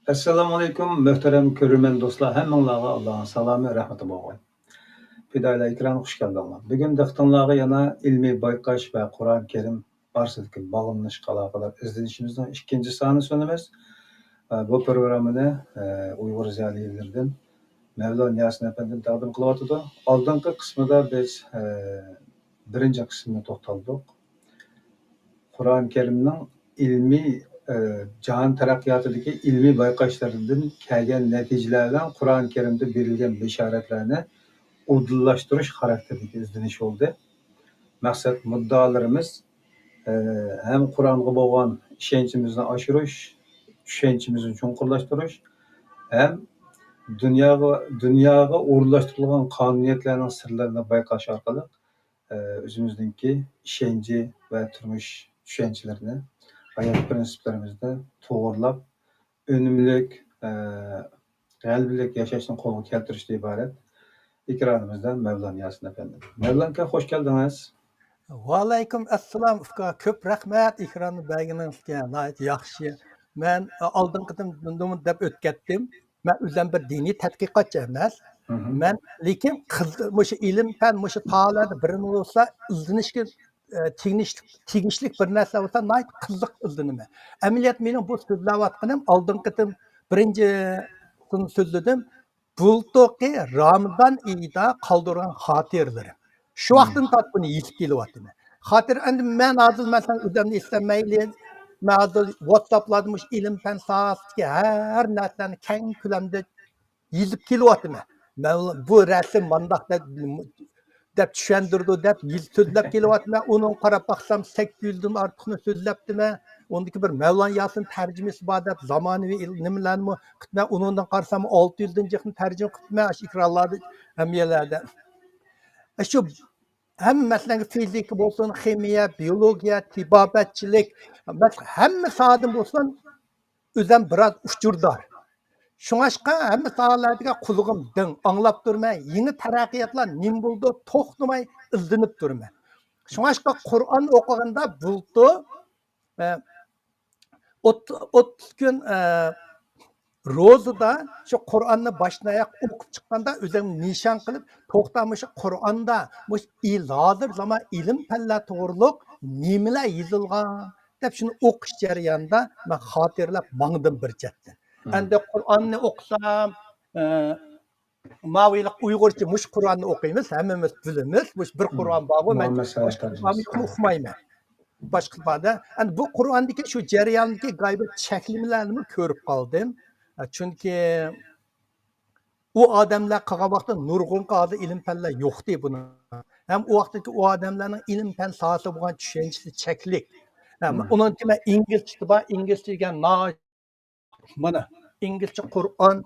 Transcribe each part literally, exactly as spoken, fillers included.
ئەسسالامۇئەلەيكۇم، مۆھتەرەم كۆرۈرمەن دوستلار، ھەممىڭلارغا ئاللانىڭ سالامى، رەھمىتى بولغاي. پىدائىيلار ئېكرانىغا خۇش كەلدىڭلار. بۈگۈن دىققىتىڭلارغا يەنە ئىلمىي بايقاش ۋە قۇرئان كەرىم ئارىسىدىكى باغلىنىشقا ئالاقىدار ئىزدىنىشىمىزنىڭ ئىككىنچى سانى سۇنىمىز. ئە، بۇ پروگراممىنى، ئە، ئۇيغۇر زىيالىيلىرىدىن مەۋلان ياسىن ئەپەندىم تەقدىم قىلىۋاتىدۇ. ئالدىنقى قىسمىدا بىز، ئە، بىرىنچى قىسمىنى توختالدۇق. قۇرئان كەرىمنىڭ ئىلمىي، ئە، جاھان تەرەققىياتىدىكى ئىلمىي بايقاشلىرىدىن كەلگەن نەتىجىلەر بىلەن قۇرئان كەرىمدە بېرىلگەن بېشارەتلەرنى ئۇدۇللاشتۇرۇش خاراكتېرىدىكى ئىزدىنىش بولدى. مەقسەت مۇددىئالىرىمىز، ئە، ھەم قۇرئانغا بولغان ئىشەنچىمىزنى ئاشۇرۇش، چۈشەنچىمىزنى چوڭقۇرلاشتۇرۇش، ھەم دۇنياغا، دۇنياغا ئورۇنلاشتۇرۇلغان قانۇنىيەتلەرنىڭ سىرلىرىنى بايقاش ئارقىلىق، ئە، ئۆزىمىزنىڭكى ئىشەنچى ۋە تۇرمۇش چۈشەنچىلىرىنى، ھايات پىرىنسىپلىرىمىزنى توغرىلاپ، ئۈنۈملۈك، ئە، غەلىبىلىك ياشاشنى قولغا كەلتۈرۈشتىن ئىبارەت. ئېكرانىمىزدا مەۋلان ياسىن ئەپەندىم. مەۋلان ئاكا، خوش كەلدىڭىز. ۋەئەلەيكۇم ئەسسالام، ئۇكا. كۆپ رەھمەت ئېكراننى بەرگىنىڭىزگە. ناھايىتى ياخشى. مەن، ئە، ئالدىنقى قېتىم نېمە دەپ ئۆتكەتتىم. مەن ئۆزۈم بىر دىنىي تەتقىقاتچى ئەمەس. مەن، لېكىن قىز-، مۇشۇ ئىلىم پەن، مۇشۇ ساھەلەردە بىرىنى بولسا ئىزدىنىشكە، ئە، تېگىشلىك، تېگىشلىك بىر نەرسە بولسا ناھايىتى قىزىق ئىزدىنىمەن. ئەمەلىيەت مېنىڭ بۇ سۆزلەۋاتقىنىم ئالدىنقى قېتىم بىرىنچى سۆزلىدىم. بۇلتۇرقى رامىزان ئېيىدا قالدۇرغان خاتىرىلىرىم. شۇ ۋاقىتتىن تارتىپ بۇنى يېزىپ كېلىۋاتىمەن. خاتىرە، ئەمدى مەن ھازىر، مەسىلەن، ئۆزۈمنى ئىسلەتمەيلى، مەن ھازىر ۋاتساپلاردا مۇشۇ ئىلىم پەن ساھەسىدىكى ھەر نەرسىلەرنى كەڭ كۆلەمدە يېزىپ كېلىۋاتىمەن. مەن بۇ رەسىم مانداق دەپ، دەپ چۈشەندۈرىدۇ دەپ يېزىپ سۆزلەپ كېلىۋاتىمەن. ئۇنىڭغا قاراپ باقسام، سەككىز يۈزدىن ئارتۇقنى سۆزلەپتىمەن. ئۇندىكى بىر مەۋلان ياسىن تەرجىمىسى بار دەپ، زامانىۋى ئىل-، نېمىلەرنىمۇ قىپتىمەن. ئۇنىڭدىن قارىسام، ئالتە يۈزدىن جىقنى تەرجىمە قىپتىمەن ئاشۇ ئېكرانلاردا، ھەممە يەرلەردە. شۇ ھەممە مەسىلەنگە فىزىكا بولسۇن، خىمىيە، بىيولوگىيە، تېبابەتچىلىك، مەس-، ھەممە ساھەدىن بولسۇن، ئۆزۈم بىرئاز ئۇچۇردار. شۇڭاشقا ھەممە ساھەلەردىكى قۇلىقىم دىڭ، ئاڭلاپ تۇرىمەن، يېڭى تەرەققىياتلار نېمە بولىدۇ، توختىماي ئىزدىنىپ تۇرىمەن. شۇڭاشقا قۇرئان ئوقۇغاندا بۇلتۇر، ئە، ئوت-، ئوتتۇز كۈن، ئە، روزىدا شۇ قۇرئاننى باشتىن ئاياق ئوقۇپ چىققاندا ئۆزۈمنى نىشان قىلىپ، توختا، مۇشۇ قۇرئاندا مۇشۇ ئىل-، ھازىر زامان ئىلىم پەنلەر توغرۇلۇق نېمىلەر يېزىلغان دەپ شۇنى ئوقۇش جەريانىدا مەن خاتىرىلەپ ماڭدىم بىر چەتتىن. ئەمدى قۇرئاننى ئوقۇسام، ئە، ماۋۇ ئۇيغۇرچە مۇشۇ قۇرئاننى ئوقۇيمىز، ھەممىمىز بىلىمىز، مۇشۇ بىر قۇرئان بارغۇ، مەن باشقا قۇرئاننى ئوقۇمايمەن. باشقا ئىپادە. ئەمدى بۇ قۇرئاندىكى شۇ جەرياندىكى گايبەت چەكلىمىلەرنىمۇ كۆرۈپ قالدىم. چۈنكى ئۇ ئادەملەر قالغان ۋاقىتتا نۇرغۇن قەدەر ئىلىم پەنلەر يوقتى بۇنىڭ. ھەم ئۇ ۋاقىتتىكى ئۇ ئادەملەرنىڭ ئىلىم پەن ساھەسىگە بولغان چۈشەنچىسى چەكلىك. ھەم ئۇنىڭ كېيىن ئىنگلىزچىسى بار، ئىنگلىزچە دېگەن نا-، مانا ئىنگلىزچە قۇرئان،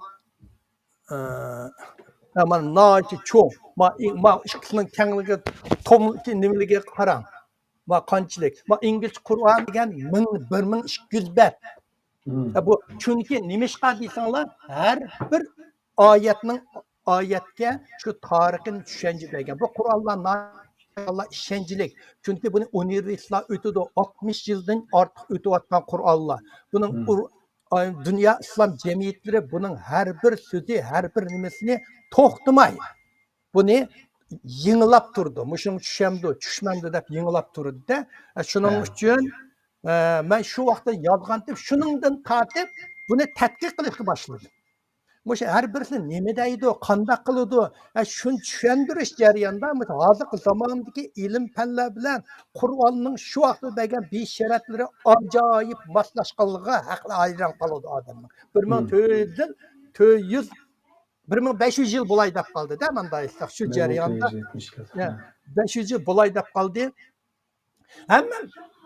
ئە، مانا ناھايىتى چوڭ. ما، ما ئىككىسىنىڭ كەڭلىكى، توم نېمىلىكىگە قاراڭ. ما قانچىلىك. ما ئىنگلىزچە قۇرئان دېگەن مىڭ، بىر مىڭ ئىككى يۈز بەت. ھە، بۇ چۈنكى نېمىشقا دېسەڭلار، ھەر بىر ئايەتنىڭ، ئايەتكە شۇ تارىخىي چۈشەنچە بەرگەن. بۇ قۇرئانلار ناھايىتى ئىشەنچلىك. چۈنكى بۇنى ئۇنىۋېرسىتېتلار ئۆتىدۇ. ئاتمىش يىلدىن ئارتۇق ئۆتۈۋاتقان قۇرئانلار. بۇنىڭ ئۇر-، ئاي-، دۇنيا ئىسلام جەمئىيەتلىرى بۇنىڭ ھەر بىر سۆزى، ھەر بىر نېمىسىنى توختىماي بۇنى يېڭىلاپ تۇرىدۇ. مۇشۇنىڭ چۈشەمدۇ، چۈشمەمدۇ دەپ يېڭىلاپ تۇرىدۇ-دە. شۇنىڭ ئۈچۈن، ئە، مەن شۇ ۋاقىتتا يازغانتىم، شۇنىڭدىن تارتىپ بۇنى تەتقىق قىلىشقا باشلىدىم. مۇشۇ ھەر بىرسى نېمە دەيدۇ، قانداق قىلىدۇ؟ ھە، شۇنى چۈشەندۈرۈش جەريانىدا مۇشۇ ھازىرقى زاماندىكى ئىلىم پەنلەر بىلەن قۇرئاننىڭ شۇ ۋاقىتتا بەرگەن بېشارەتلىرى ئاجايىپ ماسلاشقانلىقىغا ھەقلا ھەيران قالىدۇ ئادەمنىڭ. بىر مىڭ تۆت يۈز يىل، تۆت يۈز، بىر مىڭ بەش يۈز يىل بولاي دەپ قالدى-دە، مۇنداق ئېيتساق، شۇ جەرياندا، يا، بەش يۈز يىل بولاي دەپ قالدى. ھەممە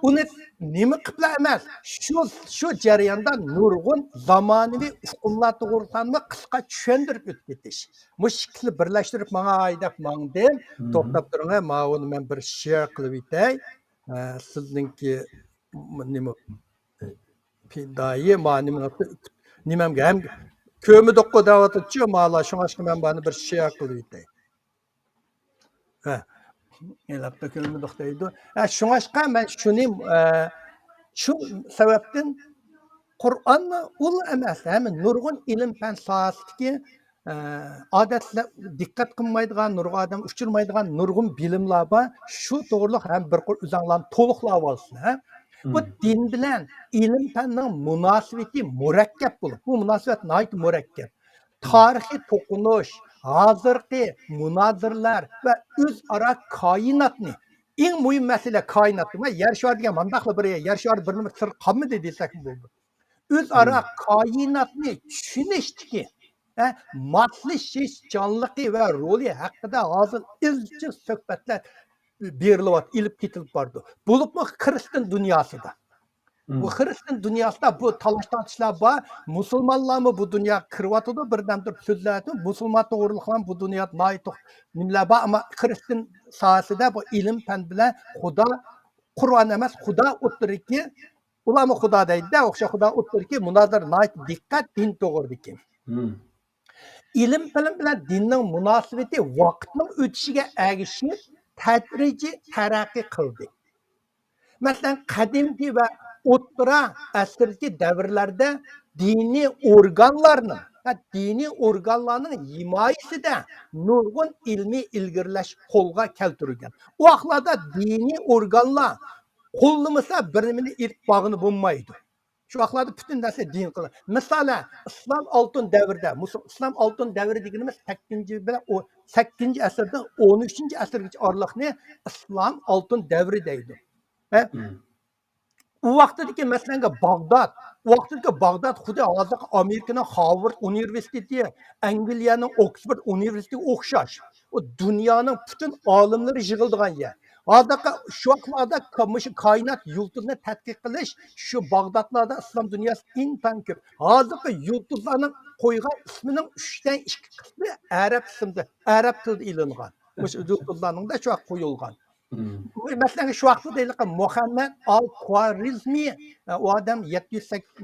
ئۇنى نېمە قىپلا ئەمەس، شۇ، شۇ جەرياندا نۇرغۇن زامانىۋى ئۇقۇملار توغرىسىدىمۇ قىسقا چۈشەندۈرۈپ ئۆتۈپ كېتىش. مۇشۇ ئىككىسىنى بىرلەشتۈرۈپ ماڭاي دەپ ماڭدىم. توختاپ تۇرۇڭ، ماۋۇنى مەن بىر شېئر قىلىۋېتەي. ئە، سىزنىڭكى نېمە، پىدائىي، ما نېمە، نېمەمگە ھەم كۆرمىدۇققۇ دەۋاتىدۇ-چۇ، مالا، شۇڭاشقا مەن بۇنى بىر شېئر قىلىۋېتەي. ھە، ھېلىقى كۆرمىدۇق دەيدۇ. ھە، شۇڭاشقا مەن شۇنى، ئە، شۇ سەۋەبتىن قۇرئانمۇ ئۇلا ئەمەس، ھەممە نۇرغۇن ئىلىم پەن ساھەسىدىكى، ئە، ئادەتتە دىققەت قىلمايدىغان، نۇرغۇن ئادەم ئۇچرىمايدىغان نۇرغۇن بىلىملەر بار. شۇ توغرىلىق ھەم بىر قۇر ئۆزەڭلارنى تولۇقلاۋالسۇن، ھە؟ بۇ دىن بىلەن ئىلىم پەننىڭ مۇناسىۋىتى مۇرەككەپ بولۇپ، بۇ مۇناسىۋەت ناھايىتى مۇرەككەپ. تارىخىي توقۇنۇش، ھازىرقى مۇنازىرىلەر ۋە ئۆزئارا كائىناتنى، ئەڭ مۇھىم مەسىلە كائىنات، ۋە يەر شارى دېگەن مانداقلا بىر يەر شارى، بىر نېمە سىر قالمىدى دېسەكمۇ بولىدۇ. ئۆزئارا كائىناتنى چۈشىنىشتىكى، ھە، ماسلىشىشچانلىقى ۋە رولى ھەققىدە ھازىر ئىزچىل سۆھبەتلەر بېرىلىۋاتىدۇ، ئېلىپ كېتىلىپ بارىدۇ. بولۇپمۇ خىرىستىيان دۇنياسىدا. بۇ خىرىستىيان دۇنياسىدا بۇ تالاش تارتىشلار بار. مۇسۇلمانلارمۇ بۇ دۇنياغا كىرىۋاتىدۇ، بىردەم تۇرۇپ سۆزلەۋاتىدۇ. مۇسۇلمان توغرىلىقلار بۇ دۇنيادا ناھايىتى نېمىلەر بار، ئەمما خىرىستىيان ساھەسىدە بۇ ئىلىم پەن بىلەن خۇدا، قۇرئان ئەمەس، خۇدا ئوتتۇرىدىكى، ئۇلارمۇ خۇدا دەيدۇ، ئوخشاش خۇدا ئوتتۇرىدىكى مۇنازىرە ناھايىتى دىققەت دىن توغرىدىكى. ئىلىم پەن بىلەن دىننىڭ مۇناسىۋىتى ۋاقىتنىڭ ئۆتۈشىگە ئەگىشىپ تەدرىجىي تەرەققىي قىلدى. مەسىلەن، قەدىمكى ۋە ئوتتۇرا ئەسىردىكى دەۋرلەردە دىنىي ئورگانلارنىڭ، ھە، دىنىي ئورگانلارنىڭ ھىمايىسىدە نۇرغۇن ئىلمىي ئىلگىرىلەش قولغا كەلتۈرۈلگەن. ئۇ ۋاقىتلاردا دىنىي ئورگانلار قوللىمىسا بىر نېمىنى ئېلىپ بارغىلى بولمايدۇ. شۇ ۋاقىتلاردا پۈتۈن نەرسە دىن قىلىن. مىسالەن، ئىسلام ئالتۇن دەۋرىدە، مۇسۇ-، ئىسلام ئالتۇن دەۋرى دېگىنىمىز سەككىزىنچى بىلەن ئو-، سەككىزىنچى ئەسىردىن ئون ئۈچىنچى ئەسىرگىچە ئارىلىقنى ئىسلام ئالتۇن دەۋرى دەيدۇ. ھە؟ ئۇ ۋاقتىدىكى، مەسىلەن، باغداد، ئۇ ۋاقتىدىكى باغداد خۇددى ھازىرقى ئامېرىكىنىڭ خارۋارد ئۇنىۋېرسىتېتى، ئەنگلىيەنىڭ ئوكسفورد ئۇنىۋېرسىتېتىگە ئوخشاش. ئۇ دۇنيانىڭ پۈتۈن ئالىملىرى يىغىلىدىغان يەر. ھازىرقى شۇ ۋاقىتلاردا ك-، مۇشۇ كائىنات يۇلتۇزىنى تەتقىق قىلىش شۇ باغدادلاردا ئىسلام دۇنياسى ئىنتايىن كۆپ. ھازىرقى يۇلتۇزلارنىڭ قويغان ئىسمىنىڭ ئۈچتىن ئىككى قىسمى ئەرەب ئىسمىدا، ئەرەب تىلىدا ئېلىنغان. مۇشۇ يۇلتۇزلارنىڭ شۇ ۋاقىت قويۇلغان. مەسىلەن، شۇ ۋاقىتتا دەيدىغان مۇھەممەد ئال خۇۋارىزمى، ئۇ ئادەم يەتتە يۈز سەك-،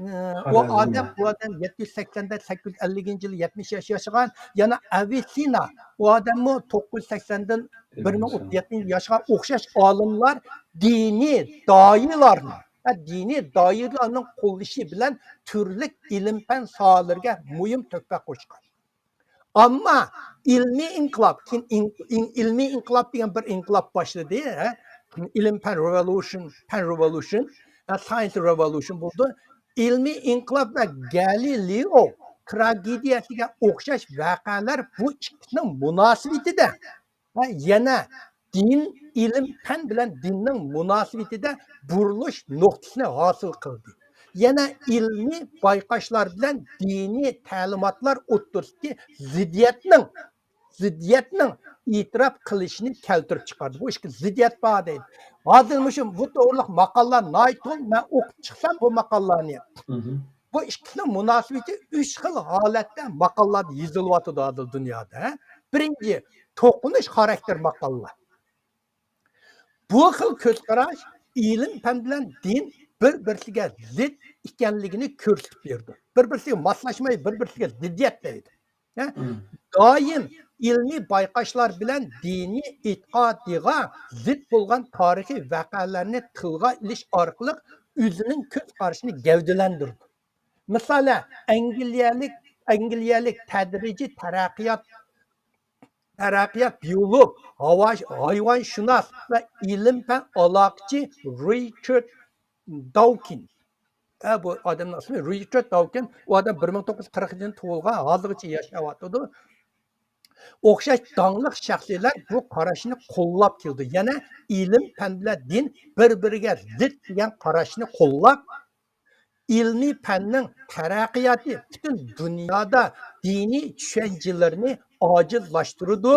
ئۇ ئادەم، ئۇ ئادەم يەتتە يۈز سەكسەندە سەككىز يۈز ئەللىكىنچى يىلى يەتمىش ياش ياشىغان. يەنە ئەۋىسىنا، ئۇ ئادەممۇ توققۇز يۈز سەكسەندىن بىر مىڭ ئوتتۇز يەتتىنچى يىلى ياشىغان. ئوخشاش ئالىملار دىنىي داھىيلارنىڭ، ھە، دىنىي داھىيلارنىڭ قوللىشى بىلەن تۈرلۈك ئىلىم پەن ساھەلىرىگە مۇھىم تۆھپە قوشقان. ئەمما ئىلمىي ئىنقىلاب، كېيىن ئىن-، ئىن-، ئىلمىي ئىنقىلاب دېگەن بىر ئىنقىلاب باشلىدى، ھە؟ ئىلىم پەن رېۋولۇشن، پەن رېۋولۇشن، ھە، ساينس رېۋولۇشن بولدى. ئىلمىي ئىنقىلاب ۋە گالىلېئو تراگېدىيەسىگە ئوخشاش ۋەقەلەر بۇ ئىككىسىنىڭ مۇناسىۋىتىدە ۋە يەنە دىن، ئىلىم، پەن بىلەن دىننىڭ مۇناسىۋىتىدە بۇرۇلۇش نۇقتىسىنى ھاسىل قىلدى. يەنە ئىلمىي بايقاشلار بىلەن دىنىي تەلىماتلار ئوتتۇرىسىدىكى زىددىيەتنىڭ، زىددىيەتنىڭ ئېتىراپ قىلىشىنى كەلتۈرۈپ چىقاردى. بۇ ئىككى زىددىيەت بار دەيدۇ. ھازىر مۇشۇ بۇ توغرىلىق ماقالىلار ناھايىتى تولا، مەن ئوقۇپ چىقسام بۇ ماقالىلارنى. بۇ ئىككىسىنىڭ مۇناسىۋىتى ئۈچ خىل ھالەتتە ماقالىلاردا يېزىلىۋاتىدۇ ھازىر دۇنيادا، ھە؟ بىرىنچى، توقۇنۇش خاراكتېر ماقالىلار. بۇ خىل كۆز قاراش ئىلىم پەن بىلەن دىن بىر بىرسىگە زىت ئىكەنلىكىنى كۆرسىتىپ بېرىدۇ. بىر بىرسىگە ماسلاشماي، بىر بىرسىگە زىددىيەت دەيدۇ. ھە؟ دائىم ئىلمىي بايقاشلار بىلەن دىنىي ئېتىقادىغا زىت بولغان تارىخىي ۋەقەلەرنى تىلغا ئېلىش ئارقىلىق ئۆزىنىڭ كۆز قارىشىنى گەۋدىلەندۈرىدۇ. مىسالەن، ئەنگلىيەلىك، ئەنگلىيەلىك تەدرىجىي تەرەققىيات، تەرەققىيات بىيولوگ، ھاۋا-، ھايۋانشۇناس ۋە ئىلىم پەن ئالاقىچى رىچارد داۋكىن. ھە، بۇ ئادەمنىڭ ئىسمى رىچارد داۋكىن. ئۇ ئادەم بىر مىڭ توققۇز يۈز قىرىق يىلىدا تۇغۇلغان، ھازىرغىچە ياشاۋاتىدۇ. ئوخشاش داڭلىق شەخسلەر بۇ قاراشنى قوللاپ كېلىدۇ. يەنە ئىلىم پەن بىلەن دىن بىر-بىرىگە زىت دېگەن قاراشنى قوللاپ، ئىلمىي پەننىڭ تەرەققىياتى پۈتۈن دۇنيادا دىنىي چۈشەنچىلەرنى ئاجىزلاشتۇرىدۇ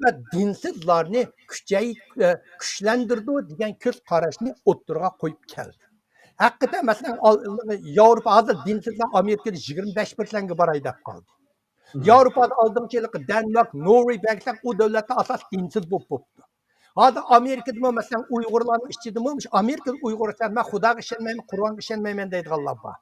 ۋە دىنسىزلارنى كۈچەي-، ئە، كۈچلەندۈرىدۇ دېگەن كۆز قاراشنى ئوتتۇرىغا قويۇپ كەلدى. ھەقىقەتەن، مەسىلەن، ئال-، ياۋروپا ھازىر دىنسىزلار ئامېرىكىدا يىگىرمە بەش پىرسەنتكە باراي دەپ قالدى. ياۋروپادا ئالدىنقى يىلقى دەنمارك، نورۋېگلار ئۇ دۆلەتلەر ئاساسلىق دىنسىز بولۇپ بوپتۇ. ھازىر ئامېرىكىدىمۇ، مەسىلەن، ئۇيغۇرلارنىڭ ئىچىدىمۇ، مۇشۇ ئامېرىكىدا ئۇيغۇر ئىكەن، مەن خۇداغا ئىشەنمەيمەن، قۇرئانغا ئىشەنمەيمەن دەيدىغانلار بار.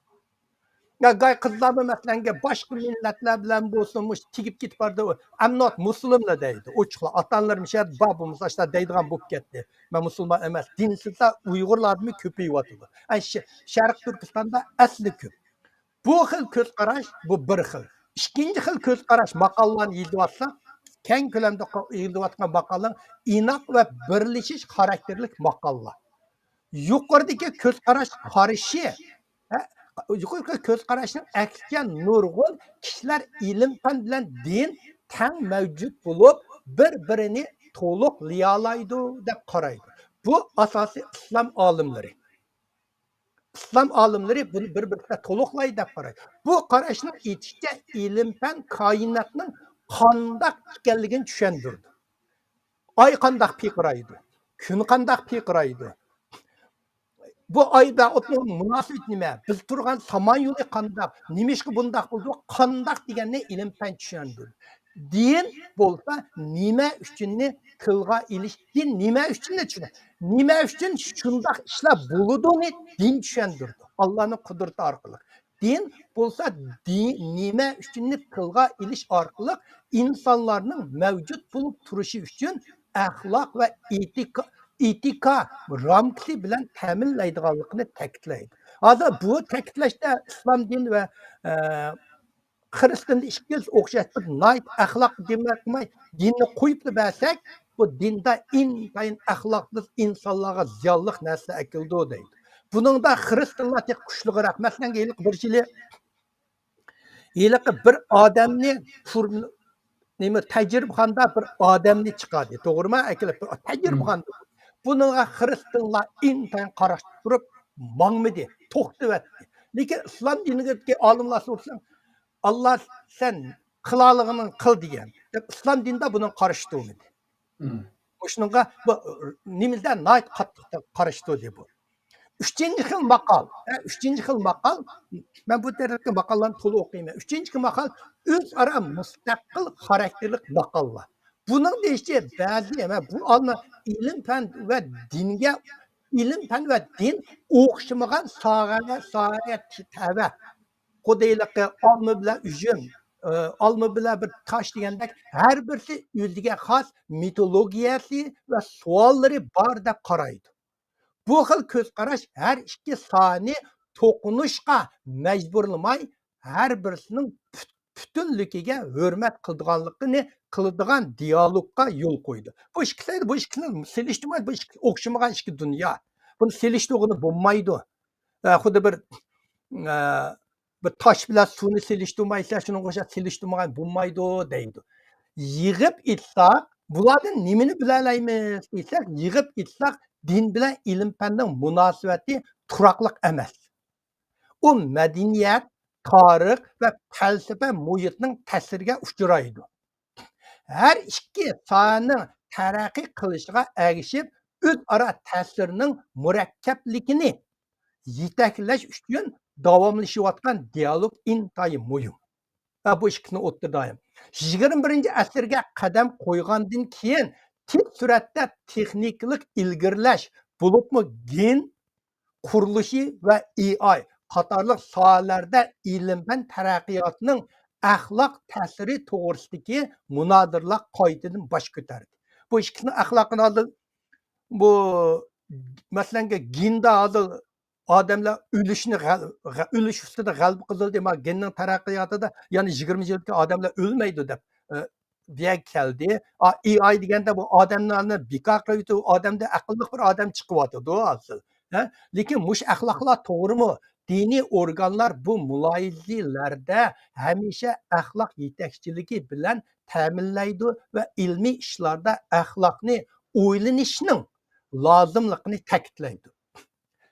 يا گاي قىزلارمۇ مەسىلەنگە باشقا مىللەتلەر بىلەن بولسۇن، مۇشۇ تېگىپ كېتىپ بارىدۇ. ئەمنى مۇسۇلۇملا دەيدۇ. ئوچۇقلا ئاتا-ئانىلىرىم شەرت بار بولمىسا، ئاشۇنداق دەيدىغان بولۇپ كەتتى. مەن مۇسۇلمان ئەمەس، دىنسىزلار ئۇيغۇرلاردىمۇ كۆپىيىۋاتىدۇ. ئە، ش-، شەرقىي تۈركىستاندا ئەسلى كۆپ. بۇ خىل كۆز قاراش، بۇ بىر خىل. ئىككىنچى خىل كۆز قاراش ماقالىلارنى يېزىۋاتساق، كەڭ كۆلەمدە قا-، يېزىلىۋاتقان ماقالىلەر ئىناق ۋە بىرلىشىش خاراكتېرلىك ماقالىلار. يۇقىرىدىكى كۆز قاراش قارشى، ھە، يۇقىرىقى كۆز قاراشنىڭ ئەكسىچە نۇرغۇن كىشىلەر ئىلىم-پەن بىلەن دىن تەڭ مەۋجۇت بولۇپ، بىر-بىرىنى تولۇقلىيالايدۇ دەپ قارايدۇ. بۇ ئاساسىي ئىسلام ئالىملىرى. ئىسلام ئالىملىرى بۇنى بىر-بىرسىگە تولۇقلايدۇ دەپ قارايدۇ. بۇ قاراشنىڭ ئېيتىشىچە، ئىلىم-پەن كائىناتنىڭ قانداق ئىكەنلىكىنى چۈشەندۈرىدۇ. ئاي قانداق پىرقىرايدۇ؟ كۈن قانداق پىرقىرايدۇ؟ بۇ ئاي بىلەن ئوتنىڭ مۇناسىۋىتى نېمە؟ بىز تۇرغان سامان يولى قانداق؟ نېمىشقا بۇنداق بولىدۇ؟ قانداق دېگەننى ئىلىم-پەن چۈشەندۈرىدۇ. دىن بولسا نېمە ئۈچۈننى تىلغا ئېلىش، دىن نېمە ئۈچۈننى چۈشەندۈرىدۇ. نېمە ئۈچۈن شۇنداق ئىشلار بولىدۇنى دىن چۈشەندۈرىدۇ. ئاللانىڭ قۇدرىتى ئارقىلىق. دىن بولسا دىن نېمە ئۈچۈننى تىلغا ئېلىش ئارقىلىق ئىنسانلارنىڭ مەۋجۇت بولۇپ تۇرۇشى ئۈچۈن ئەخلاق ۋە ئېتىكا، ئېتىكا رامكىسى بىلەن تەمىنلەيدىغانلىقىنى تەكىتلەيدۇ. ھازىر بۇ تەكىتلەشتە ئىسلام دىنى ۋە، ئە، خىرىستىياندا ئىككىلىسى ئوخشاش بىر ناھايىتى ئەخلاق دېمەك قىلماي، دىننى قويۇپلا بەرسەك، بۇ دىندا ئىنتايىن ئەخلاقسىز ئىنسانلارغا زىيانلىق نەرسىلەر ئەكېلىدۇ دەيدۇ. بۇنىڭدا خىرىستىيانلار تېخى كۈچلۈكرەك. مەسىلەن، ھېلىقى بىر يىلى، ھېلىقى بىر ئادەمنى پۇر-، نېمە، تەجرىبىخانىدا بىر ئادەمنى چىقاردى، توغرىمۇ؟ ئەكېلىپ بىر تەجرىبىخانىدا. بۇنىڭغا خىرىستىيانلار ئىنتايىن قارشى تۇرۇپ ماڭمىدى، توختىۋەتتى. لېكىن ئىسلام دىنىدىكى ئالىملار سورىساڭ، «ئاللا، سەن قىلالىغىنىڭ قىل» دېگەن. دەپ ئىسلام دىنىدا بۇنىڭغا قارشى تۇرمىدى. مۇشۇنىڭغا بۇ نېمىدە ناھايىتى قاتتىق قارشى تۇردى بۇ. ئۈچىنچى خىل ماقال، ھە، ئۈچىنچى خىل ماقال، مەن بۇ تەرەپتىكى ماقاللارنى تولا ئوقۇيمەن. ئۈچىنچى خىل ماقال ئۆزئارا مۇستەقىل خاراكتېرلىك ماقاللار. بۇنىڭ دېيىشىچە، بەزى، مە-، بۇ ئالما ئىلىم-پەن ۋە دىنگە، ئىلىم-پەن ۋە دىن ئوخشىمىغان ساھەگە، ساھەگە تەۋە. خۇددى ھېلىقى ئالما بىلەن ئۈجۈم، ئالما بىلەن بىر تاش دېگەندەك، ھەر بىرسى ئۆزىگە خاس مىتولوگىيەسى ۋە سوئاللىرى بار دەپ قارايدۇ. بۇ خىل كۆز قاراش ھەر ئىككى ساھەنى توقۇنۇشقا مەجبۇرلىماي، ھەر بىرسىنىڭ پۈت-، پۈتۈنلۈكىگە ھۆرمەت قىلىدىغانلىقىنى، قىلىدىغان دىيالوگقا يول قويىدۇ. بۇ ئىككىسى، بۇ ئىككىسىنى سېلىشتۇرمايدۇ، بۇ ئىككى ئوخشىمىغان ئىككى دۇنيا. بۇنى سېلىشتۇرغىلى بولمايدۇ. ئە، خۇددى بىر، ئە، بىر تاش بىلەن سۇنى سېلىشتۇرمايسىلەر، شۇنىڭغا ئوخشاش سېلىشتۇرمىغان بولمايدۇ دەيدۇ. يىغىپ ئېيتساق، بۇلاردىن نېمىنى بىلەلەيمىز دېسەك، يىغىپ ئېيتساق، دىن بىلەن ئىلىم-پەننىڭ مۇناسىۋىتى تۇراقلىق ئەمەس. ئۇ مەدەنىيەت، تارىخ ۋە پەلسەپە مۇھىتىنىڭ تەسىرىگە ئۇچرايدۇ. ھەر ئىككى ساھەنىڭ تەرەققىي قىلىشىغا ئەگىشىپ، ئۆزئارا تەسىرنىڭ مۇرەككەپلىكىنى يېتەكلەش ئۈچۈن داۋاملىشىۋاتقان دىيالوگ ئىنتايىن مۇھىم. ۋە بۇ ئىككىسىنى ئوتتۇرىدا، يىگىرمە بىرىنچى ئەسىرگە قەدەم قويغاندىن كېيىن، تېز سۈرئەتتە تېخنىكىلىق ئىلگىرىلەش، بولۇپمۇ گېن قۇرۇلۇشى ۋە ئېي ئاي قاتارلىق ساھەلەردە ئىلىم-پەن تەرەققىياتىنىڭ ئەخلاق تەسىرى توغرىسىدىكى مۇنازىرىلەر قايتىدىن باش كۆتەردى. بۇ ئىككىسىنىڭ ئەخلاقىنى ھازىر، بۇ، مەسىلەن، گېندا ھازىر ئادەملەر ئۆلۈشنى غەل-، غە-، ئۆلۈش ئۈستىدە غەلىبە قىلدى. ما گېننىڭ تەرەققىياتىدا يەنە يىگىرمە يىلدىكى ئادەملەر ئۆلمەيدۇ دەپ، ئە، دېگەن كەلدى. ئا، ئېي ئاي دېگەندە بۇ ئادەملەرنى بىكار قىلىۋېتىپ، ئۇ ئادەمدە ئەقىللىق بىر ئادەم چىقىۋاتىدۇ ھازىر. ھە؟ لېكىن مۇشۇ ئەخلاقلار توغرىمۇ؟ دىنىي ئورگانلار بۇ مۇلاھىزىلەردە ھەمىشە ئەخلاق يېتەكچىلىكى بىلەن تەمىنلەيدۇ ۋە ئىلمىي ئىشلاردا ئەخلاقنى ئويلىنىشنىڭ لازىملىقىنى تەكىتلەيدۇ.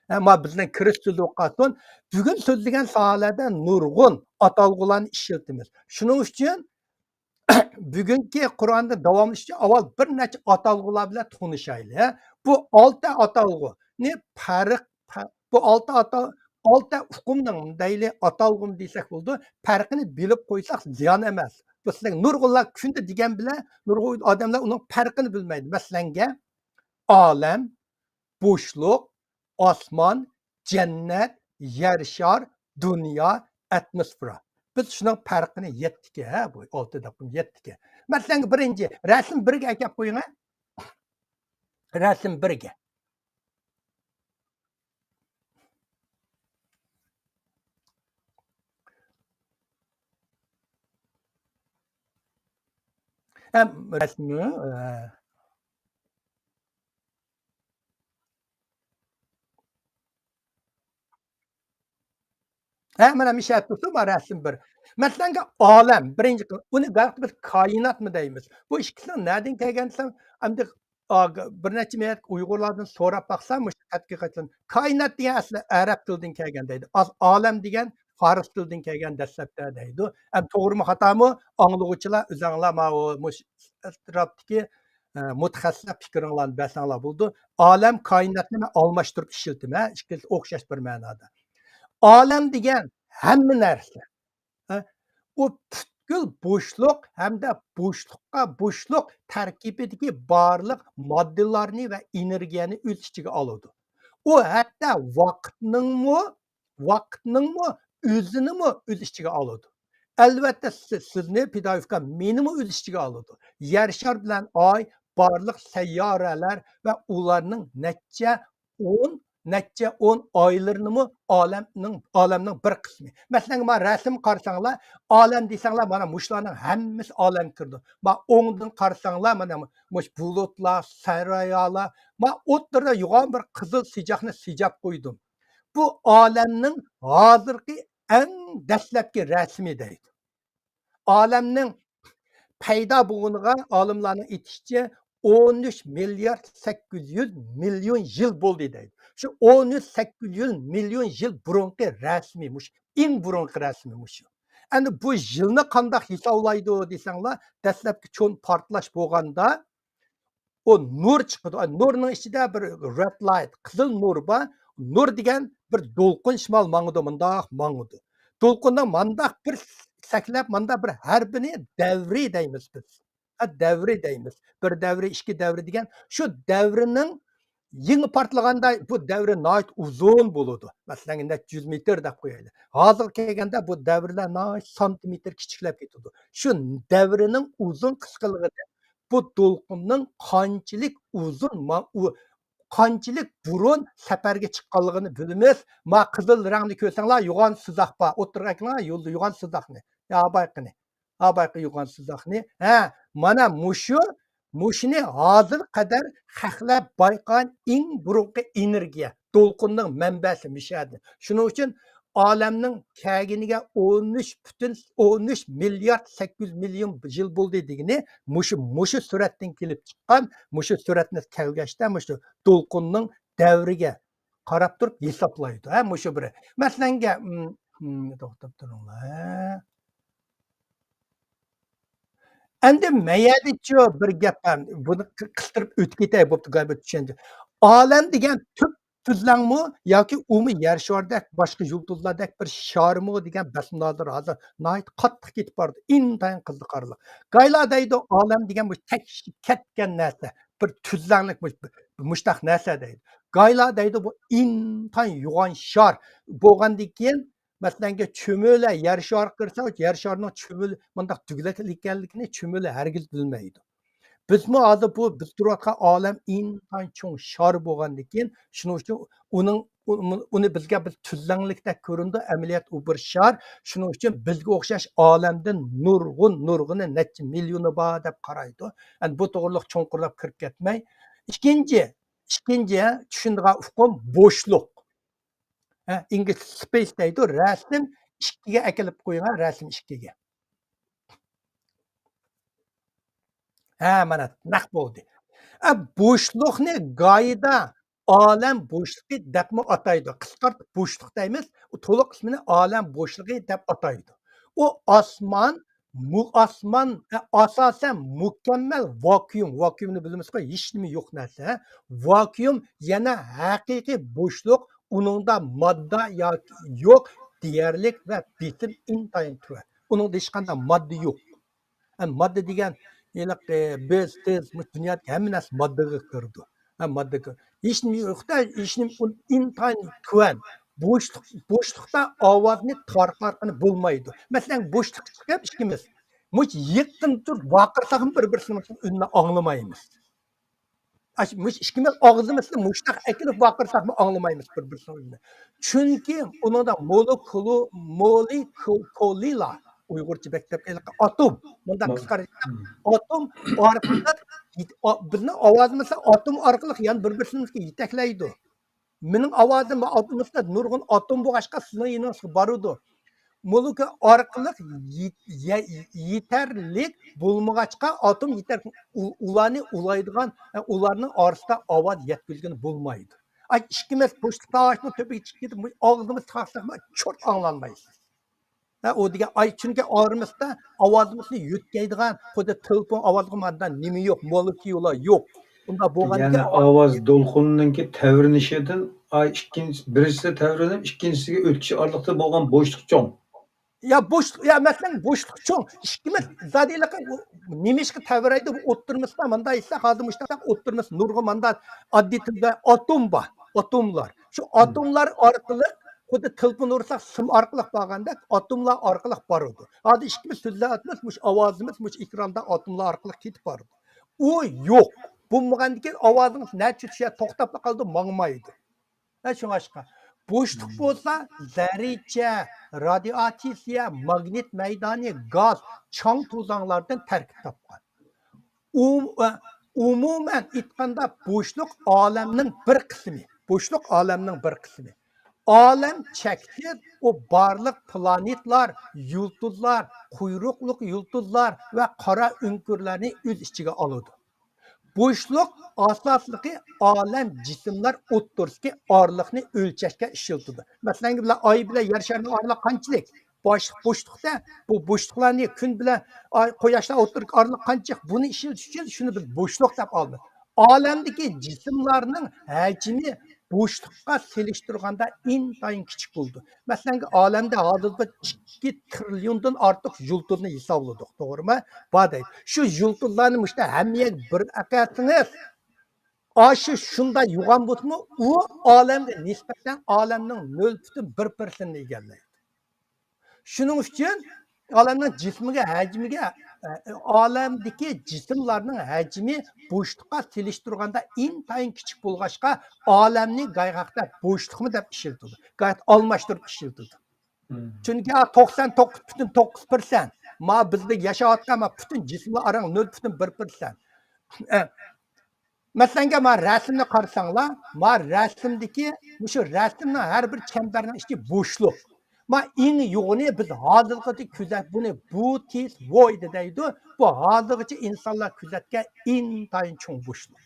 ئەمما بىزنىڭ كىرىستىلى قالسۇن، بۈگۈن سۆزلىگەن ساھەلەردە نۇرغۇن ئاتالغۇلارنى ئىشلىتىمىز. شۇنىڭ ئۈچۈن بۈگۈنكى قۇرئاندا داۋاملىشىشى ئاۋۋال بىر نەچچە ئاتالغۇلار بىلەن تونۇشايلى. بۇ ئالتە ئاتالغۇنى پەرق، پە-، بۇ ئالتە ئاتا-، ئالتە ئۇقۇمنىڭ دەيلى ئاتالغۇنى دېسەك بولىدۇ، پەرقىنى بىلىپ قويساق زىيان ئەمەس. بۇ سىلەر نۇرغۇنلار كۈندە دېگەن بىلەن نۇرغۇن ئادەملەر ئۇنىڭ پەرقىنى بىلمەيدۇ. مەسىلەنگە، ئالەم، بوشلۇق، ئاسمان، جەننەت، يەر شار، دۇنيا، ئاتموسفېرا. بىز شۇنىڭ پەرقىنى يەتتىكى، ھە، بۇ ئالتە دەپ يەتتىكى. مەسىلەن، بىرىنچى رەسىم بىرگە ئەكەپ قويۇڭ، ھە. رەسىم بىرگە. ھەم رەسىمنى، ئە، ھە، مانا مىشە تۇتۇم رەسىم بىر. مەسىلەن، ئالەم، بىرىنچى قىل-، ئۇنى بىز كائىناتمۇ دەيمىز. بۇ ئىككىسىنىڭ نەدىن كەلگەن دېسەم، ئەمدى، ئا، بىر نەچچە مىللەت ئۇيغۇرلاردىن سوراپ باقسا، مۇشۇ تەتقىقاتچىلار، كائىنات دېگەن ئەسلى ئەرەب تىلىدىن كەلگەن دەيدۇ. ئا-، ئالەم دېگەن فارس تىلىدىن كەلگەن دەسلەپتە دەيدۇ. ئەمدى توغرىمۇ خاتامۇ؟ ئاڭلىغۇچىلار ئۆزەڭلار ماۋۇ، مۇشۇ ئەتراپتىكى، ئە، مۇتەخەسسىسلەر پىكرىڭلارنى بەرسەڭلار بولىدۇ. ئالەم، كائىناتنى مەن ئالماشتۇرۇپ ئىشلىتىمەن، ھە، ئىككىلىسى ئوخشاش بىر مەنادا. ئالەم دېگەن ھەممە نەرسە. ھە؟ ئۇ پۈتكۈل بوشلۇق ھەمدە بوشلۇققا بوشلۇق تەركىبىدىكى بارلىق ماددىلارنى ۋە ئېنېرگىيەنى ئۆز ئىچىگە ئالىدۇ. ئۇ ھەتتا ۋاقىتنىڭمۇ، ۋاقىتنىڭمۇ ئۆزىنىمۇ ئۆز ئىچىگە ئالىدۇ. ئەلۋەتتە، سىز، سىزنى، پېداگوگىكا، مېنىمۇ ئۆز ئىچىگە ئالىدۇ. يەر شار بىلەن ئاي، بارلىق سەييارەلەر ۋە ئۇلارنىڭ نەچچە ئون، نەچچە ئون ئايلىرىنىمۇ ئالەمنىڭ، ئالەمنىڭ بىر قىسمى. مەسىلەن، مانا رەسىم قارىساڭلار، ئالەم دېسەڭلار، مانا مۇشۇلارنىڭ ھەممىسى ئالەمگە كىرىدۇ. مانا ئوڭدىن قارىساڭلار، مانا مۇشۇ بۇلۇتلار، سەھرايالار، مانا ئوتتۇرىدا يوغان بىر قىزىل سىجاقنى سىجاپ قويدۇم. بۇ ئالەمنىڭ ھازىرقى ئەڭ دەسلەپكى رەسىمى دەيدۇ. ئالەمنىڭ پەيدا بولغىنىغا ئالىملارنىڭ ئېيتىشىچە، ئون ئۈچ مىليارد سەككىز يۈز مىليون يىل بولدى دەيدۇ. شۇ ئون ئۈچ سەككىز يۈز مىليون يىل بۇرۇنقى رەسىمى، مۇشۇ ئەڭ بۇرۇنقى رەسىمى مۇشۇ. ئەمدى بۇ يىلنى قانداق ھېسابلايدۇ دېسەڭلار، دەسلەپكى چوڭ پارتلاش بولغاندا، ئۇ نۇر چىقىدۇ. ئا، نۇرنىڭ ئىچىدە بىر رەد لايت، قىزىل نۇر بار. نۇر دېگەن بىر دولقۇن شىمال ماڭىدۇ، مۇنداق ماڭىدۇ. دولقۇننىڭ مانداق بىر سەكلەپ، مانداق بىر ھەرپىنى دەۋرى دەيمىز بىز. ھە، دەۋرى دەيمىز. بىر دەۋرى، ئىككى دەۋرى دېگەن شۇ دەۋرىنىڭ يېڭى پارتلىغاندا بۇ دەۋرى ناھايىتى ئۇزۇن بولىدۇ. مەسىلەن، نەچچە يۈز مېتىر دەپ قويايلى. ھازىرغا كەلگەندە بۇ دەۋرلەر ناھايىتى سانتىمېتىر كىچىكلەپ كېتىدۇ. شۇ دەۋرىنىڭ ئۇزۇن قىسقىلىقىدىن بۇ دولقۇننىڭ قانچىلىك ئۇزۇن، ما-، ئۇ-، قانچىلىك بۇرۇن سەپەرگە چىققانلىقىنى بىلىمىز. ما قىزىل رەڭنى كۆرسەڭلار، يوغان سىزىق بار. ئوتتۇرىغا ئەكىلىڭلار، يولدا يوغان سىزىقنى. يا بايقىنى. ھا، بايقى يوغان سىزىقنى. ھە، مانا مۇشۇ، مۇشۇنى ھازىر قەدەر خەقلەر بايقىغان ئەڭ بۇرۇنقى ئېنېرگىيە، دولقۇننىڭ مەنبەسى مۇشۇ يەردە. شۇنىڭ ئۈچۈن ئالەمنىڭ كەلگىنىگە ئون ئۈچ پۈتۈن ئون ئۈچ مىليارد سەككىز يۈز مىليون يىل بولدى دېگىنى مۇشۇ، مۇشۇ سۈرەتتىن كېلىپ چىققان، مۇشۇ سۈرەتنى كەلگەچتە مۇشۇ دولقۇننىڭ دەۋرىگە قاراپ تۇرۇپ ھېسابلايدۇ. ھە، مۇشۇ بىرى. مەسىلەنگە، م، م، توختاپ تۇرۇڭلار. ئەمدى مەيەدىچۇ بىر گەپ بار. بۇنى قى-، قىستۇرۇپ ئۆتۈپ كېتەي، بوپتۇ، گەپ چۈشەندى. ئالەم دېگەن تۈپ تۈزلەڭمۇ ياكى ئۇمۇ يەر شارىدەك، باشقا يۇلتۇزلاردەك بىر شارمۇ دېگەن بەس مۇنازىرە ھازىر ناھايىتى قاتتىق كېتىپ بارىدۇ. ئىنتايىن قىزىقارلىق. گايلار دەيدۇ، ئالەم دېگەن بۇ تەكشى كەتكەن نەرسە، بىر تۈزلەڭلىك مۇش-، مۇشتاق نەرسە دەيدۇ. گايلار دەيدۇ، بۇ ئىنتايىن يوغان شار بولغاندىن كېيىن، مەسىلەنگە، چۆمۈلە يەر شارىغا كىرسە، يەر شارىنىڭ چۆمۈلە مۇنداق دۈگىلەك ئىكەنلىكىنى چۆمۈلە ھەرگىز بىلمەيدۇ. بىزمۇ ھازىر بۇ بىز تۇرۇۋاتقان ئالەم ئىنتايىن چوڭ شار بولغاندىن كېيىن، شۇنىڭ ئۈچۈن ئۇنىڭ، ئۇ-، ئۇنى بىزگە بىر تۈزلەڭلىكتەك كۆرۈنىدۇ. ئەمەلىيەت ئۇ بىر شار. شۇنىڭ ئۈچۈن بىزگە ئوخشاش ئالەمدىن نۇرغۇن، نۇرغۇنى نەچچە مىليونى بار دەپ قارايدۇ. ئەمدى بۇ توغرىلىق چوڭقۇرلاپ كىرىپ كەتمەي. ئىككىنچى، ئىككىنچى چۈشىنىدىغان ئۇقۇم بوشلۇق. ھە، ئىنگلىزچە سپېيس دەيدۇ. رەسىم ئىككىگە ئەكېلىپ قويۇڭ، رەسىم ئىككىگە. ھە، مانا نەق بولدى. ھە، بوشلۇقنى گايدا ئالەم بوشلۇقى دەپمۇ ئاتايدۇ. قىسقارتىپ بوشلۇق دەيمىز. ئۇ تولۇق ئىسمىنى ئالەم بوشلۇقى دەپ ئاتايدۇ. ئۇ ئاسمان، مۇ-، ئاسمان، ئە، ئاساسەن مۇكەممەل ۋاكۇئۇم. ۋاكۇئۇمنى بىلىمىزغۇ، ھېچنېمە يوق نەرسە. ھە؟ ۋاكۇئۇم يەنە ھەقىقىي بوشلۇق، ئۇنىڭدا ماددا ياكى يوق، دېيەرلىك ۋە بېسىم ئىنتايىن تۆۋەن. ئۇنىڭدا ھېچقانداق ماددا يوق. ھە، ماددا دېگەن ھېلىقى بىز، سىز، مۇشۇ دۇنيادىكى ھەممە نەرسە ماددىغا كىرىدۇ. ھە، ماددىغا. ھېچنېمە يوق-، ھېچنېمە ئۇ-، ئىنتايىن تۆۋەن. بوشلۇق، بوشلۇقتا ئاۋازنى تارقارقىنى بولمايدۇ. مەسىلەن، بوشلۇققا چىقىپ ئىككىمىز مۇش يېقىن تۇرۇپ ۋارقىرىساقمۇ بىر-بىرسىنىڭ ئۈنىنى ئاڭلىمايمىز. ئاش-، مۇش ئىككىمىز ئاغزىمىزنى مۇشتاق ئەكىلىپ ۋارقىرىساقمۇ ئاڭلىمايمىز بىر-بىرسىنىڭ ئۈنىنى. چۈنكى ئۇنىڭدا مولېكۇلو-، مولېكۇلىلار، ئۇيغۇرچە مەكتەپكە ھېلىقى ئاتوم، مۇنداق قىسقارتىپ، ئاتوم ئارقىلىق يېت-، ئا-، بىزنىڭ ئاۋازىمىزنى ئاتوم ئارقىلىق يەنە بىر-بىرسىمىزگە يېتەكلەيدۇ. مېنىڭ ئاۋازىم ۋە ئاتومىسىدا نۇرغۇن ئاتوم بولغاچقا، سىزنىڭ يېنىڭىزغا بارىدۇ. مولېكۇل ئارقىلىق يېت-، يە-، يېتەرلىك بولمىغاچقا، ئاتوم يېتەر-، ئۇ-، ئۇلارنى ئۇلايدىغان، ئۇلارنىڭ ئارىسىدا ئاۋاز يەتكۈزگىلى بولمايدۇ. ئاي، ئىككىمىز بوشلۇق تاۋاشنىڭ تۈپىگە چىقىپ كېتىپ، ئاغزىمىز تاقساقمۇ چوت ئاڭلانمايسىز. ھە، ئۇ دېگەن، ئاي، چۈنكى ئارىمىزدا ئاۋازىمىزنى يۆتكەيدىغان، خۇددى تېلېفون ئاۋازىغا ماندا نېمە يوق، مولېكۇلا يوق. ئۇنداق بولغاندىكىن يەنى ئاۋاز دولقۇنىنىڭكى تەۋرىنىشىدىن، ئاي، ئىككىنچى، بىرسىدە تەۋرىنىپ، ئىككىنچىسىگە ئۆتۈش ئارىلىقتا بولغان بوشلۇق چوڭ. يا بوشلۇق، يا مەسىلەن، بوشلۇق چوڭ. ئىككىمىز زادىلىقى نېمىشقا تەۋرەيدۇ؟ بۇ ئوتتۇرىمىزدا ماندا ئېيتساق، ھازىر مۇشۇنداق ئوتتۇرىمىز نۇرغۇن ماندا ئاددىي تىلدا ئاتوم بار، ئاتوملار. شۇ ئاتوملار ئارقىلىق خۇددى تېلېفون ئۇرساق سىم ئارقىلىق بارغاندەك ئاتوملار ئارقىلىق بارىدۇ. ھازىر ئىككىمىز سۆزلەۋاتىمىز، مۇشۇ ئاۋازىمىز مۇشۇ ئېكراندا ئاتوملار ئارقىلىق كېتىپ بارىدۇ. ئۇ يوق. بولمىغاندىكىن ئاۋازىڭىز نەچچە تۇتۇشى توختاپلا قالىدۇ، ماڭمايدۇ. ھە، شۇڭلاشقا بوشلۇق بولسا زەررىچە، رادىئاتسىيە، ماگنىت مەيدانى، گاز، چاڭ توزاڭلاردىن تەركىب تاپقان. ئۇ-، ئە، ئومۇمەن ئېيتقاندا، بوشلۇق ئالەمنىڭ بىر قىسمى. بوشلۇق ئالەمنىڭ بىر قىسمى. ئالەم چەكسىز، ئۇ بارلىق پلانېتلار، يۇلتۇزلار، قۇيرۇقلۇق يۇلتۇزلار ۋە قارا ئۆڭكۈرلەرنى ئۆز ئىچىگە ئالىدۇ. بوشلۇق ئاساسلىقى ئالەم جىسىملار ئوتتۇرىسىدىكى ئارىلىقنى ئۆلچەشكە ئىشلىتىدۇ. مەسىلەن، بىلەن ئاي بىلەن يەر شارىنىڭ ئارىلىقى قانچىلىك؟ باش-، بوشلۇقتا بۇ بوشلۇقلارنى، كۈن بىلەن ئاي، قۇياشلار ئوتتۇرىدىكى ئارىلىق قانچىلىك؟ بۇنى ئىشلىتىش ئۈچۈن شۇنى بىز بوشلۇق دەپ ئالىمىز. ئالەمدىكى جىسىملارنىڭ ھەجمى بوشلۇققا سېلىشتۇرغاندا ئىنتايىن كىچىك بولىدۇ. مەسىلەن، ئالەمدە ھازىرغىچە ئىككى تىرىليوندىن ئارتۇق يۇلتۇزنى ھېسابلىدۇق، توغرىمۇ؟ بار دەيدۇ. شۇ يۇلتۇزلارنى مۇشۇنداق ھەممە يەرگە بىر ئەكەلسىڭىز، ئاشۇ شۇنداق يوغان بولسىمۇ، ئۇ ئالەمگە نىسبەتەن ئالەمنىڭ نۆل پۈتۈن بىر پىرسەنتىنى ئىگىلەيدۇ. شۇنىڭ ئۈچۈن ئالەمنىڭ جىسمىگە، ھەجمىگە، ئە، ئالەمدىكى جىسىملارنىڭ ھەجمى بوشلۇققا سېلىشتۇرغاندا ئىنتايىن كىچىك بولغاچقا، ئالەمنى گايغاقتا بوشلۇقمۇ دەپ ئىشلىتىدۇ. گايت ئالماشتۇرۇپ ئىشلىتىدۇ. چۈنكى، ھە، توقسان توققۇز پۈتۈن توققۇز پىرسەنت. ما بىزدە ياشاۋاتقان ما پۈتۈن جىسىملار ئاران نۆل پۈتۈن بىر پىرسەنت. ئە، مەسىلەنگە، ما رەسىمنى قارىساڭلار، ما رەسىمدىكى، مۇشۇ رەسىمنىڭ ھەر بىر چەمبەرنىڭ ئىچى بوشلۇق. ما ئەڭ يوغىنى بىز ھازىرغىچە كۆزەت-، بۇنى بۇتىس ۋويد دەيدۇ. بۇ ھازىرغىچە ئىنسانلار كۆزەتكەن ئىنتايىن چوڭ بوشلۇق.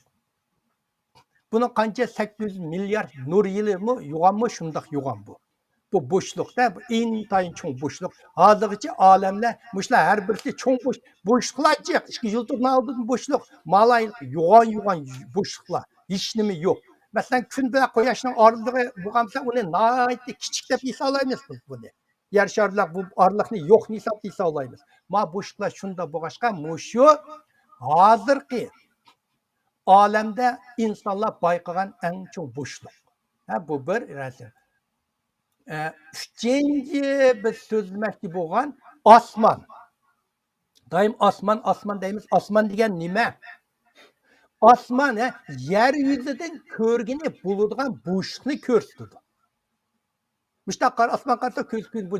بۇنىڭ قانچە سەككىز يۈز مىليارد نۇر يىلىمۇ يوغانمۇ، شۇنداق يوغان بۇ. بۇ بوشلۇقتا، بۇ ئىنتايىن چوڭ بوشلۇق. ھازىرغىچە ئالەملەر، مۇشۇلار ھەر بىرسى چوڭ بوش-، بوشلۇقلار جىق. ئىككى يۇلتۇزنىڭ ئالدىدىن بوشلۇق. مالايىق يوغان-يوغان بوشلۇقلار. ھېچنېمە يوق. مەسىلەن، كۈن بىلەن قۇياشنىڭ ئارىلىقى بولغانسا، ئۇنى ناھايىتى كىچىك دەپ ھېسابلايمىز بىز بۇنى. يەر شارىلىق بۇ ئارىلىقنى يوقنى ھېساب-، ھېسابلايمىز. ما بوشلۇقلار شۇنداق بولغاچقا، مۇشۇ ھازىرقى ئالەمدە ئىنسانلار بايقىغان ئەڭ چوڭ بوشلۇق. ھە، بۇ بىر رەسىم. ئە، ئۈچىنچى بىز سۆزلىمەكچى بولغان ئاسمان. دائىم ئاسمان، ئاسمان دەيمىز. ئاسمان دېگەن نېمە؟ ئاسمان، ھە، يەر يۈزىدىن كۆرگىلى بولىدىغان بوشلۇقنى كۆرسىتىدۇ. مۇشۇنداق قارا-، ئاسمان قارىسا كۆز، كۆز بۇ.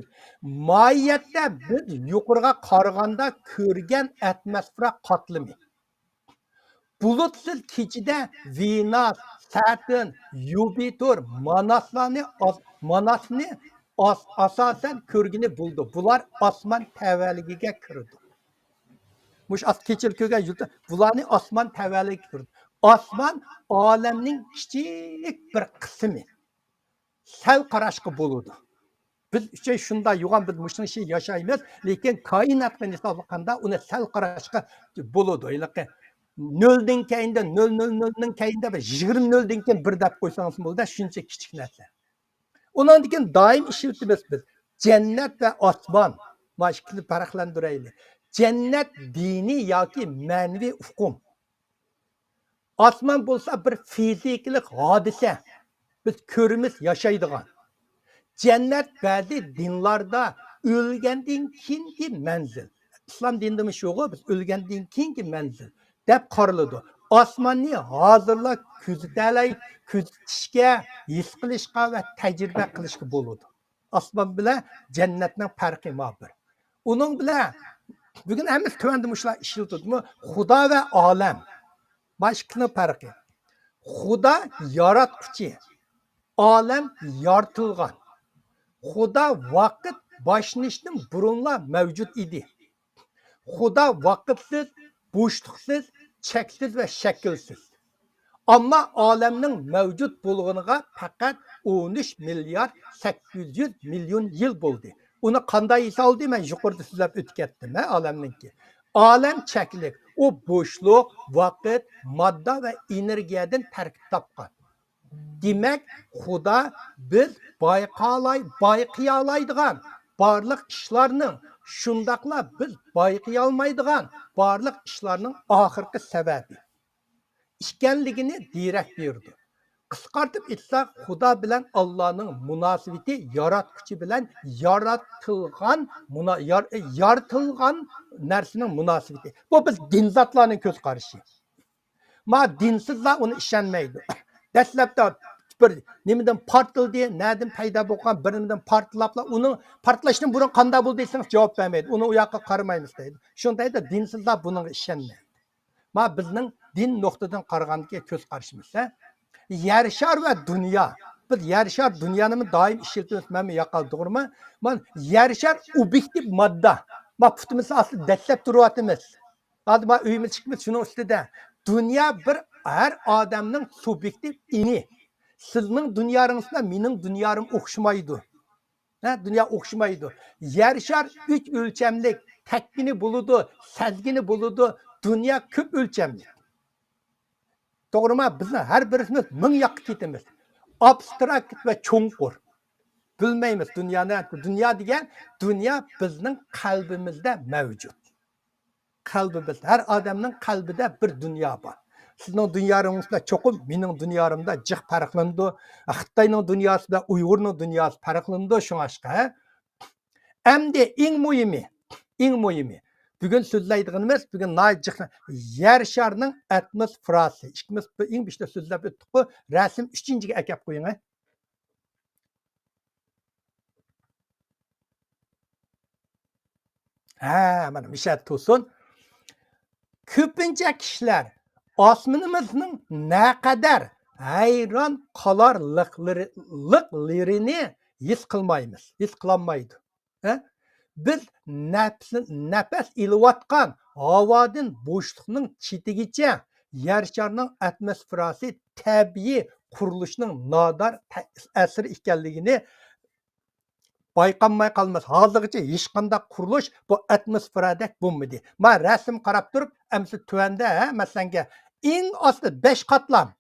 ماھىيەتتە بىز يۇقىرىغا قارىغاندا كۆرگەن ئاتموسفېرا قاتلىمى. بۇلۇتسىز كېچىدە ۋېنۇس، سەتۈرن، يۇپىتېر، ماناسلارنى ئاس-، ماناسنى ئاس-، ئاساسەن كۆرگىلى بولىدۇ. بۇلار ئاسمان تەۋەلىكىگە كىرىدۇ. مۇشۇ ئاس-، كېچىدە كۆرگەن يۇلتۇز، بۇلارنى ئاسمان تەۋەلىكىگە كىرىدۇ. ئاسمان ئالەمنىڭ كىچىك بىر قىسمى. سەل قاراشقا بولىدۇ. بىز ئۈچۈن شۇنداق يوغان، بىز مۇشۇنىڭ ئىچىدە ياشايمىز، لېكىن كائىناتقا ھېسابلىغاندا ئۇنى سەل قاراشقا بولىدۇ. ھېلىقى نۆلدىن كەينىدە، نۆل، نۆل، نۆلدىن كەينىدە بىر يىگىرمە نۆلدىن كېيىن بىر دەپ قويسىڭىز بولىدۇ، شۇنچە كىچىك نەرسە. ئۇنىڭدىن كېيىن دائىم ئىشلىتىمىز بىز. جەننەت ۋە ئاسمان. مانا ئىككىنى پەرقلەندۈرەيلى. جەننەت دىنىي ياكى مەنىۋى ئۇقۇم. ئاسمان بولسا بىر فىزىكىلىق ھادىسە. بىز كۆرىمىز، ياشايدىغان. جەننەت بەزى دىنلاردا ئۆلگەندىن كېيىنكى مەنزىل. ئىسلام دىنىدىمۇ شۇغۇ، بىز ئۆلگەندىن كېيىنكى مەنزىل دەپ قارىلىدۇ. ئاسماننى ھازىرلا كۆزىتەلەي، كۆزىتىشكە، ھېس قىلىشقا ۋە تەجرىبە قىلىشقا بولىدۇ. ئاسمان بىلەن جەننەتنىڭ پەرقى ما بىر. ئۇنىڭ بىلەن بۈگۈن ھەممىسى تۆۋەندە مۇشۇلار ئىشلىتىدۇ. خۇدا ۋە ئالەم. ما ئىككىسىنىڭ پەرقى. خۇدا ياراتقۇچى، ئالەم يارىتىلغان. خۇدا ۋاقىت باشلىنىشتىن بۇرۇنلا مەۋجۇت ئىدى. خۇدا ۋاقىتسىز، بوشلۇقسىز، چەكسىز ۋە شەكىلسىز. ئەمما ئالەمنىڭ مەۋجۇت بولغىنىغا پەقەت ئون ئۈچ مىليارد سەككىز يۈز مىليون يىل بولدى. ئۇنى قانداق ھېسابلىدى؟ مەن يۇقىرىدا سۆزلەپ ئۆتۈپ كەتتىم، ھە، ئالەمنىڭكى. ئالەم چەكلىك، ئۇ بوشلۇق، ۋاقىت، ماددا ۋە ئېنېرگىيەدىن تەركىب تاپقان. دېمەك، خۇدا بىز بايقالاي-، بايقىيالايدىغان بارلىق ئىشلارنىڭ، شۇنداقلا بىز بايقىيالمايدىغان بارلىق ئىشلارنىڭ ئاخىرقى سەۋەبى ئىكەنلىكىنى دېرەك بېرىدۇ. قىسقارتىپ ئېيتساق، خۇدا بىلەن ئاللانىڭ مۇناسىۋىتى ياراتقۇچى بىلەن ياراتىلغان مۇنا-، يار-، يارىتىلغان نەرسىنىڭ مۇناسىۋىتى. بۇ بىز دىن زاتلارنىڭ كۆز قارىشى. ما دىنسىزلار ئۇنى ئىشەنمەيدۇ. دەسلەپتە بىر نېمىدىن پارتلىدى، نەدىن پەيدا بولغان بىر نېمىدىن پارتلاپلا، ئۇنىڭ پارتلاشتىن بۇرۇن قانداق بولدى دېسىڭىز جاۋاب بەرمەيدۇ. ئۇنى ئۇ ياققا قارىمايمىز دەيدۇ. شۇنداقتا دىنسىزلار بۇنىڭغا ئىشەنمەيدۇ. ما بىزنىڭ دىن نۇقتىدىن قارىغاندىكى كۆز قارىشىمىزدا يەر شار ۋە دۇنيا. بىز يەر شار دۇنيانىمۇ دائىم ئىشلىتىمىز، مەنمۇ ياقا توغرىمۇ؟ مانا يەر شار ئوبيېكتىپ ماددا. ما پۇتىمىزنى ئاستىدا دەسسەپ تۇرۇۋاتىمىز. ھازىر ما ئۆيىمىز چىقىمىز شۇنىڭ ئۈستىدە. دۇنيا بىر ھەر ئادەمنىڭ سۇبيېكتىپ ئېڭى. سىزنىڭ دۇنيارىڭىز بىلەن مېنىڭ دۇنيارىم ئوخشىمايدۇ. ھە، دۇنيا ئوخشىمايدۇ. يەر شار ئۈچ ئۆلچەملىك، تەككىنى بولىدۇ، سەزگىنى بولىدۇ، دۇنيا كۆپ ئۆلچەملىك. توغرىما؟ بىزنىڭ ھەر بىرىمىز مىڭ ياققا كېتىمىز. ئابستراكت ۋە چوڭقۇر. بىلمەيمىز دۇنيانى. دۇنيا دېگەن، دۇنيا بىزنىڭ قەلبىمىزدە مەۋجۇت. قەلبىمىز، ھەر ئادەمنىڭ قەلبىدە بىر دۇنيا بار. سىزنىڭ دۇنيارىڭىز بىلەن چوقۇم مېنىڭ دۇنيارىمدا جىق پەرقلىنىدۇ. خىتاينىڭ دۇنياسى بىلەن ئۇيغۇرنىڭ دۇنياسى پەرقلىنىدۇ. شۇڭلاشقا، ھە؟ ئەمدى ئەڭ مۇھىمى، ئەڭ مۇھىمى، بۈگۈن سۆزلەيدىغىنىمىز، بۈگۈن ناھايىتى جىق، يەر شارىنىڭ ئاتموسفېراسى. ئىككىمىز بىر ئەڭ بېشىدا سۆزلەپ ئۆتتۇققۇ، رەسىم ئۈچىنچىگە ئەكەپ قويۇڭ، ھە. ھە، مانا مۇشۇ يەردە تۇرسۇن. كۆپىنچە كىشىلەر ئاسمىنىمىزنىڭ نەقەدەر ھەيران قالارلىقلىرى، لىقلىرىنى ھېس قىلمايمىز، ھېس قىلالمايدۇ. ھە؟ بىز نەپس-، نەپەس ئېلىۋاتقان ھاۋادىن بوشلۇقنىڭ چېتىگىچە يەر شارىنىڭ ئاتموسفېراسى تەبىئىي قۇرۇلۇشنىڭ نادار تە-، ئەسىرى ئىكەنلىكىنى بايقالماي قالماس. ھازىرغىچە ھېچقانداق قۇرۇلۇش بۇ ئاتموسفېرادەك بولمىدى. ما رەسىم قاراپ تۇرۇپ، ئەمسە تۆۋەندە، ھە، مەسىلەنگە، ئىڭ ئاستى بەش قاتلام.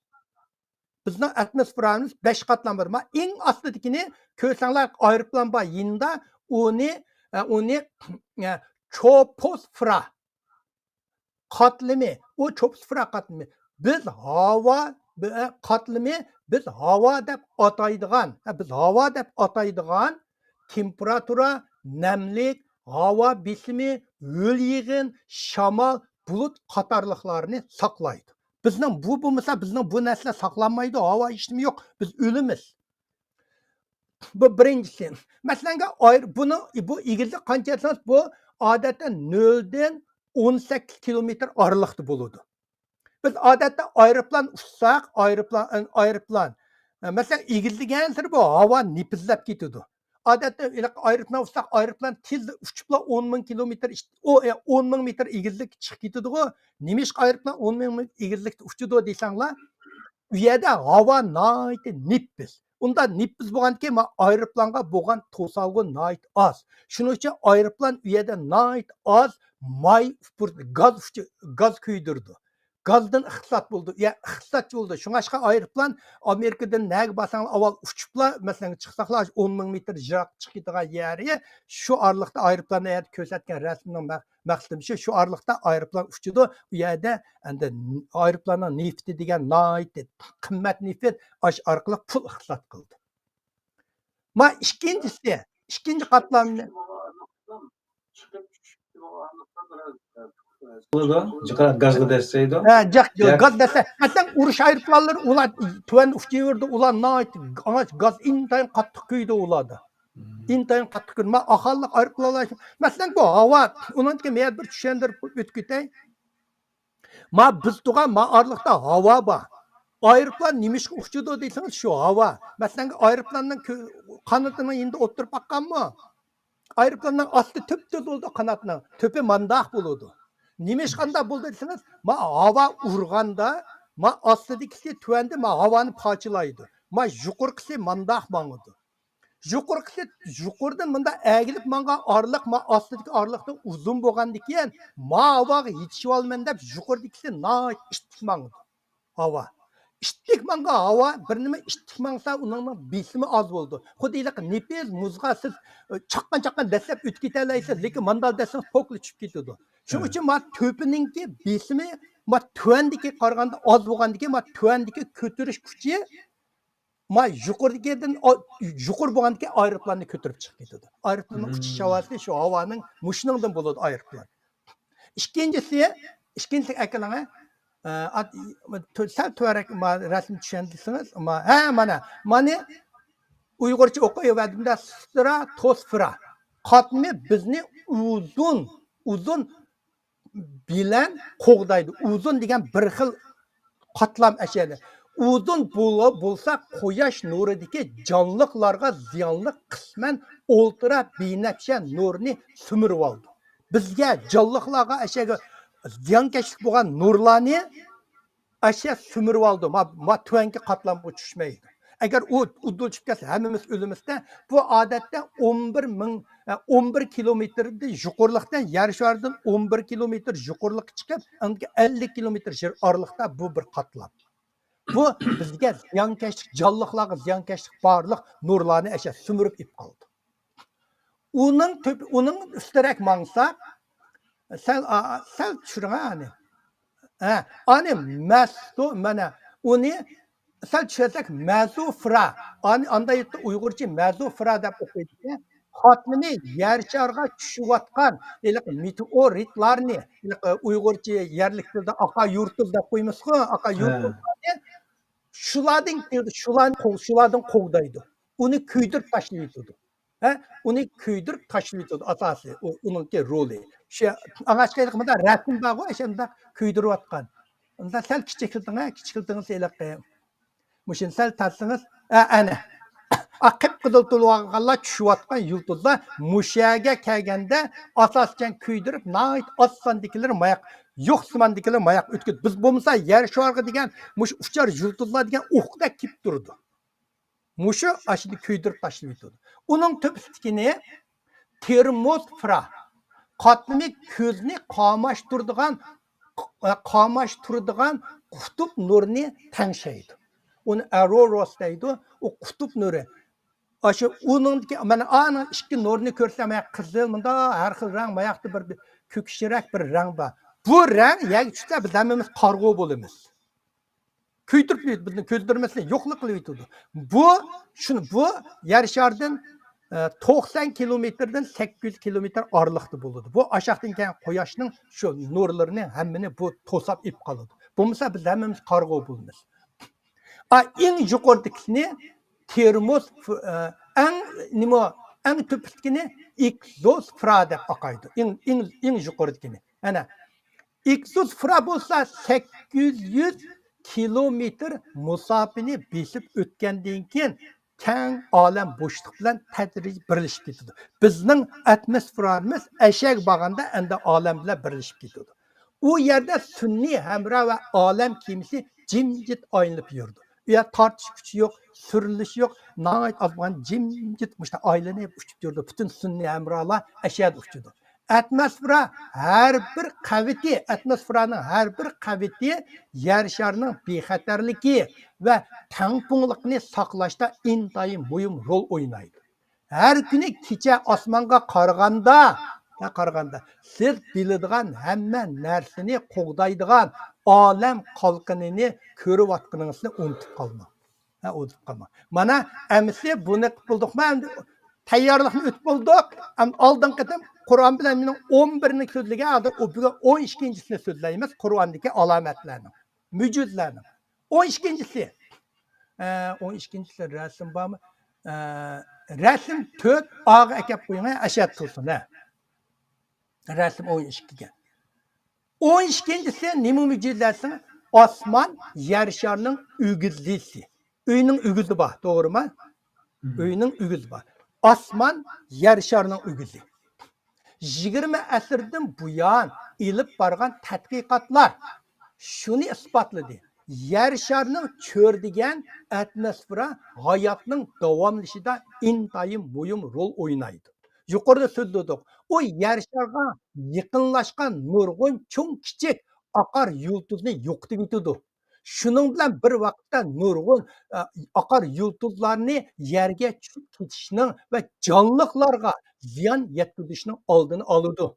بىزنىڭ ئاتموسفېرامىز بەش قاتلام بار. ما ئىڭ ئاستىدىكىنى كۆرسەڭلار، ئايروپىلان بار يېنىدا، ئۇنى، ئە، ئۇنى، ئە، تروپوسفېرا قاتلىمى، ئۇ تروپوسفېرا قاتلىمى. بىز ھاۋا، بى-، قاتلىمى، بىز ھاۋا دەپ ئاتايدىغان، ھە، بىز ھاۋا دەپ ئاتايدىغان تېمپېراتۇرا، نەملىك، ھاۋا بېسىمى، ھۆل يېغىن، شامال، بۇلۇت قاتارلىقلارنى ساقلايدۇ. بىزنىڭ بۇ بولمىسا، بىزنىڭ بۇ نەرسىلەر ساقلانمايدۇ، ھاۋا ھېچنېمە يوق، بىز ئۆلىمىز. بۇ بىرىنچىسى. مەسىلەنگە، ئاير-، بۇنىڭ، بۇ ئېگىزلىك قانچە دېسىڭىز، بۇ ئادەتتە نۆلدىن ئون سەككىز كىلومېتىر ئارىلىقتا بولىدۇ. بىز ئادەتتە ئايروپىلان ئۇچساق، ئايروپىلان، ئايروپىلان، مەسىلەن، ئېگىزلىگەنسېرى بۇ ھاۋا نېپىزلەپ كېتىدۇ. ئادەتتە ھېلىقى ئايروپىلان ئۇچساق، ئايروپىلان تېزلا ئۇچۇپلا ئون مىڭ كىلومېتىر ئىچ-، ئو-، ئون مىڭ مېتىر ئېگىزلىككە چىقىپ كېتىدىغۇ. نېمىشقا ئايروپىلان ئون مىڭ مېتىر ئېگىزلىكتە ئۇچىدۇ دېسەڭلار، ئۇ يەردە ھاۋا ناھايىتى نېپىز. ئۇنداق نېپىز بولغاندىكىن، ما ئايروپىلانغا بولغان توسالغۇ ناھايىتى ئاز. شۇنىڭ ئۈچۈن ئايروپىلان ئۇ يەردە ناھايىتى ئاز ماي ئۇپۇر-، گاز ئۇچۇ-، گاز كۆيدۈرىدۇ. گازدىن ئىقتىساد بولىدۇ. يا، ئىقتىسادچى بولىدۇ. شۇڭلاشقا ئايروپىلان ئامېرىكىدىن نەگە بارساڭلار ئاۋۋال ئۇچۇپلا، مەسىلەن، چىقساقلا، ئون مىڭ مېتىر يىراق چىقىپ كېتىدىغان يەرگە، شۇ ئارىلىقتا ئايروپىلان ئەتە كۆرسەتكەن رەسىمنىڭ مە-، مەقسىتىم شۇ، شۇ ئارىلىقتا ئايروپىلان ئۇچىدۇ. ئۇ يەردە ئەندى ئايروپىلاننىڭ نېفىتى دېگەن ناھايىتى قىممەت نېفىت، ئاش ئارقىلىق پۇل ئىقتىساد قىلدى. ما ئىككىنچىسى، ئىككىنچى قاتلامنى. بولىدۇ، جىقراق گازغا دەسسەيدۇ. ھە، جىق، ياق. گاز دەسسە. مەسىلەن، ئۇرۇش ئايروپىلانلىرى ئۇلار تۆۋەن ئۇچۇۋېرىدۇ، ئۇلار ناھايىتى ئاڭاش گاز ئىنتايىن قاتتىق كۈيىدۇ ئۇلاردا. ئىنتايىن قاتتىق كۈيىدۇ. ما ئاخاللىق ئايروپىلانلار، مەسىلەن، بۇ ھاۋا، ئۇنىڭدىكى مەن بىر چۈشەندۈرۈپ ئۆتۈپ كېتەي. ما بىز تۇرغان ما ئارىلىقتا ھاۋا بار. ئايروپىلان نېمىشقا ئۇچىدۇ دېسىڭىز، شۇ ھاۋا. مەسىلەن، ئايروپىلاننىڭ كۆ-، قانىتىنىڭ يېنىدا ئولتۇرۇپ باققانمۇ؟ ئايروپىلاننىڭ ئاستى تۈپتۈز بولىدۇ، قاناتنىڭ تۆپى مانداق بولىدۇ. نېمىشقا ئانداق بولىدۇ دېسىڭىز، ما ھاۋا ئۇرغاندا، ما ئاستىدىكىسى تۆۋەندە ما ھاۋانى پارچىلايدۇ. ما يۇقىرىقىسى مانداق ماڭىدۇ. يۇقىرىقىسى، يۇقىرىدىن مۇنداق ئەگىلىپ ماڭغان ئارىلىق، ما ئاستىدىكى ئارىلىقتىن ئۇزۇن بولغاندىكىن، ما ھاۋاغا يېتىشىۋالىمەن دەپ يۇقىرىدىكىسى ناھايىتى ئىتتىك ماڭىدۇ. ھاۋا. ئىتتىك ماڭغان ھاۋا، بىر نېمە ئىتتىك ماڭسا، ئۇنىڭ بېسىمى ئاز بولىدۇ. خۇددى ھېلىقى نېپىز مۇزغا سىز، ئە، چاققان-چاققان دەسسەپ ئۆتۈپ كېتەلەيسىز، لېكىن ماندال دەسسىڭىز پوكلا چۈشۈپ كېتىدۇ. شۇنىڭ ئۈچۈن ما تۆپىنىڭكى بېسىمى ما تۆۋەندىكىگە قارىغاندا ئاز بولغاندىكىن، ما تۆۋەندىكى كۆتۈرۈش كۈچى ما يۇقىرىدىكىدىن، ئا-، يۇقىرى بولغاندىكىن ئايروپىلاننى كۆتۈرۈپ چىقىپ كېتىدۇ. ئايروپىلاننىڭ ئۇچۇش ھاۋاسى شۇ ھاۋانىڭ مۇشۇنىڭدىن بولىدۇ ئايروپىلان. ئىككىنچىسى، ئىككىنچىسى ئەكېلىڭە. ئە، ئات-، تۆ-، سەل تۆۋەنرەك ما-، رەسىم چۈشەندۈرسىڭىز، ما-، ھە، مانا، مانى ئۇيغۇرچە ئوقۇۋەردىم-دە، ستراتوسفېرا قاتلىمى بىزنى ئۇزۇن، ئۇزۇن بىلەن قوغدايدۇ. ئۇزۇن دېگەن بىر خىل قاتلام ئەشەدە. ئۇزۇن بول-، بولسا قۇياش نۇرىدىكى جانلىقلارغا زىيانلىق قىسمەن ئولترا بىنەپشە نۇرنى سۈمۈرۈۋالىدۇ. بىزگە جانلىقلارغا ئەشەگە زىيانكەشلىك بولغان نۇرلارنى ئەشە سۈمۈرۈۋالىدۇ. ما، ما تۆۋەنكى قاتلامغا چۈشمەيدۇ. ئەگەر ئۇ ئۇدۇل چۈشۈپ كەتسە، ھەممىمىز ئۆلىمىز-دە. بۇ ئادەتتە ئون بىر مىڭ، ئە، ئون بىر كىلومېتىردىن يۇقىرىلىقتىن، يەر شارىدىن ئون بىر كىلومېتىر يۇقىرىلىققا چىقىپ، ئەللىك كىلومېتىر يىر ئارىلىقتا بۇ بىر قاتلام. بۇ بىزگە زىيانكەشلىك، جانلىقلارغا زىيانكەشلىك بارلىق نۇرلارنى ئەشە سۈمۈرۈپ ئېلىپ قالىدۇ. ئۇنىڭ تۆپ-، ئۇنىڭ ئۈستىرەك ماڭساق، سەل، ئا، سەل چۈشۈرۈڭ ئانى. ھە، ئانى مەسۇ، مانا، ئۇنى سەل چۈشەنسەك، مەزۇفرا. ئانى ئاندا يەتتە ئۇيغۇرچە مەزۇفرا دەپ ئوقۇيدىكەن. قاتلىمى يەر شارىغا چۈشۈۋاتقان ھېلىقى مېتېئورىتلارنى، ھېلىقى ئۇيغۇرچە يەرلىك تىلدا ئاقا يۇلتۇز دەپ قويمىسىغۇ، ئاقا يۇلتۇزلارنى شۇلاردىن، شۇلارنى قوغ-، شۇلاردىن قوغدايدۇ. ئۇنى كۆيدۈرۈپ تاشلىۋېتىدۇ. ھە؟ ئۇنى كۆيدۈرۈپ تاشلىۋېتىدۇ ئاساسىي، ئۇ، ئۇنىڭكى رولى. شۇ ئاڭاشقا ھېلىقى مۇنداق رەسىم بارغۇ، ئاشۇنداق كۆيدۈرۈۋاتقان. ئۇندا سەل كىچىكلىتىڭ، ھە، كىچىكلىتىڭىز ھېلىقى. مۇشۇنى سەل تارتسىڭىز، ئە، ئەنە. ئا، قىپقىزىل تولۇۋالغانلار چۈشۈۋاتقان يۇلتۇزلار مۇشۇ يەرگە كەلگەندە ئاساسەن كۆيدۈرۈپ، ناھايىتى ئاز ساندىكىلىرى ماياق، يوق ساندىكىلىرى ماياق ئۆتكۈزىدۇ. بىز بولمىسا يەر شارىغا دېگەن مۇشۇ ئۇچار يۇلتۇزلار دېگەن ئوقتەك كېلىپ تۇرىدۇ. مۇشۇ ئاشۇنى كۆيدۈرۈپ تاشلىۋېتىدۇ. ئۇنىڭ تۆپىسىدىكىنى تېرموسفېرا، قاتلىمى كۆزنى قاماشتۇرىدىغان، قاماشتۇرىدىغان قۇتۇپ نۇرىنى تەڭشەيدۇ. ئۇنى ئەرورس دەيدۇ. ئۇ قۇتۇپ نۇرى. ئاشۇ ئۇنىڭدىكى، مانا ئانىڭ ئىككى نۇرىنى كۆرسەم، قىزىل، مۇنداق ھەر خىل رەڭ، ماياقتا بىر، بىر كۆكۈشرەك بىر رەڭ بار. بۇ رەڭ يەرگە چۈشسە، بىز ھەممىمىز قارىغۇ بولىمىز. كۆيدۈرۈپ، بىزنى كۆيدۈرمەسلىك، يوقلا قىلىۋېتىدۇ. بۇ، شۇنى، بۇ يەر شارىدىن، ئە، توقسان كىلومېتىردىن سەككىز يۈز كىلومېتىر ئارىلىقتا بولىدۇ. بۇ ئاشاقتىن كەلگەن قۇياشنىڭ شۇ نۇرلىرىنى ھەممىنى بۇ توساپ ئېلىپ قالىدۇ. بولمىسا بىز ھەممىمىز قارىغۇ بولىمىز. ئا، ئەڭ يۇقىرىدىكىسىنى تېرموس، ئە، ئەڭ نېمە، ئەڭ تۆپىدىكىنى ئېكزوسفېرا دەپ ئاقايدۇ. ئەڭ، ئەڭ، ئەڭ يۇقىرىدىكىنى. ئەنە، ئېكزوسفېرا بولسا سەككىز يۈز كىلومېتىر مۇساپىنى بېسىپ ئۆتكەندىن كېيىن، كەڭ ئالەم بوشلۇق بىلەن تەدرىجىي بىرلىشىپ كېتىدۇ. بىزنىڭ ئاتموسفېرامىز ئەشەگە بارغاندا ئەمدى ئالەم بىلەن بىرلىشىپ كېتىدۇ. ئۇ يەردە سۈنئىي ھەمراھ ۋە ئالەم كېمىسى جىمجىت ئايلىنىپ يۈرىدۇ. ئۇ يەردە تارتىش كۈچى يوق، سۈرۈلۈشى يوق، ناھايىتى ئاز بولغان جىمجىت مۇشۇنداق ئايلىنىپ ئۇچۇپ يۈرىدۇ. پۈتۈن سۈنئىي ھەمراھلار ئەشەدە ئۇچىدۇ. ئاتموسفېرا ھەر بىر قەۋىتى، ئاتموسفېرانىڭ ھەر بىر قەۋىتى يەر شارىنىڭ بىخەتەرلىكى ۋە تەڭپۇڭلۇقىنى ساقلاشتا ئىنتايىن مۇھىم رول ئوينايدۇ. ھەر كۈنى كېچە ئاسمانغا قارىغاندا، قارىغاندا، سىز بىلىدىغان ھەممە نەرسىنى قوغدايدىغان ئالەم قالقىنىنى كۆرۈۋاتقىنىڭىزنى ئۇنتۇپ قالماڭ. ھە، ئۇدۇپ قالماڭ. مانا، ئەمىسە بۇنى قىلىپ بولدۇقمۇ؟ ئەمدى تەييارلىقنى ئۆتۈپ بولدۇق. ئەم، ئالدىنقى قېتىم قۇرئان بىلەن مېنىڭ ئون بىرنى سۆزلىگەن، ھازىر ئۇ بۈگۈن ئون ئىككىنچىسىنى سۆزلەيمىز، قۇرئاندىكى ئالامەتلەرنىڭ، مۆجىزىلەرنىڭ. ئون ئىككىنچىسى. ئە، ئون ئىككىنچىسى رەسىم بارمۇ؟ ئە، رەسىم تۆت ئاغا ئەكەپ قويۇڭ، ھە، ئەشەد تۇرسۇن، ھە. رەسىم ئون ئىككىگە. ئون ئىككىنچىسى نېمە مۆجىزە دېسەڭ، ئاسمان يەر شارىنىڭ ئۆگزىسى. ئۆينىڭ ئۆگزى بار، توغرىمۇ؟ مم. ئۆينىڭ ئۆگزى بار. ئاسمان يەر شارىنىڭ ئۆگزى. يىگىرمە ئەسىردىن بۇيان ئېلىپ بارغان تەتقىقاتلار شۇنى ئىسپاتلىدى. يەر شارىنىڭ چۆرىدىگەن ئاتموسفېرا ھاياتنىڭ داۋاملىشىشىدا ئىنتايىن مۇھىم رول ئوينايدۇ. يۇقىرىدا سۆزلىدۇق. ئۇ يەر شارغا يېقىنلاشقان نۇرغۇن چوڭ كىچىك ئاقار يۇلتۇزنى يوقىتىۋېتىدۇ. شۇنىڭ بىلەن بىر ۋاقىتتا نۇرغۇن، ئە، ئاقار يۇلتۇزلارنى يەرگە چۈشۈپ كېتىشنىڭ ۋە جانلىقلارغا زىيان يەتكۈزۈشنىڭ ئالدىنى ئالىدۇ.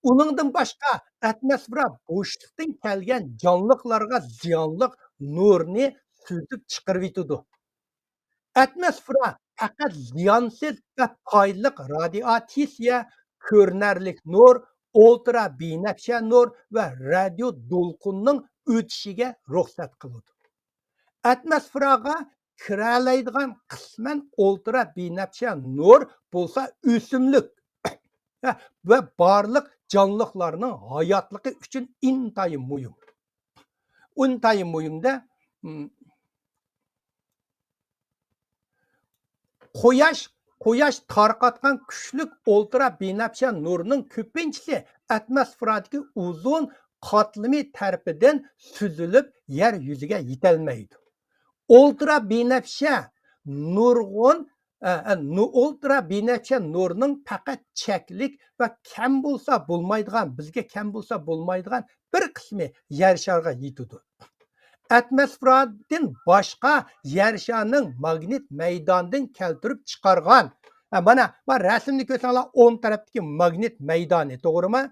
ئۇنىڭدىن باشقا، ئاتموسفېرا بوشلۇقتىن كەلگەن جانلىقلارغا زىيانلىق نۇرنى سۈزۈپ چىقىرىۋېتىدۇ. ئاتموسفېرا پەقەت زىيانسىز ۋە پايدىلىق رادىئاتسىيە، كۆرۈنەرلىك نۇر، ئۇلترا بىنەپشە نۇر ۋە رادىيو دولقۇننىڭ ئۆتۈشىگە رۇخسەت قىلىدۇ. ئاتموسفېراغا كىرەلەيدىغان قىسمەن ئۇلترا بىنەپشە نۇر بولسا ئۆسۈملۈك ۋە بارلىق جانلىقلارنىڭ ھاياتلىقى ئۈچۈن ئىنتايىن مۇھىم. ئىنتايىن مۇھىمدە، م، قۇياش، قۇياش تارقاتقان كۈچلۈك ئۇلترا بىنەپشە نۇرنىڭ كۆپىنچىسى ئاتموسفېرادىكى ئوزون قاتلىمى تەرىپىدىن سۈزۈلۈپ، يەر يۈزىگە يېتەلمەيدۇ. ئۇلترا بىنەپشە نۇرغۇن، ئە، ئە، نۇ-، ئۇلترا بىنەپشە نۇرنىڭ پەقەت چەكلىك ۋە كەم بولسا بولمايدىغان، بىزگە كەم بولسا بولمايدىغان بىر قىسمى يەر شارىغا يېتىدۇ. ئاتموسفېرادىن باشقا يەر شارىنىڭ ماگنىت مەيدانىدىن كەلتۈرۈپ چىقارغان، ھە، مانا، مانا رەسىمنى كۆرسەڭلار، ئوڭ تەرەپتىكى ماگنىت مەيدانى، توغرىمۇ؟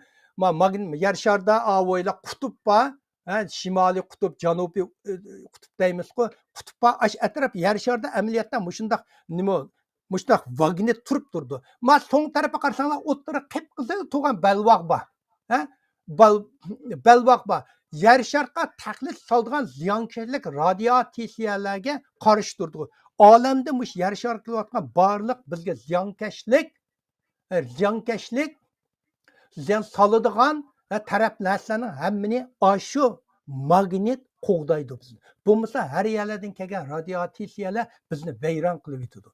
ما-، ماگن-، يەر شارىدا ئاۋۇيلا قۇتۇپ بار، ھە، شىمالىي قۇتۇپ، جەنۇبىي، ئى، قۇتۇپ دەيمىزغۇ، قۇتۇپ بار، ئاشۇ ئەتراپ يەر شارىدا ئەمەلىيەتتە مۇشۇنداق نېمە، مۇشۇنداق ماگنىت تۇرۇپ تۇرىدۇ. ما سوڭ تەرەپكە قارىساڭلار، ئوتتۇرا قىپقىزىل تۇرغان بەلباغ بار. ھە؟ بال-، بەلباغ بار. يەر شارغا تەقلىد سالىدىغان زىيانكەشلىك رادىياتسىيەلەرگە قارشى تۇرىدۇ. ئالەمدە مۇشۇ يەر شارىغا كېلىۋاتقان بارلىق بىزگە زىيانكەشلىك، ئە، زىيانكەشلىك، زىيان سالىدىغان ۋە تەرەپ نەرسىلەرنىڭ ھەممىنى ئاشۇ ماگنىت قوغدايدۇ بىزنى. بولمىسا ھەر يەرلەردىن كەلگەن رادىياتسىيەلەر بىزنى ۋەيران قىلىۋېتىدۇ.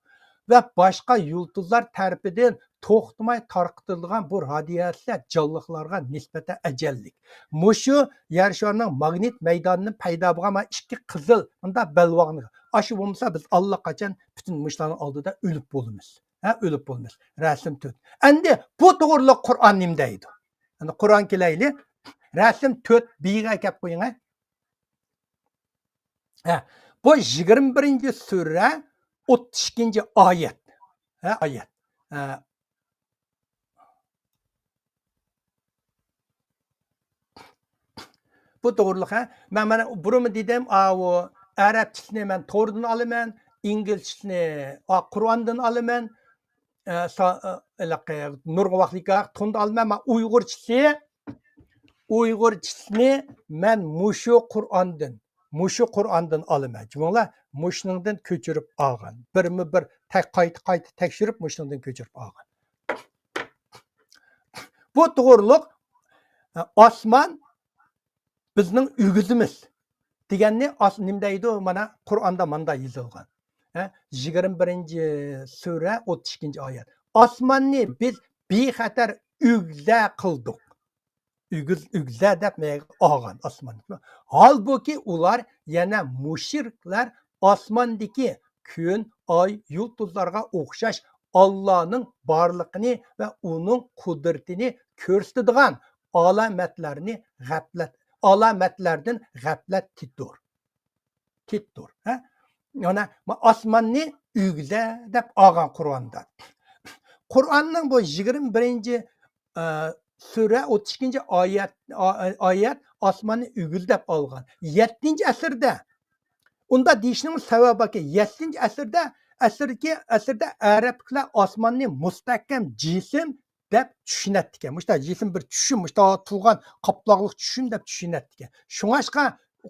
ۋە باشقا يۇلتۇزلار تەرىپىدىن توختىماي تارقىتىلىدىغان بۇ رادىياتسىيە جانلىقلارغا نىسبەتەن ئەجەللىك. مۇشۇ يەر شارىنىڭ ماگنىت مەيدانىدىن پەيدا بولغان مانا ئىككى قىزىل مۇنداق بەلباغنى، ئاشۇ بولمىسا بىز ئاللىقاچان پۈتۈن مۇشۇلارنىڭ ئالدىدا ئۆلۈپ بولىمىز. ھە، ئۆلۈپ بولىمىز. رەسىم تۆت. ئەمدى بۇ توغرىلىق قۇرئان نېمە دەيدۇ؟ ئەمدى قۇرئان كېلەيلى. رەسىم تۆت بىگە ئەكەپ قويۇڭ، ھە. ھە، بۇ يىگىرمە بىرىنچى سۈرە، ئوتتۇز ئىككىنچى ئايەت. ھە، ئايەت. ھە. بۇ توغرىلىق، ھە. مەن مانا بۇرۇنمۇ دېدىم، ئاۋۇ ئەرەبچىسىنى مەن توردىن ئالىمەن، ئىنگلىزچىسىنى، ئا، قۇرئاندىن ئالىمەن، ئە، سا-، ئە، ھېلىقى نۇرغۇن ۋاقىتلىك توندا ئالىمەن. مەن ئۇيغۇرچىسى، ئۇيغۇرچىسىنى مەن مۇشۇ قۇرئاندىن، مۇشۇ قۇرئاندىن ئالىمەن. جۇمۇڭلار، مۇشۇنىڭدىن كۆچۈرۈپ ئالغان. بىرمۇ بىر تەك-، قايتا، قايتا تەكشۈرۈپ مۇشۇنىڭدىن كۆچۈرۈپ ئالغان. بۇ توغرىلىق، ئە، ئاسمان بىزنىڭ ئۆگزىمىز دېگەننى ئاس-، نېمە دەيدۇ؟ مانا قۇرئاندا ماندا يېزىلغان. ھە، يىگىرمە بىرىنچى سۈرە، ئوتتۇز ئىككىنچى ئايەت. ئاسماننى بىز بىخەتەر ئۆگزە قىلدۇق. ئۆگز-، ئۆگزە دەپ مەنە ئالغان ئاسماننى. ھالبۇكى ئۇلار، يەنى مۇشرىكلار، ئاسماندىكى كۈن، ئاي، يۇلتۇزلارغا ئوخشاش ئاللانىڭ بارلىقىنى ۋە ئۇنىڭ قۇدرىتىنى كۆرسىتىدىغان ئالامەتلەرنى غەپلەت، ئالامەتلەردىن غەپلەتتىدۇر. تىتتۇر. ھە؟ يەنە ئاسماننى ئۆگزە دەپ ئالغان قۇرئاندا. قۇرئاننىڭ بۇ يىگىرمە بىرىنچى، ئە، سۈرە ئوتتۇز ئىككىنچى ئايەت، ئا-، ئايەت ئاسماننى ئۆگزە دەپ ئالغان. يەتتىنچى ئەسىردە ئۇنداق دېيىشنىڭ سەۋەبى باركى، يەتتىنچى ئەسىردە، ئەسىردىكى، ئەسىردە ئەرەبلەر ئاسماننى مۇستەھكەم جىسىم دەپ چۈشىنەتتىكەن. مۇشۇنداق جىسىم بىر چۈشۈم، مۇشۇنداق تۇرغان قاپلاقلىق چۈشۈم دەپ چۈشىنەتتىكەن. شۇڭاشقا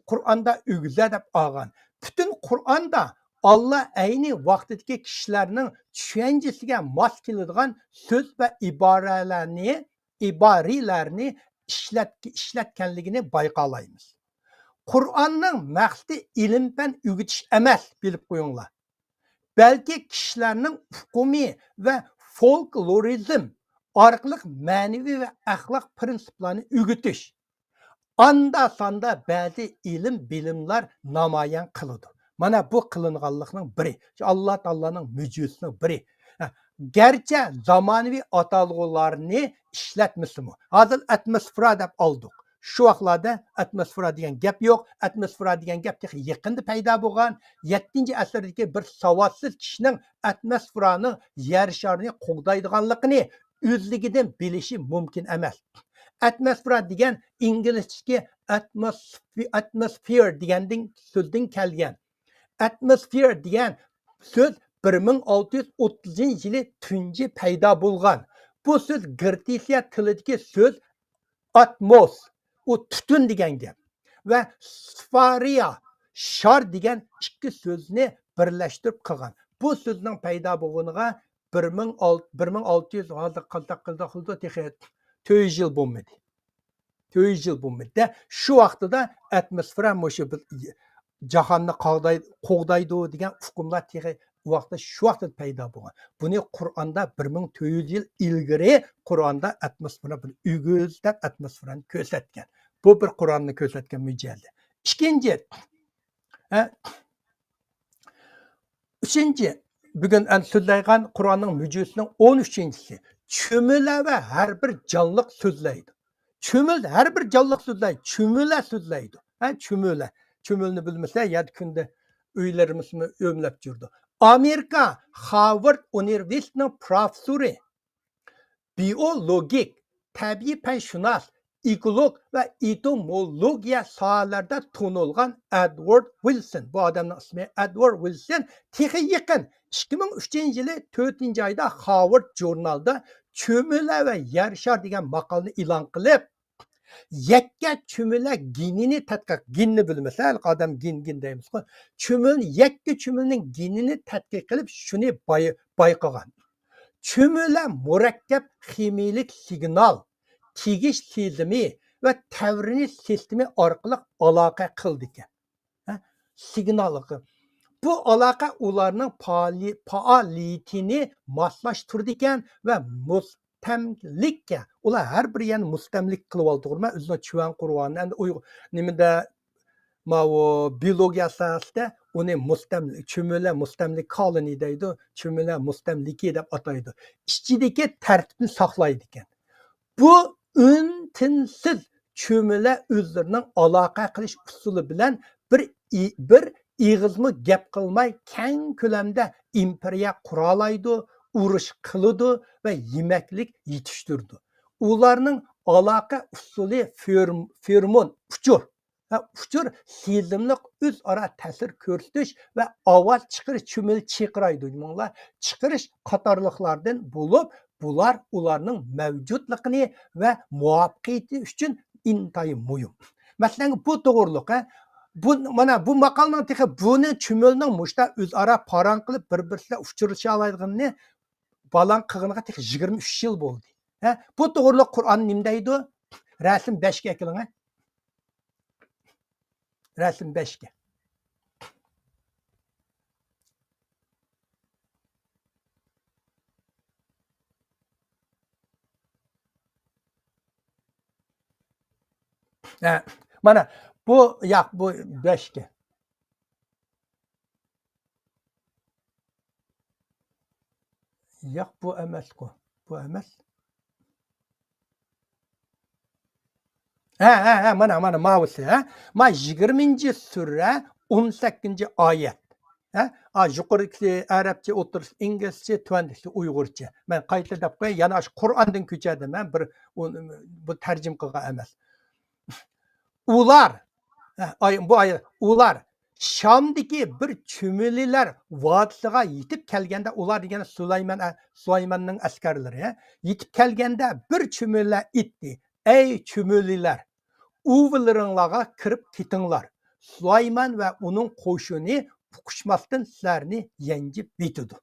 قۇرئاندا ئۆگزە دەپ ئالغان. پۈتۈن قۇرئاندا ئاللا ئەينى ۋاقتىدىكى كىشىلەرنىڭ چۈشەنچىسىگە ماس كېلىدىغان سۆز ۋە ئىبارىلەرنى، ئىبارىلەرنى ئىشلەت-، ئىشلەتكەنلىكىنى بايقالايمىز. قۇرئاننىڭ مەقسىتى ئىلىم-پەن ئۆگىتىش ئەمەس، بىلىپ قويۇڭلار. بەلكى كىشىلەرنىڭ ئۇقۇمى ۋە فولكلورىزم ئارقىلىق مەنىۋى ۋە ئەخلاق پىرىنسىپلارنى ئۆگىتىش. ئاندا-ساندا بەزى ئىلىم-بىلىملەر نامايان قىلىدۇ. مانا بۇ قىلىنغانلىقنىڭ بىرى. شۇ ئاللا تائالانىڭ مۆجىزىسىنىڭ بىرى. ھە، گەرچە زامانىۋى ئاتالغۇلارنى ئىشلەتمىسىمۇ، ھازىر ئاتموسفېرا دەپ ئالدۇق. شۇ ۋاقىتلاردا ئاتموسفېرا دېگەن گەپ يوق. ئاتموسفېرا دېگەن گەپ تېخى يېقىندا پەيدا بولغان. يەتتىنچى ئەسىردىكى بىر ساۋاتسىز كىشىنىڭ ئاتموسفېرانىڭ يەر شارىنى قوغدايدىغانلىقىنى ئۆزلۈكىدىن بىلىشى مۇمكىن ئەمەس. ئاتموسفېرا دېگەن ئىنگلىزچىدىكى ئاتموسفې-، ئاتموسفېر دېگەندىن، سۆزدىن كەلگەن. ئاتموسفېر دېگەن سۆز بىر مىڭ ئالتە يۈز ئوتتۇزىنچى يىلى تۇنجى پەيدا بولغان. بۇ سۆز گرېتسىيە تىلىدىكى سۆز ئاتموس، ئۇ تۈتۈن دېگەن گەپ، ۋە سفارىيا، شار دېگەن ئىككى سۆزنى بىرلەشتۈرۈپ قىلغان. بۇ سۆزنىڭ پەيدا بولغىنىغا بىر مىڭ ئالتە، بىر مىڭ ئالتە يۈز، ھازىر قانداق قىلدى، قىلدى، تېخى تۆت يۈز يىل بولمىدى. تۆت يۈز يىل بولمىدى. شۇ ۋاقتىدا ئاتموسفېرا مۇشۇ بىر جاھاننى قاغداي-، قوغدايدۇ دېگەن ئۇقۇملار تېخى ئۇ ۋاقىتتا، شۇ ۋاقىتتا پەيدا بولغان. بۇنى قۇرئاندا بىر مىڭ تۆت يۈز يىل ئىلگىرى قۇرئاندا ئاتموسفېرا بىر ئۆگزە دەپ ئاتموسفېرانى كۆرسەتكەن. بۇ بىر قۇرئاننى كۆرسەتكەن مۆجىزە. ئىككىنچى، ھە؟ ئۈچىنچى، بۈگۈن ئەن سۆزلەيدىغان قۇرئاننىڭ مۆجىزىسىنىڭ ئون ئۈچىنچىسى. چۆمۈلە ۋە ھەر بىر جانلىق سۆزلەيدۇ. چۆمۈل، ھەر بىر جانلىق سۆزلەيدۇ. چۆمۈلە سۆزلەيدۇ. ھە، چۆمۈلە. چۆمۈلىنى بىلمىسە، يەردە كۈندە ئۆيلىرىمىزمۇ ئۆمىلەپ جۈرىدۇ. ئامېرىكا خارۋارد ئۇنىۋېرسىتېتىنىڭ پروفېسسورى، بىئولوگىك، تەبىئىي پەنشۇناس، ئېكولوگ ۋە ئېتىمولوگىيە ساھەلەردە تونۇلغان ئەدۋارد ۋىلسون، بۇ ئادەمنىڭ ئىسمى ئەدۋارد ۋىلسون، تېخى يېقىن ئىككى مىڭ ئۈچىنچى يىلى تۆتىنچى ئايدا خارۋارد ژۇرنالىدا چۆمۈلە ۋە يەر شار دېگەن ماقالىنى ئېلان قىلىپ، يەككە چۆمۈلە گېنىنى تەتقىق، گېننى بىلمىسە، ھېلىقى ئادەم گېن، گېن دەيمىزغۇ، چۆمۈل-، يەككە چۆمۈلىنىڭ گېنىنى تەتقىق قىلىپ، شۇنى باي-، بايقىغان. چۆمۈلە مۇرەككەپ خىمىيىلىك سىگنال، تېگىش سېزىمى ۋە تەۋرىنىش سىستېمى ئارقىلىق ئالاقە قىلىدىكەن. ھە؟ سىگنال. بۇ ئالاقە ئۇلارنىڭ پائالىي-، پائالىيىتىنى ماسلاشتۇرىدىكەن ۋە مۇستەملىكە، ئۇلار ھەر بىر يەرنى مۇستەملىكە قىلىۋالدى، مەن ئۆزىنىڭ چۈەن قۇرۇۋالدى. ئەمدى ئۇيغۇر نېمىدە، ماۋۇ بىيولوگىيە ساھەسىدە ئۇنى مۇستەملىكە، چۆمۈلە مۇستەملىكە كولونى دەيدۇ، چۆمۈلە مۇستەملىكە دەپ ئاتايدۇ. ئىچىدىكى تەرتىپنى ساقلايدىكەن. بۇ ئۈن-تىنسىز چۆمۈلە ئۆزلىرىنىڭ ئالاقە قىلىش ئۇسۇلى بىلەن بىر ئى-، بىر ئېغىزمۇ گەپ قىلماي، كەڭ كۆلەمدە ئىمپېرىيە قۇرالايدۇ، ئۇرۇش قىلىدۇ ۋە يېمەكلىك يېتىشتۈرىدۇ. ئۇلارنىڭ ئالاقە ئۇسۇلى فېرم-، فېرمون، ئۇچۇر. ھە، ئۇچۇر سېزىملىق ئۆزئارا تەسىر كۆرسىتىش ۋە ئاۋاز چىقىرىش، چۆمۈلە چىرقىرايدۇ، دېمەڭلار، چىقىرىش قاتارلىقلاردىن بولۇپ، بۇلار ئۇلارنىڭ مەۋجۇتلۇقىنى ۋە مۇۋەپپەقىيىتى ئۈچۈن ئىنتايىن مۇھىم. مەسىلەن، بۇ توغرۇلۇق، ھە، بۇ، مانا بۇ ماقالىنىڭ تېخى بۇنى چۆمۈلىنىڭ مۇشتا ئۆزئارا پاراڭ قىلىپ، بىر-بىرسى بىلەن ئۇچرىشالايدىغىنىنى بالان قىلغىنىغا تېخى يىگىرمە ئۈچ يىل بولدى. ھە، بۇ توغرۇلۇق قۇرئان نېمە دەيدۇ؟ رەسىم بەشكە ئەكىلىڭە. رەسىم بەشكە. ھە، مانا بۇ، ياق، بۇ بەشكە. ياق، بۇ ئەمەسقۇ. بۇ ئەمەس. ھە، ھە، ھە، مانا، مانا ماۋۇسى، ھە. ما يىگىرمىنچى سۈرە، ئون سەككىزىنچى ئايەت. ھە؟ ئا، يۇقىرىدىكىسى ئەرەبچە، ئوتتۇرىسى ئىنگلىزچە، تۆۋەندىكىسى ئۇيغۇرچە. مەن قايتا دەپ قوياي، يەنە ئاشۇ قۇرئاندىن كۆچەردىم، ھە، بىر، ئۇ، بۇ تەرجىمە قىلغان ئەمەس. ئۇلار، ھە، ئاي-، بۇ ئايەت، ئۇلار شامدىكى بىر چۈمۈلىلەر ۋادىسىغا يېتىپ كەلگەندە، ئۇلار دېگەن سۇلايمان، سۇلايماننىڭ ئەسكەرلىرى، يېتىپ كەلگەندە بىر چۈمۈلە ئېيتتى: «ئەي چۈمۈلىلەر، ئۇۋىلىرىڭلارغا كىرىپ كېتىڭلار. سۇلايمان ۋە ئۇنىڭ قوشۇنى ئۇقۇشماستىن سىلەرنى يەنجىپ يېتىدۇ.»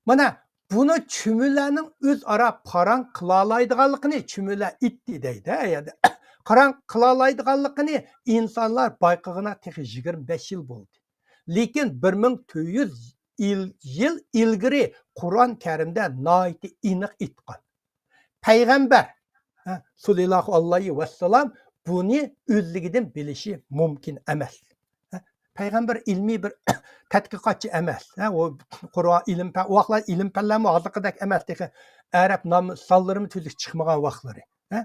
مانا، بۇنى چۈمۈلەنىڭ ئۆزئارا پاراڭ قىلالايدىغانلىقىنى، چۈمۈلە ئېيتتى دەيدۇ، ئە، يەردە. پاراڭ قىلالايدىغانلىقىنى ئىنسانلار بايقىغىنىغا تېخى يىگىرمە بەش يىل بولدى. لېكىن بىر مىڭ تۆت يۈز يىل، يىل ئىلگىرى قۇرئان كەرىمدە ناھايىتى ئېنىق ئېيتقان. پەيغەمبەر، ھە، سوللاللاھۇ ئەلەيھى ۋەسسالام بۇنى ئۆزلۈكىدىن بىلىشى مۇمكىن ئەمەس. ھە، پەيغەمبەر ئىلمىي بىر تەتقىقاتچى ئەمەس. ھە، ئۇ قۇرئان ئىلىم پەن، ئۇ ۋاقىتلار ئىلىم پەنلەرمۇ ھازىرقىدەك ئەمەس، تېخى ئەرەب نام سانلىرىمۇ تۈزۈك چىقمىغان ۋاقىتلىرى. ھە،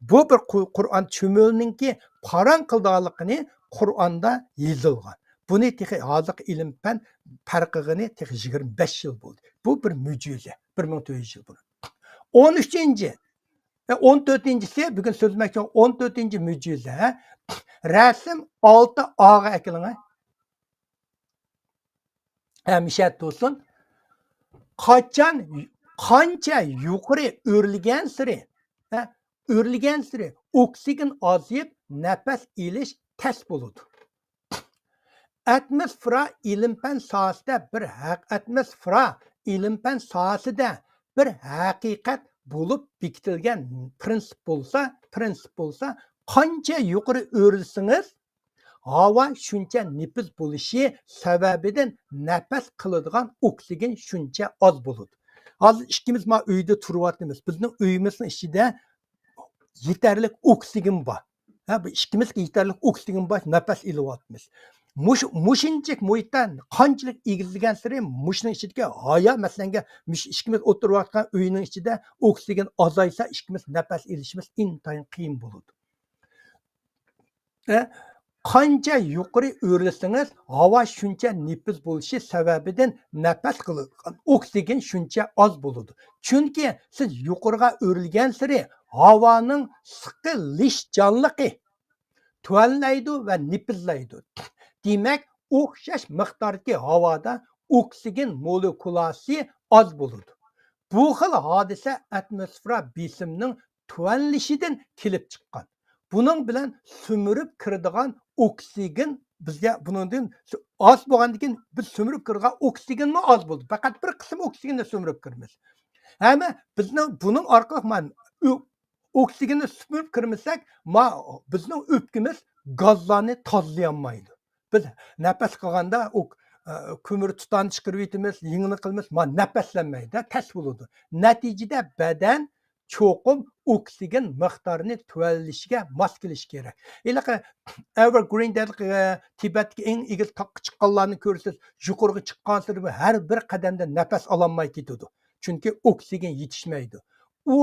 بۇ بىر قۇ-، قۇرئان چۈمۈلىنىڭكى پاراڭ قىلىدىغانلىقىنى قۇرئاندا يېزىلغان. بۇنى تېخى ھازىرقى ئىلىم پەن پەرقىغىنى تېخى يىگىرمە بەش يىل بولدى. بۇ بىر مۆجىزە، بىر مىڭ تۆت يۈز يىل بۇرۇن. ئون ئۈچىنچى، ئە، ئون تۆتىنچىسى، بۈگۈن سۆزلىمەكچى بولغان ئون تۆتىنچى مۆجىزە، رەسىم ئالتە ئاغا ئەكېلىڭە. ھەمىشە تۇرسۇن. قاچان، قانچە يۇقىرى ئۆرلىگەنسېرى، ھە، ئۆرلىگەنسېرى ئوكسىگېن ئازىيىپ، نەپەس ئېلىش تەس بولىدۇ. ئاتموسفېرا ئىلىم-پەن ساھەسىدە بىر ھەق-، ئاتموسفېرا ئىلىم-پەن ساھەسىدە بىر ھەقىقەت بولۇپ بېكىتىلگەن پىرىنسىپ بولسا، پىرىنسىپ بولسا، قانچە يۇقىرى ئۆرلىسىڭىز، ھاۋا شۇنچە نېپىز بولۇشى سەۋەبىدىن نەپەس قىلىدىغان ئوكسىگېن شۇنچە ئاز بولىدۇ. ھازىر ئىككىمىز مانا ئۆيدە تۇرۇۋاتىمىز. بىزنىڭ ئۆيىمىزنىڭ ئىچىدە يېتەرلىك ئوكسىگېن بار. ھە، بۇ ئىككىمىزگە يېتەرلىك ئوكسىگېن بار، نەپەس ئېلىۋاتىمىز. مۇش-، مۇشۇنچىلىك مۇھىتتا قانچىلىك ئېگىزلىگەنسېرى مۇشۇنىڭ ئىچىدىكى ھايا، مەسىلەنگە، مۇشۇ ئىككىمىز ئولتۇرۇۋاتقان ئۆينىڭ ئىچىدە ئوكسىگېن ئازايسا، ئىككىمىز نەپەس ئېلىشىمىز ئىنتايىن قىيىن بولىدۇ. ھە، قانچە يۇقىرى ئۆرلىسىڭىز، ھاۋا شۇنچە نېپىز بولۇشى سەۋەبىدىن نەپەس قىلىدىغان ئوكسىگېن شۇنچە ئاز بولىدۇ. چۈنكى سىز يۇقىرىغا ئۆرلىگەنسېرى ھاۋانىڭ سىقىلىشچانلىقى تۆۋەنلەيدۇ ۋە نېپىزلەيدۇ. دېمەك، ئوخشاش مىقداردىكى ھاۋادا ئوكسىگېن مولېكۇلاسى ئاز بولىدۇ. بۇ خىل ھادىسە ئاتموسفېرا بېسىمىنىڭ تۆۋەنلىشىدىن كېلىپ چىققان. بۇنىڭ بىلەن سۈمۈرۈپ كىرىدىغان ئوكسىگېن بىزگە بۇنىڭدىن ئاز بولغاندىن كېيىن بىز سۈمۈرۈپ كىرىدىغان ئوكسىگېنمۇ ئاز بولدى. پەقەت بىر قىسىم ئوكسىگېننى سۈمۈرۈپ كىرىمىز. ھەممە بىزنىڭ بۇنىڭ ئارقىلىق مانا ئو-، ئوكسىگېننى سۈمۈرۈپ كىرمىسەك، ما-، بىزنىڭ ئۆپكىمىز گازلارنى تازىلىيالمايدۇ. بىز نەپەس قىلغاندا ئوك-، ئە، كۆمۈر تۇتانى چىقىرىۋېتىمىز، يىڭنە قىلىمىز، ما نەپەسلەنمەيدۇ، تەس بولىدۇ. نەتىجىدە بەدەن چوقۇم ئوكسىگېن مىقدارىنى تۆۋەنلىشىگە ماس كېلىشى كېرەك. ھېلىقى ئەۋەرگرىن دەيدىغان، ئە، تىبەتتىكى ئەڭ ئېگىز تاغقا چىققانلارنى كۆرىسىز، يۇقىرىغا چىققانسېرى ھەر بىر قەدەمدە نەپەس ئالالماي كېتىدۇ. چۈنكى ئوكسىگېن يېتىشمەيدۇ. ئۇ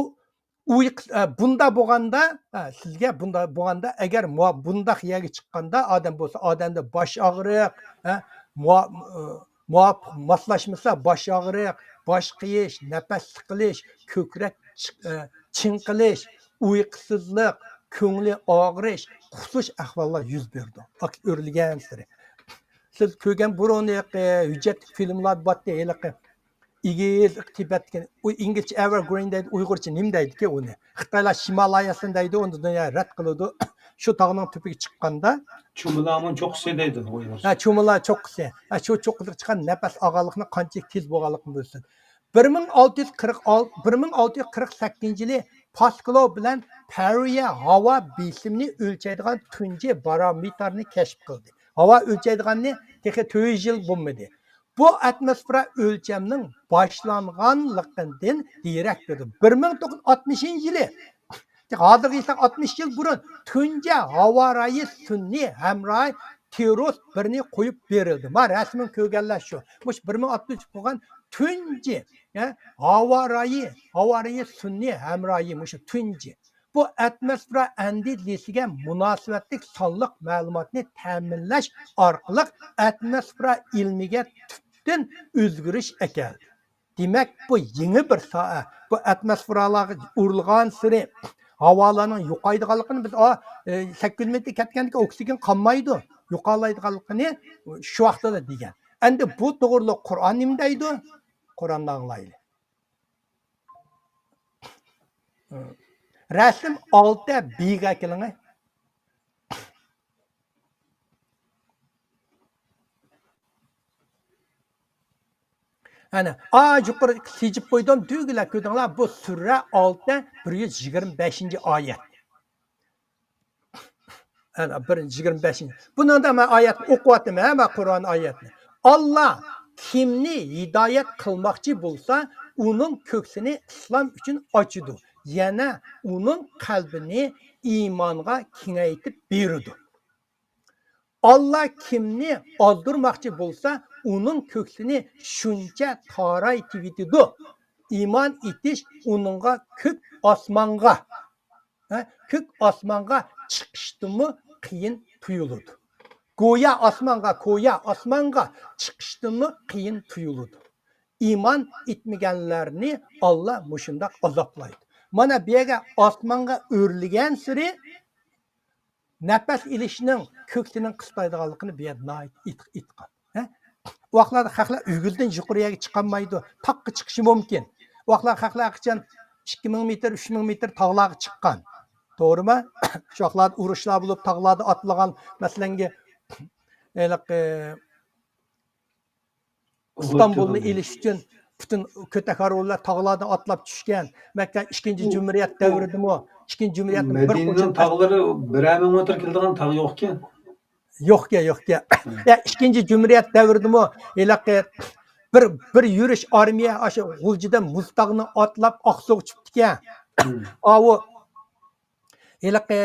ئۇيقۇ، ئە، بۇندا بولغاندا، ئە، سىزگە بۇندا بولغاندا، ئەگەر مۇ-، بۇنداق يەرگە چىققاندا ئادەم بولسا، ئادەمدە باش ئاغرىق، ھە، مۇ-، ئە، مۇۋاپىق ماسلاشمىسا، باش ئاغرىق، باش قېيىش، نەپەس سىقىلىش، كۆكرەك چىق-، ئە، چىڭقىلىش، ئۇيقۇسىزلىق، كۆڭلى ئاغرىش، قۇسۇش ئەھۋاللار يۈز بېرىدۇ. ئاك-، ئۆرلىگەنسېرى. سىز كۆرگەن بۇرۇن ھېلىقى ھۆججەتلىك فىلىملار بارتتى، ھېلىقى ئېگىز تىبەتكە، ئۇ ئىنگلىزچە ئەۋەرگرىن دەيدۇ، ئۇيغۇرچە نېمە دەيدىكى ئۇنى؟ خىتايلار ھىمالاياسىنى دەيدۇ، ئۇنى دۇنيا رەت قىلىدۇ. شۇ تاغنىڭ تۈپىگە چىققاندا، چۇمۇلامۇن چوققىسى دەيدۇ ئۇيغۇرچە. ھە، چۇمۇلا چوققىسى. ھە، شۇ چوققىلىققا چىققان نەپەس ئالغانلىقنى قانچىلىك تېز بولغانلىقىنى بىلسۇن. بىر مىڭ ئالتە يۈز قىرىق ئالتە، بىر مىڭ ئالتە يۈز قىرىق سەككىزىنچى يىلى پاسكلو بىلەن پەررىيە ھاۋا بېسىمىنى ئۆلچەيدىغان تۇنجى بارامېتىرنى كەشىپ قىلدى. ھاۋا ئۆلچەيدىغاننى تېخى تۆت يۈز يىل بولمىدى. بۇ ئاتموسفېرا ئۆلچەمنىڭ باشلانغانلىقىدىن دېرەك بېرىدۇ. بىر مىڭ توققۇز يۈز ئاتمىشىنچى يىلى، ھازىرغا يېتىسەك ئاتمىش يىل بۇرۇن تۇنجى ھاۋا رايى سۈنئىي ھەمراھى تىروس بىرنى قويۇپ بېرىلدى. ما رەسىمنى كۆرگەنلەر شۇ. مۇشۇ بىر مىڭ ئاتمىش بولغان تۇنجى، ھە، ھاۋا رايى، ھاۋا رايى سۈنئىي ھەمراھى مۇشۇ تۇنجى. بۇ ئاتموسفېرا ئەندىزىسىگە مۇناسىۋەتلىك سانلىق مەلۇماتنى تەمىنلەش ئارقىلىق ئاتموسفېرا ئىلمىگە تۈپتىن ئۆزگىرىش ئەكەلدى. دېمەك، بۇ يېڭى بىر ساھە. بۇ ئاتموسفېرالارغا ئۇرۇلغانسېرى ھاۋالارنىڭ يوقايدىغانلىقىنى بىز، ئا، ئە، سەككىز يۈز مېتىر كەتكەندىكىن ئوكسىگېن قالمايدۇ. يوقالايدىغانلىقىنى شۇ ۋاقتىدا دېگەن. ئەمدى بۇ توغرۇلۇق قۇرئان نېمە دەيدۇ؟ قۇرئاننى ئاڭلايلى. رەسىم ئالتە بىگە ئەكېلىڭە. ئەنە، ئا، يۇقىرى سىجىپ قويدۇم، تۈگىلەپ كۆردۈڭلار، بۇ سۈرە ئالتە، بىر يۈز يىگىرمە بەشىنچى ئايەت. ئەنە، بىر يۈز يىگىرمە بەشىنچى. بۇنىڭدا مەن ئايەتنى ئوقۇۋاتىمەن، ھە، مەن قۇرئان ئايەتنى. ئاللا كىمنى ھىدايەت قىلماقچى بولسا، ئۇنىڭ كۆكسىنى ئىسلام ئۈچۈن ئاچىدۇ. يەنە ئۇنىڭ قەلبىنى ئىمانغا كېڭەيتىپ بېرىدۇ. ئاللا كىمنى ئازدۇرماقچى بولسا، ئۇنىڭ كۆكسىنى شۇنچە تارايتىۋېتىدۇ. ئىمان ئېتىش ئۇنىڭغا كۆك ئاسمانغا، ھە، كۆك ئاسمانغا چىقىشتىنمۇ قىيىن تۇيۇلىدۇ. گويا ئاسمانغا، گويا ئاسمانغا چىقىشتىنمۇ قىيىن تۇيۇلىدۇ. ئىمان ئېتمىگەنلەرنى ئاللا مۇشۇنداق ئازابلايدۇ. مانا بۇ يەرگە ئاسمانغا ئۆرلىگەنسېرى نەپەس ئېلىشنىڭ كۆكسىنىڭ قىستايدىغانلىقىنى بۇ يەردە ناھايىتى ئېيتقان. ھە؟ ئۇ ۋاقىتلاردا خەقلەر ئۆگزىدىن يۇقىرى يەرگە چىقالمايدۇ، تاغقا چىقىشى مۇمكىن. ئۇ ۋاقىتلار خەقلەر قاچان ئىككى مىڭ مېتىر، ئۈچ مىڭ مېتىر تاغلارغا چىققان. توغرىمۇ؟ شۇ ۋاقىتلاردا ئۇرۇشلار بولۇپ، تاغلاردا ئاتلىغان، مەسىلەنگە، ھېلىقى ئىستانبۇلنى ئېلىش ئۈچۈن پۈتۈن كۆتەك ھارۋىلار تاغلاردىن ئاتلاپ چۈشكەن. مەككە ئىككىنچى جۇمھۇرىيەت دەۋرىدىمۇ، ئىككىنچى جۇمھۇرىيەتنىڭ بىر مەدىنىنىڭ قوشۇن تاغلىرى بىرەر مىڭ مېتىر كېلىدىغان تاغ يوقكەن. يوقكەن، يوقكەن. يا، ئىككىنچى جۇمھۇرىيەت دەۋرىدىمۇ ھېلىقى بىر، بىر يۈرۈش ئارمىيە ئاشۇ غۇلجىدىن مۇزتاغنى ئاتلاپ ئاقسۇغا چۈشۈپتىكەن. ئاۋۇ ھېلىقى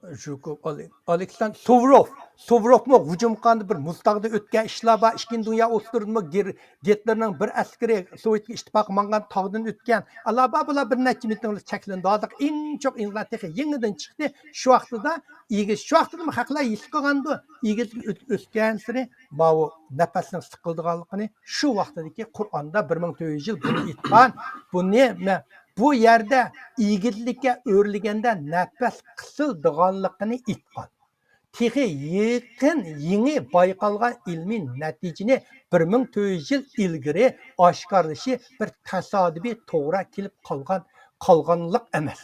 ژۇكوف، ئالېكساندىر سۇۋروف. سۇۋروفمۇ ھۇجۇم قىلغاندا بىر مۇزتاغدا ئۆتكەن ئىشلار بار. ئىككىنچى دۇنيا ئۇرۇشىدىمۇ گىر-، گىتلېرنىڭ بىر ئەسكىرى سوۋېتكە ئىتتىپاققا ماڭغان تاغدىن ئۆتكەن. ئالا بار بۇلار بىر نەچچە مېتىر چەكلىنىدۇ. ھازىر ئەڭ چوڭ ئىنقىلاب تېخى يېڭىدىن چىقتى. شۇ ۋاقتىدا ئېگىز، شۇ ۋاقتىدىمۇ خەقلەر ھېس قىلغاندۇ. ئېگىزگە ئۆت-، ئۆتكەنسېرى ماۋۇ نەپەسنىڭ سىقىلىدىغانلىقىنى شۇ ۋاقتىدىكى قۇرئاندا بىر مىڭ تۆت يۈز يىل بۇنى ئېيتقان. بۇنى مە-، بۇ يەردە ئېگىزلىككە ئۆرلىگەندە نەپەس قىسىلىدىغانلىقىنى ئېيتقان. تېخى يېقىن يېڭى بايقالغان ئىلمىي نەتىجىنى بىر مىڭ تۆت يۈز يىل ئىلگىرى ئاشكارىلىشى بىر تاسادىپىي توغرا كېلىپ قالغان، قالغانلىق ئەمەس.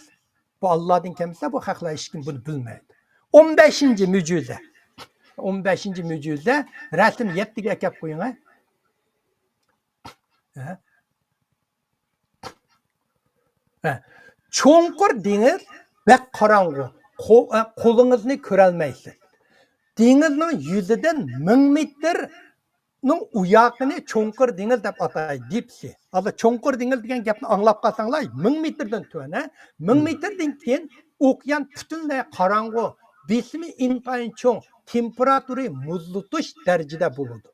بۇ ئاللادىن كەلمىسە، بۇ خەقلەر ھېچكىم بۇنى بىلمەيدۇ. ئون بەشىنچى مۆجىزە. ئون بەشىنچى مۆجىزە، رەسىم يەتتىگە ئەكەپ قويۇڭ، ھە. ھە. ھە. چوڭقۇر دېڭىز بەك قاراڭغۇ. قو-، ئە، قولىڭىزنى كۆرەلمەيسىز. دېڭىزنىڭ يۈزىدىن مىڭ مېتىرنىڭ ئۇ ياقىنى چوڭقۇر دېڭىز دەپ ئاتايدۇ، دىپ سى. ھازىر چوڭقۇر دېڭىز دېگەن گەپنى ئاڭلاپ قالساڭلار، مىڭ مېتىردىن تۆۋەن، ھە؟ مىڭ مېتىردىن كېيىن ئوكيان پۈتۈنلەي قاراڭغۇ، بېسىمى ئىنتايىن چوڭ، تېمپېراتۇرى مۇزلىتىش دەرىجىدە بولىدۇ.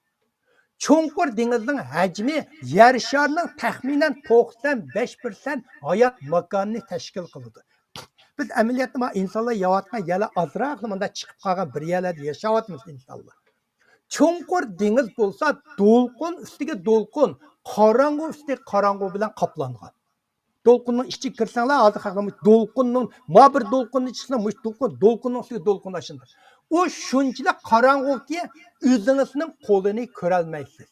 چوڭقۇر دېڭىزنىڭ ھەجمى يەر شارىنىڭ تەخمىنەن توقسان بەش پىرسەنت ھايات ماكانىنى تەشكىل قىلىدۇ. بىز ئەمەلىيەتتە مانا ئىنسانلار ياۋاتقان يەرلەر ئازراقلا مۇنداق چىقىپ قالغان بىر يەرلەردە ياشاۋاتىمىز ئىنسانلار. چوڭقۇر دېڭىز بولسا دولقۇن ئۈستىگە دولقۇن، قاراڭغۇ ئۈستىگە قاراڭغۇ بىلەن قاپلانغان. دولقۇننىڭ ئىچىگە كىرسەڭلار، ھازىر خەقلەر مۇشۇ دولقۇننىڭ، ما بىر دولقۇننى چىقسا، مۇشۇ دولقۇن، دولقۇننىڭ ئۈستىگە دولقۇن ئاشۇنداق. ئۇ شۇنچىلىك قاراڭغۇكى، ئۆزىڭىزنىڭ قولىنى كۆرەلمەيسىز.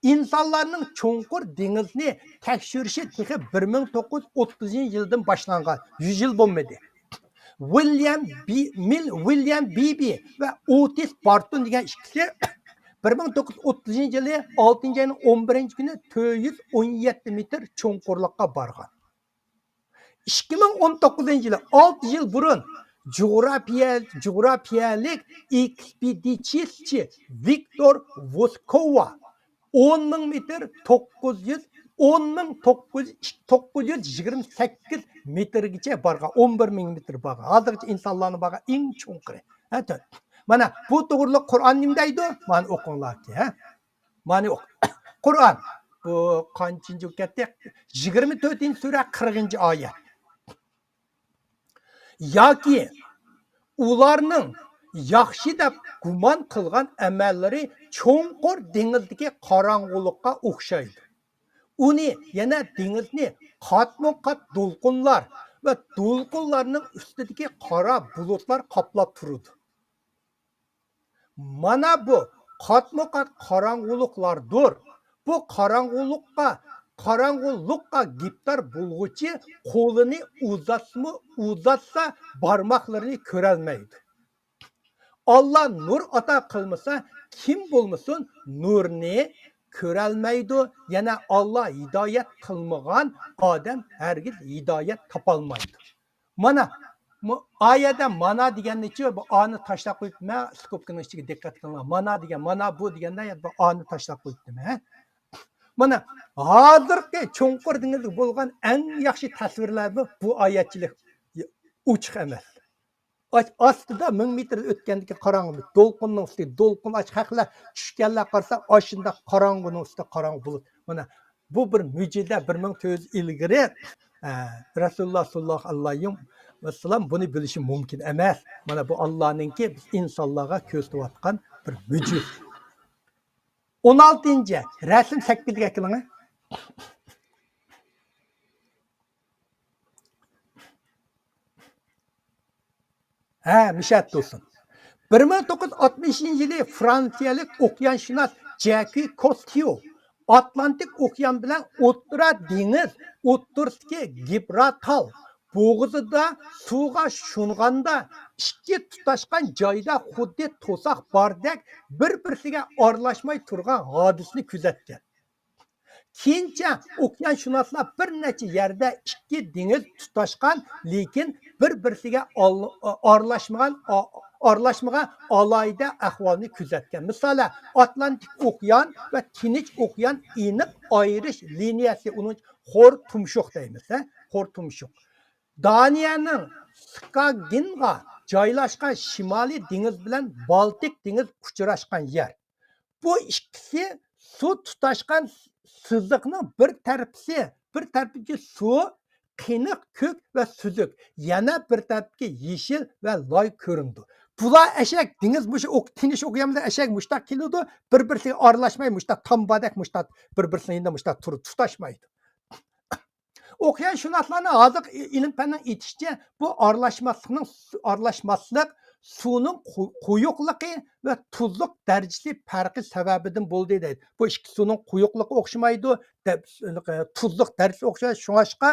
ئىنسانلارنىڭ چوڭقۇر دېڭىزنى تەكشۈرۈشى تېخى بىر مىڭ توققۇز يۈز ئوتتۇزىنچى يىلدىن باشلانغان، يۈز يىل بولمىدى. ۋىليام بى-، مىل-، ۋىليام بىبى ۋە ئوتىس بارتون دېگەن ئىككىسى بىر مىڭ توققۇز يۈز ئوتتۇزىنچى يىلى ئالتىنچى ئاينىڭ ئون بىرىنچى كۈنى تۆت يۈز ئون يەتتە مېتىر چوڭقۇرلۇققا بارغان. ئىككى مىڭ ئون توققۇزىنچى يىلى، ئالتە يىل بۇرۇن، جۇغراپىيە-، جۇغراپىيەلىك ئېكسپېدىتسىيىچى ۋىكتور ۋوسكوۋا ئون مىڭ مېتىر، توققۇز يۈز، ئون مىڭ توققۇز يۈز، توققۇز يۈز يىگىرمە سەككىز مېتىرگىچە بارغان، ئون بىر مىڭ مېتىر بارغان. ھازىرغىچە ئىنسانلارنىڭ بارغان ئەڭ چوڭقۇرى. ھە، تۆت. مانا بۇ توغرۇلۇق قۇرئان نېمە دەيدۇ؟ مانا ئوقۇڭلاركى، ھە؟ مانا ئوق-، قۇرئان. بۇ قانچىنچى بولۇپ كەتتى؟ يىگىرمە تۆتىنچى سۈرە، قىرىقىنچى ئايەت. ياكى ئۇلارنىڭ ياخشى دەپ گۇمان قىلغان ئەمەللىرى چوڭقۇر دېڭىزدىكى قاراڭغۇلۇققا ئوخشايدۇ. ئۇنى، يەنى دېڭىزنى قاتمۇ قات دولقۇنلار، ۋە دولقۇنلارنىڭ ئۈستىدىكى قارا بۇلۇتلار قاپلاپ تۇرىدۇ. مانا بۇ قاتمۇ قات قاراڭغۇلۇقلاردۇر. بۇ قاراڭغۇلۇققا، قاراڭغۇلۇققا گىپتار بولغۇچى قولىنى ئۇزاتسىمۇ ئۇزاتسا، بارماقلىرىنى كۆرەلمەيدۇ. ئاللا نۇر ئاتا قىلمىسا، كىم بولمىسۇن نۇرنى كۆرەلمەيدۇ. يەنە ئاللا ھىدايەت قىلمىغان ئادەم ھەرگىز ھىدايەت تاپالمايدۇ. مانا، مۇ-، ئا يەردە مانا دېگەننىچۇ، بۇ ئانى تاشلاپ قويۇپتىمەن، سكوپكىنىڭ ئىچىگە دىققەت قىلىڭلار. مانا دېگەن، مانا بۇ دېگەندە، بۇ ئانى تاشلاپ قويۇپتىمەن. مانا، ھازىرقى چوڭقۇر دېڭىزغا بولغان ئەڭ ياخشى تەسۋىرلەرمۇ بۇ ئايەتچىلىك ئوچۇق ئەمەس. ئاس-، ئاستىدا مىڭ مېتىر ئۆتكەندىكى قاراڭغۇ، دولقۇننىڭ ئۈستى، دولقۇن ئاچ خەقلەر چۈشكەنلەر قارىسا، ئاشۇنداق قاراڭغۇنىڭ ئۈستى قاراڭغۇ بۇلۇت. مانا، بۇ بىر مۆجىزە، بىر مىڭ تۆت يۈز يىل ئىلگىرى، ئە، رەسۇلۇللا ساللاللاھۇ ئەلەيھى ۋەسەللەم بۇنى بىلىشى مۇمكىن ئەمەس. مانا بۇ ئاللانىڭكى بىز ئىنسانلارغا كۆرسىتىۋاتقان بىر مۆجىزە. ئون ئالتىنچى، رەسىم سەككىزگە ئەكىلىڭە. ھە، مىشەت تۇرسۇن. بىر مىڭ توققۇز يۈز ئاتمىشىنچى يىلى فرانسىيەلىك ئوكيانشۇناس جەكى كوستيو ئاتلانتىك ئوكيان بىلەن ئوتتۇرا دېڭىز ئوتتۇرىسىدىكى گىبراتال بوغۇزىدا سۇغا شۇنغاندا ئىككى تۇتاشقان جايدا خۇددى توساق باردەك بىر-بىرسىگە ئارىلاشماي تۇرغان ھادىسىنى كۆزەتكەن. كېيىنچە ئوكيانشۇناسلار بىر نەچچە يەردە ئىككى دېڭىز تۇتاشقان، لېكىن بىر-بىرسىگە ئال-، ئارىلاشمىغان، ئا-، ئارىلاشمىغان ئالاھىدە ئەھۋالنى كۆزەتكەن. مىسالەن، ئاتلانتىك ئوكيان ۋە تىنچ ئوكيان ئېنىق ئايرىش لىنىيەسى، ئۇنىڭ خور تۇمشۇق دەيمىز، ھە؟ خور تۇمشۇق. دانىيەنىڭ سكاگىنغا جايلاشقان شىمالىي دېڭىز بىلەن بالتىك دېڭىز ئۇچراشقان يەر. بۇ ئىككىسى سۇ تۇتاشقان سىزىقنىڭ بىر تەرىپى، بىر تەرىپىدىكى سۇ قېنىق كۆك ۋە سۈزۈك، يەنە بىر تەرىپىدىكى يېشىل ۋە لاي كۆرۈنىدۇ. بۇلار ئەشەك دېڭىز مۇشۇ ئوك-، تىنچ ئوكيان بىلەن ئەشەك مۇشتاق كېلىدۇ، بىر-بىرسىگە ئارىلاشماي مۇشتاق تامبادەك مۇشتاق بىر-بىرسىنىڭ يېنىدا مۇشتاق تۇرۇپ تۇتاشمايدۇ. ئوكيانشۇناسلارنىڭ ھازىرقى ئى-، ئىلىم پەننىڭ ئېيتىشىچە، بۇ ئارىلاشماسلىقنىڭ سۇ-، ئارىلاشماسلىق سۇنىڭ قۇ-، قويۇقلۇقى ۋە تۇزلۇق دەرىجىسى پەرقى سەۋەبىدىن بولدى دەيدۇ. بۇ ئىككى سۇنىڭ قويۇقلۇقى ئوخشىمايدۇ، دە-، تۇزلۇق دەرىجىسى ئوخشاش-، شۇڭلاشقا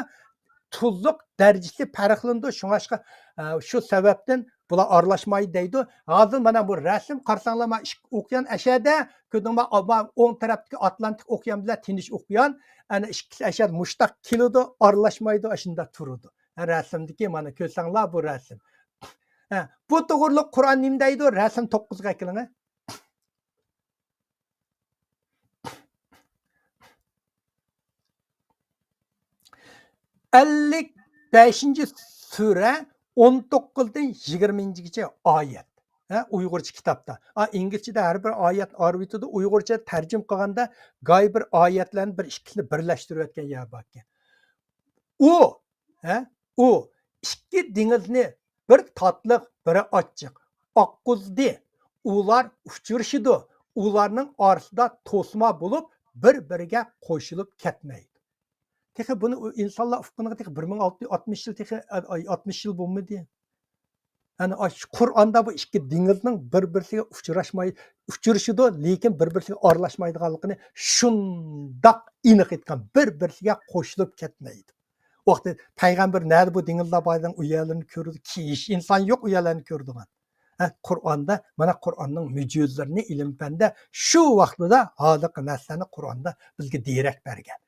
تۇزلۇق دەرىجىسى پەرقلىنىدۇ. شۇڭلاشقا، ئە، شۇ سەۋەبتىن بۇلار ئارىلاشمايدۇ دەيدۇ. ھازىر مانا بۇ رەسىم قارىساڭلار، ما ئىككى ئوكيان ئەشەدە، كۆردۈڭما؟ ما ئوڭ تەرەپتىكى ئاتلانتىك ئوكيان بىلەن تىنچ ئوكيان، ئەنە ئىككىسى ئەشەدە مۇشتاق كېلىدۇ، ئارىلاشمايدۇ، ئاشۇنداق تۇرىدۇ. ھە، رەسىمدىكى مانا كۆرسەڭلار بۇ رەسىم. ھە، بۇ توغرىلىق قۇرئان نېمە دەيدۇ؟ رەسىم توققۇزغا ئەكېلىڭە. ئەللىك بەشىنچى سۈرە، ئون توققۇزدىن يىگىرمىنچىگىچە ئايەت. ھە، ئۇيغۇرچە كىتابتا. ئا، ئىنگلىزچىدە ھەر بىر ئايەت ئايرىۋېتىدۇ. ئۇيغۇرچە تەرجىمە قىلغاندا گاي بىر ئايەتلەرنى بىر ئىككىسىنى بىرلەشتۈرۈۋەتكەن يەر باركەن. ئۇ، ھە، ئۇ ئىككى دېڭىزنى بىر تاتلىق، بىرى ئاچچىق ئاققۇزدى. ئۇلار ئۇچرىشىدۇ. ئۇلارنىڭ ئارىسىدا توسما بولۇپ، بىر-بىرىگە قوشۇلۇپ كەتمەيدۇ. تېخى بۇنى ئۇ ئىنسانلار ئۇققىنىغا تېخى بىر مىڭ ئالتە يۈز ئاتمىش يىل، تېخى، ئاي، ئاتمىش يىل بولمىدى. يەنى ئاشۇ قۇرئاندا بۇ ئىككى دېڭىزنىڭ بىر-بىرسىگە ئۇچراشماي، ئۇچرىشىدۇ، لېكىن بىر-بىرسىگە ئارىلاشمايدىغانلىقىنى شۇنداق ئېنىق ئېيتقان، بىر-بىرسىگە قوشۇلۇپ كەتمەيدۇ. ئۇ ۋاقىتتا پەيغەمبەر نەدە بۇ دېڭىزلار بار دېگەن ئۇ يەرلەرنى كۆرىدۇ، كىشى ئىنسان يوق ئۇ يەرلەرنى كۆرىدىغان. ھە، قۇرئاندا، مانا قۇرئاننىڭ مۆجىزىلىرىنى ئىلىم پەندە شۇ ۋاقتىدا ھازىرقى نەرسىلەرنى قۇرئاندا بىزگە دېرەك بەرگەن.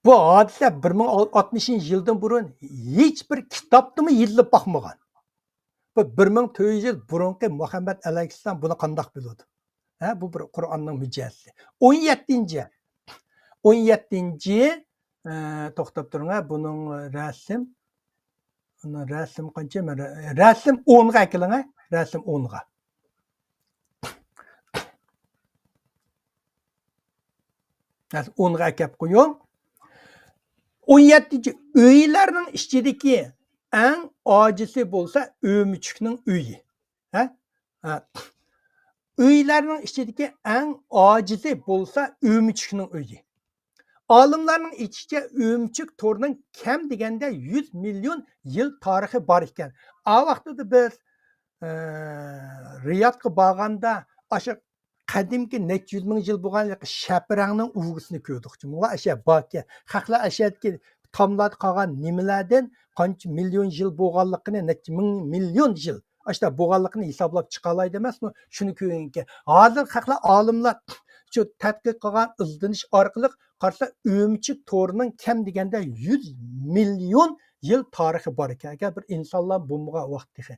بۇ ھادىسە بىر مىڭ ئاتمىشىنچى يىلدىن بۇرۇن ھېچ بىر كىتابتىمۇ يېزىلىپ باقمىغان. بۇ بىر مىڭ تۆت يۈز يىل بۇرۇنقى مۇھەممەد ئەلەيھىسسالام بۇنى قانداق بىلىدۇ؟ ھە، بۇ بىر قۇرئاننىڭ مۆجىزىسى. ئون يەتتىنچى، ئون يەتتىنچى، ئە، توختاپ تۇرۇڭ، ھە، بۇنىڭ رەسىم، بۇنىڭ رەسىم قانچە؟ مەن رە-، رەسىم ئونغا ئەكېلىڭ، ھە، رەسىم ئونغا. ئونغا ئەكەپ قويۇڭ. ئون يەتتىنچى، ئۆيلەرنىڭ ئىچىدىكى ئەڭ ئاجىزى بولسا ئۆمۈچۈكنىڭ ئۆيى. ھە؟ ھە. ئۆيلەرنىڭ ئىچىدىكى ئەڭ ئاجىزى بولسا ئۆمۈچۈكنىڭ ئۆيى. ئالىملارنىڭ ئېيتىشىچە، ئۆمۈچۈك تورىنىڭ كەم دېگەندە يۈز مىليون يىل تارىخى بار ئىكەن. ئا ۋاقتىدا بىز، ئە، رىيادقا بارغاندا، ئاشۇ قەدىمكى نەچچە يۈز مىڭ يىل بولغان شەپرەڭنىڭ ئۈلگىسىنى كۆردۇق. مۇنۇلار ئەشە باركەن. خەقلەر ئەشەدىكى تاملاردا قالغان نېمىلەردىن قانچە مىليون يىل بولغانلىقىنى، نەچچە مىڭ مىليون يىل ئاشتا بولغانلىقىنى ھېسابلاپ چىقالايدۇ ئەمەسمۇ؟ شۇنى كۆرگەنكەن. ھازىر خەقلەر، ئالىملار شۇ تەتقىق قىلغان، ئىزدىنىش ئارقىلىق قارىسا، ئۆمۈچۈك تورىنىڭ كەم دېگەندە يۈز مىليون يىل تارىخى بار ئىكەن. ئەگەر بىر ئىنسانلار بولمىغان ۋاقىت تېخى.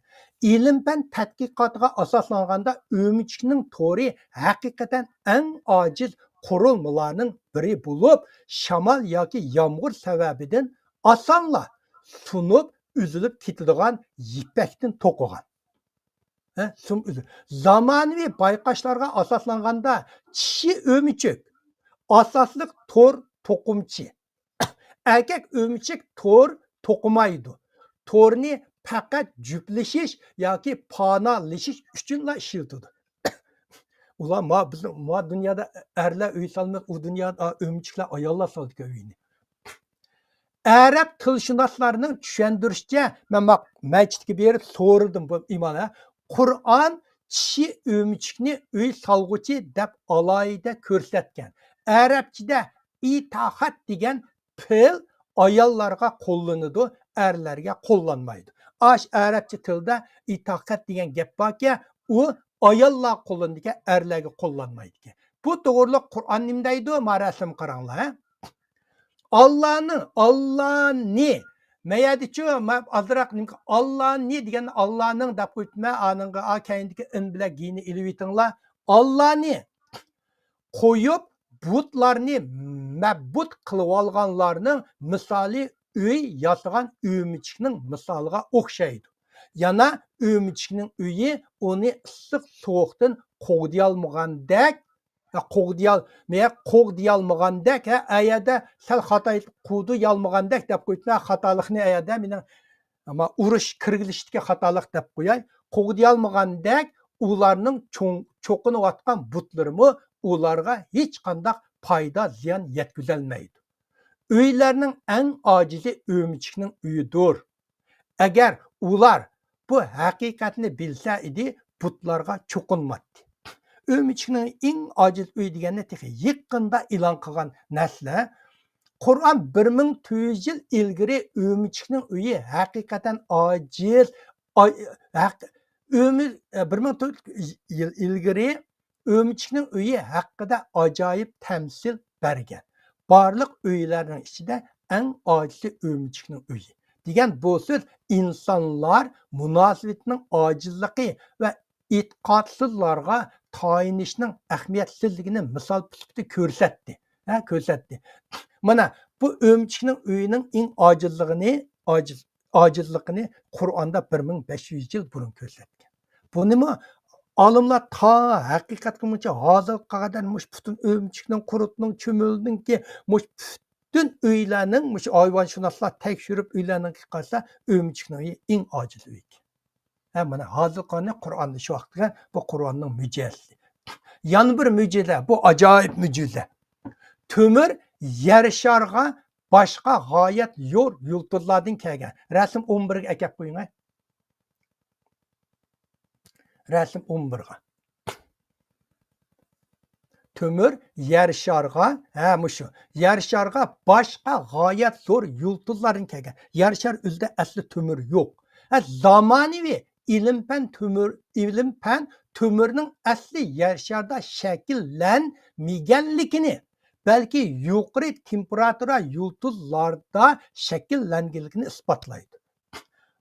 ئىلىم-پەن تەتقىقاتىغا ئاساسلانغاندا، ئۆمۈچۈكنىڭ تورى ھەقىقەتەن ئەڭ ئاجىز قۇرۇلمىلارنىڭ بىرى بولۇپ، شامال ياكى يامغۇر سەۋەبىدىن ئاسانلا سۇنۇپ، ئۈزۈلۈپ كېتىدىغان يىپەكتىن توقۇغان. ھە، سۇم ئۈزۈل-، زامانىۋى بايقاشلارغا ئاساسلانغاندا، چىشى ئۆمۈچۈك ئاساسلىق تور توقۇمىچى. ئەركەك ئۆمۈچۈك تور توقۇمايدۇ. تورنى پەقەت جۈپلىشىش ياكى پانالىشىش ئۈچۈنلا ئىشلىتىدۇ. ئۇلار ما، بىزنىڭ ما دۇنيادا ئەرلەر ئۆي سالماس، ئۇ دۇنيادا ئۆمۈچۈكلەر، ئاياللار سالىدىكەن ئۆينى. ئەرەب تىلشۇناسلارنىڭ چۈشەندۈرۈشىچە، مەن ما مەسچىتكە بېرىپ سورىدىم بۇ ئىمامغا. قۇرئان چىشى ئۆمۈچۈكنى ئۆي سالغۇچى دەپ ئالاھىدە كۆرسەتكەن. ئەرەبچىدە ئىتاخەت دېگەن پېئىل ئاياللارغا قوللىنىدۇ، ئەرلەرگە قوللانمايدۇ. ئاش ئەرەبچە تىلدا ئىتاخەت دېگەن گەپ باركەن، ئۇ ئاياللارغا قوللىنىدىكەن، ئەرلەرگە قوللانمايدىكەن. بۇ توغرۇلۇق قۇرئان نېمە دەيدۇ؟ ما رەسىمگە قاراڭلار، ھە؟ ئاللانى، ئاللانى. مەيەدىچۇ، ما ئازراق نېمە، ئاللانى دېگەن ئاللانىڭ دەپ قويۇپتىمەن، ئانىڭغا ئا كەينىدىكى ئىن بىلەن گىنى ئېلىۋېتىڭلار. ئاللانى قويۇپ، بۇتلارنى مەبۇت قىلىۋالغانلارنىڭ مىسالى ئۆي ياسىغان ئۆمۈچۈكنىڭ مىسالىغا ئوخشايدۇ. يەنە ئۆمۈچۈكنىڭ ئۆيى ئۇنى ئىسسىق سوغۇقتىن قوغدىيالمىغاندەك، ھە، قوغدىيال-، مەن قوغدىيالمىغاندەك، ھە، ئەيەردە سەل خاتا، قوغدىيالمىغاندەك دەپ قويۇپتۇ. خاتالىقنى ئەيەردە مېنىڭ، ئەمما ئۇرۇش كىرگۈزۈشتىكى خاتالىق دەپ قوياي. قوغدىيالمىغاندەك ئۇلارنىڭ چوڭ-، چوقۇنۇۋاتقان بۇتلىرىمۇ ئۇلارغا ھېچقانداق پايدا، زىيان يەتكۈزەلمەيدۇ. ئۆيلەرنىڭ ئەڭ ئاجىزى ئۆمۈچۈكنىڭ ئۆيىدۇر. ئەگەر ئۇلار بۇ ھەقىقەتنى بىلسە ئىدى، بۇتلارغا چوقۇنماتتى. ئۆمۈچۈكنىڭ ئەڭ ئاجىز ئۆيى دېگەننى تېخى يېقىندا ئېلان قىلغان نەسلە. قۇرئان بىر مىڭ تۆت يۈز يىل ئىلگىرى ئۆمۈچۈكنىڭ ئۆيى ھەقىقەتەن ئاجىز، ئاي-، ھەق-، ئۆمۈ-، بىر مىڭ تۆت يۈز يىل ئىلگىرى ئۆمۈچۈكنىڭ ئۆيى ھەققىدە ئاجايىپ تەمسىل بەرگەن. بارلىق ئۆيلەرنىڭ ئىچىدە ئەڭ ئاجىزى ئۆمۈچۈكنىڭ ئۆيى دېگەن بۇ سۆز ئىنسانلار مۇناسىۋىتىنىڭ ئاجىزلىقى ۋە ئېتىقادسىزلارغا تايىنىشنىڭ ئەھمىيەتسىزلىكىنى مىسال سۈپىتىدە كۆرسەتتى. ھە، كۆرسەتتى. مانا بۇ ئۆمۈچۈكنىڭ ئۆيىنىڭ ئەڭ ئاجىزلىقىنى، ئاجىز، ئاجىزلىقىنى قۇرئاندا بىر مىڭ بەش يۈز يىل بۇرۇن كۆرسەتكەن. بۇنىمۇ ئالىملار تا ھەقىقەتكە مۇنچە ھازىرغا قەدەر مۇشۇ پۈتۈن ئۆمۈچۈكنىڭ، قۇرتنىڭ، چۈمۈلىنىڭكى مۇشۇ پۈتۈن ئۆيلەرنىڭ، مۇشۇ ھايۋانشۇناسلار تەكشۈرۈپ ئۆيلەرنىڭكى قارىسا، ئۆمۈچۈكنىڭ ئۆيى ئەڭ ئاجىز ئۆيكەن. ھە، مانا ھازىرقى قۇرئاندا شۇ ۋاقىتتا بۇ قۇرئاننىڭ مۆجىزىسى. يەنە بىر مۆجىزە، بۇ ئاجايىپ مۆجىزە. تۆمۈر يەر شارىغا باشقا غايەت زور يۇلتۇزلاردىن كەلگەن. رەسىم ئون بىرگە ئەكەپ قويۇڭ، ھە. رەسىم ئون بىرغا. تۆمۈر يەر شارىغا، ھە، مۇشۇ. يەر شارىغا باشقا غايەت زور يۇلتۇزلاردىن كەلگەن. يەر شارى ئۆزىدە ئەسلى تۆمۈر يوق. ھە، زامانىۋى ئىلىم-پەن تۆمۈر، ئىلىم-پەن تۆمۈرنىڭ ئەسلى يەر شارىدا شەكىللەنمىگەنلىكىنى، بەلكى يۇقىرى تېمپېراتۇرا يۇلتۇزلاردا شەكىللەنگەنلىكىنى ئىسپاتلايدۇ.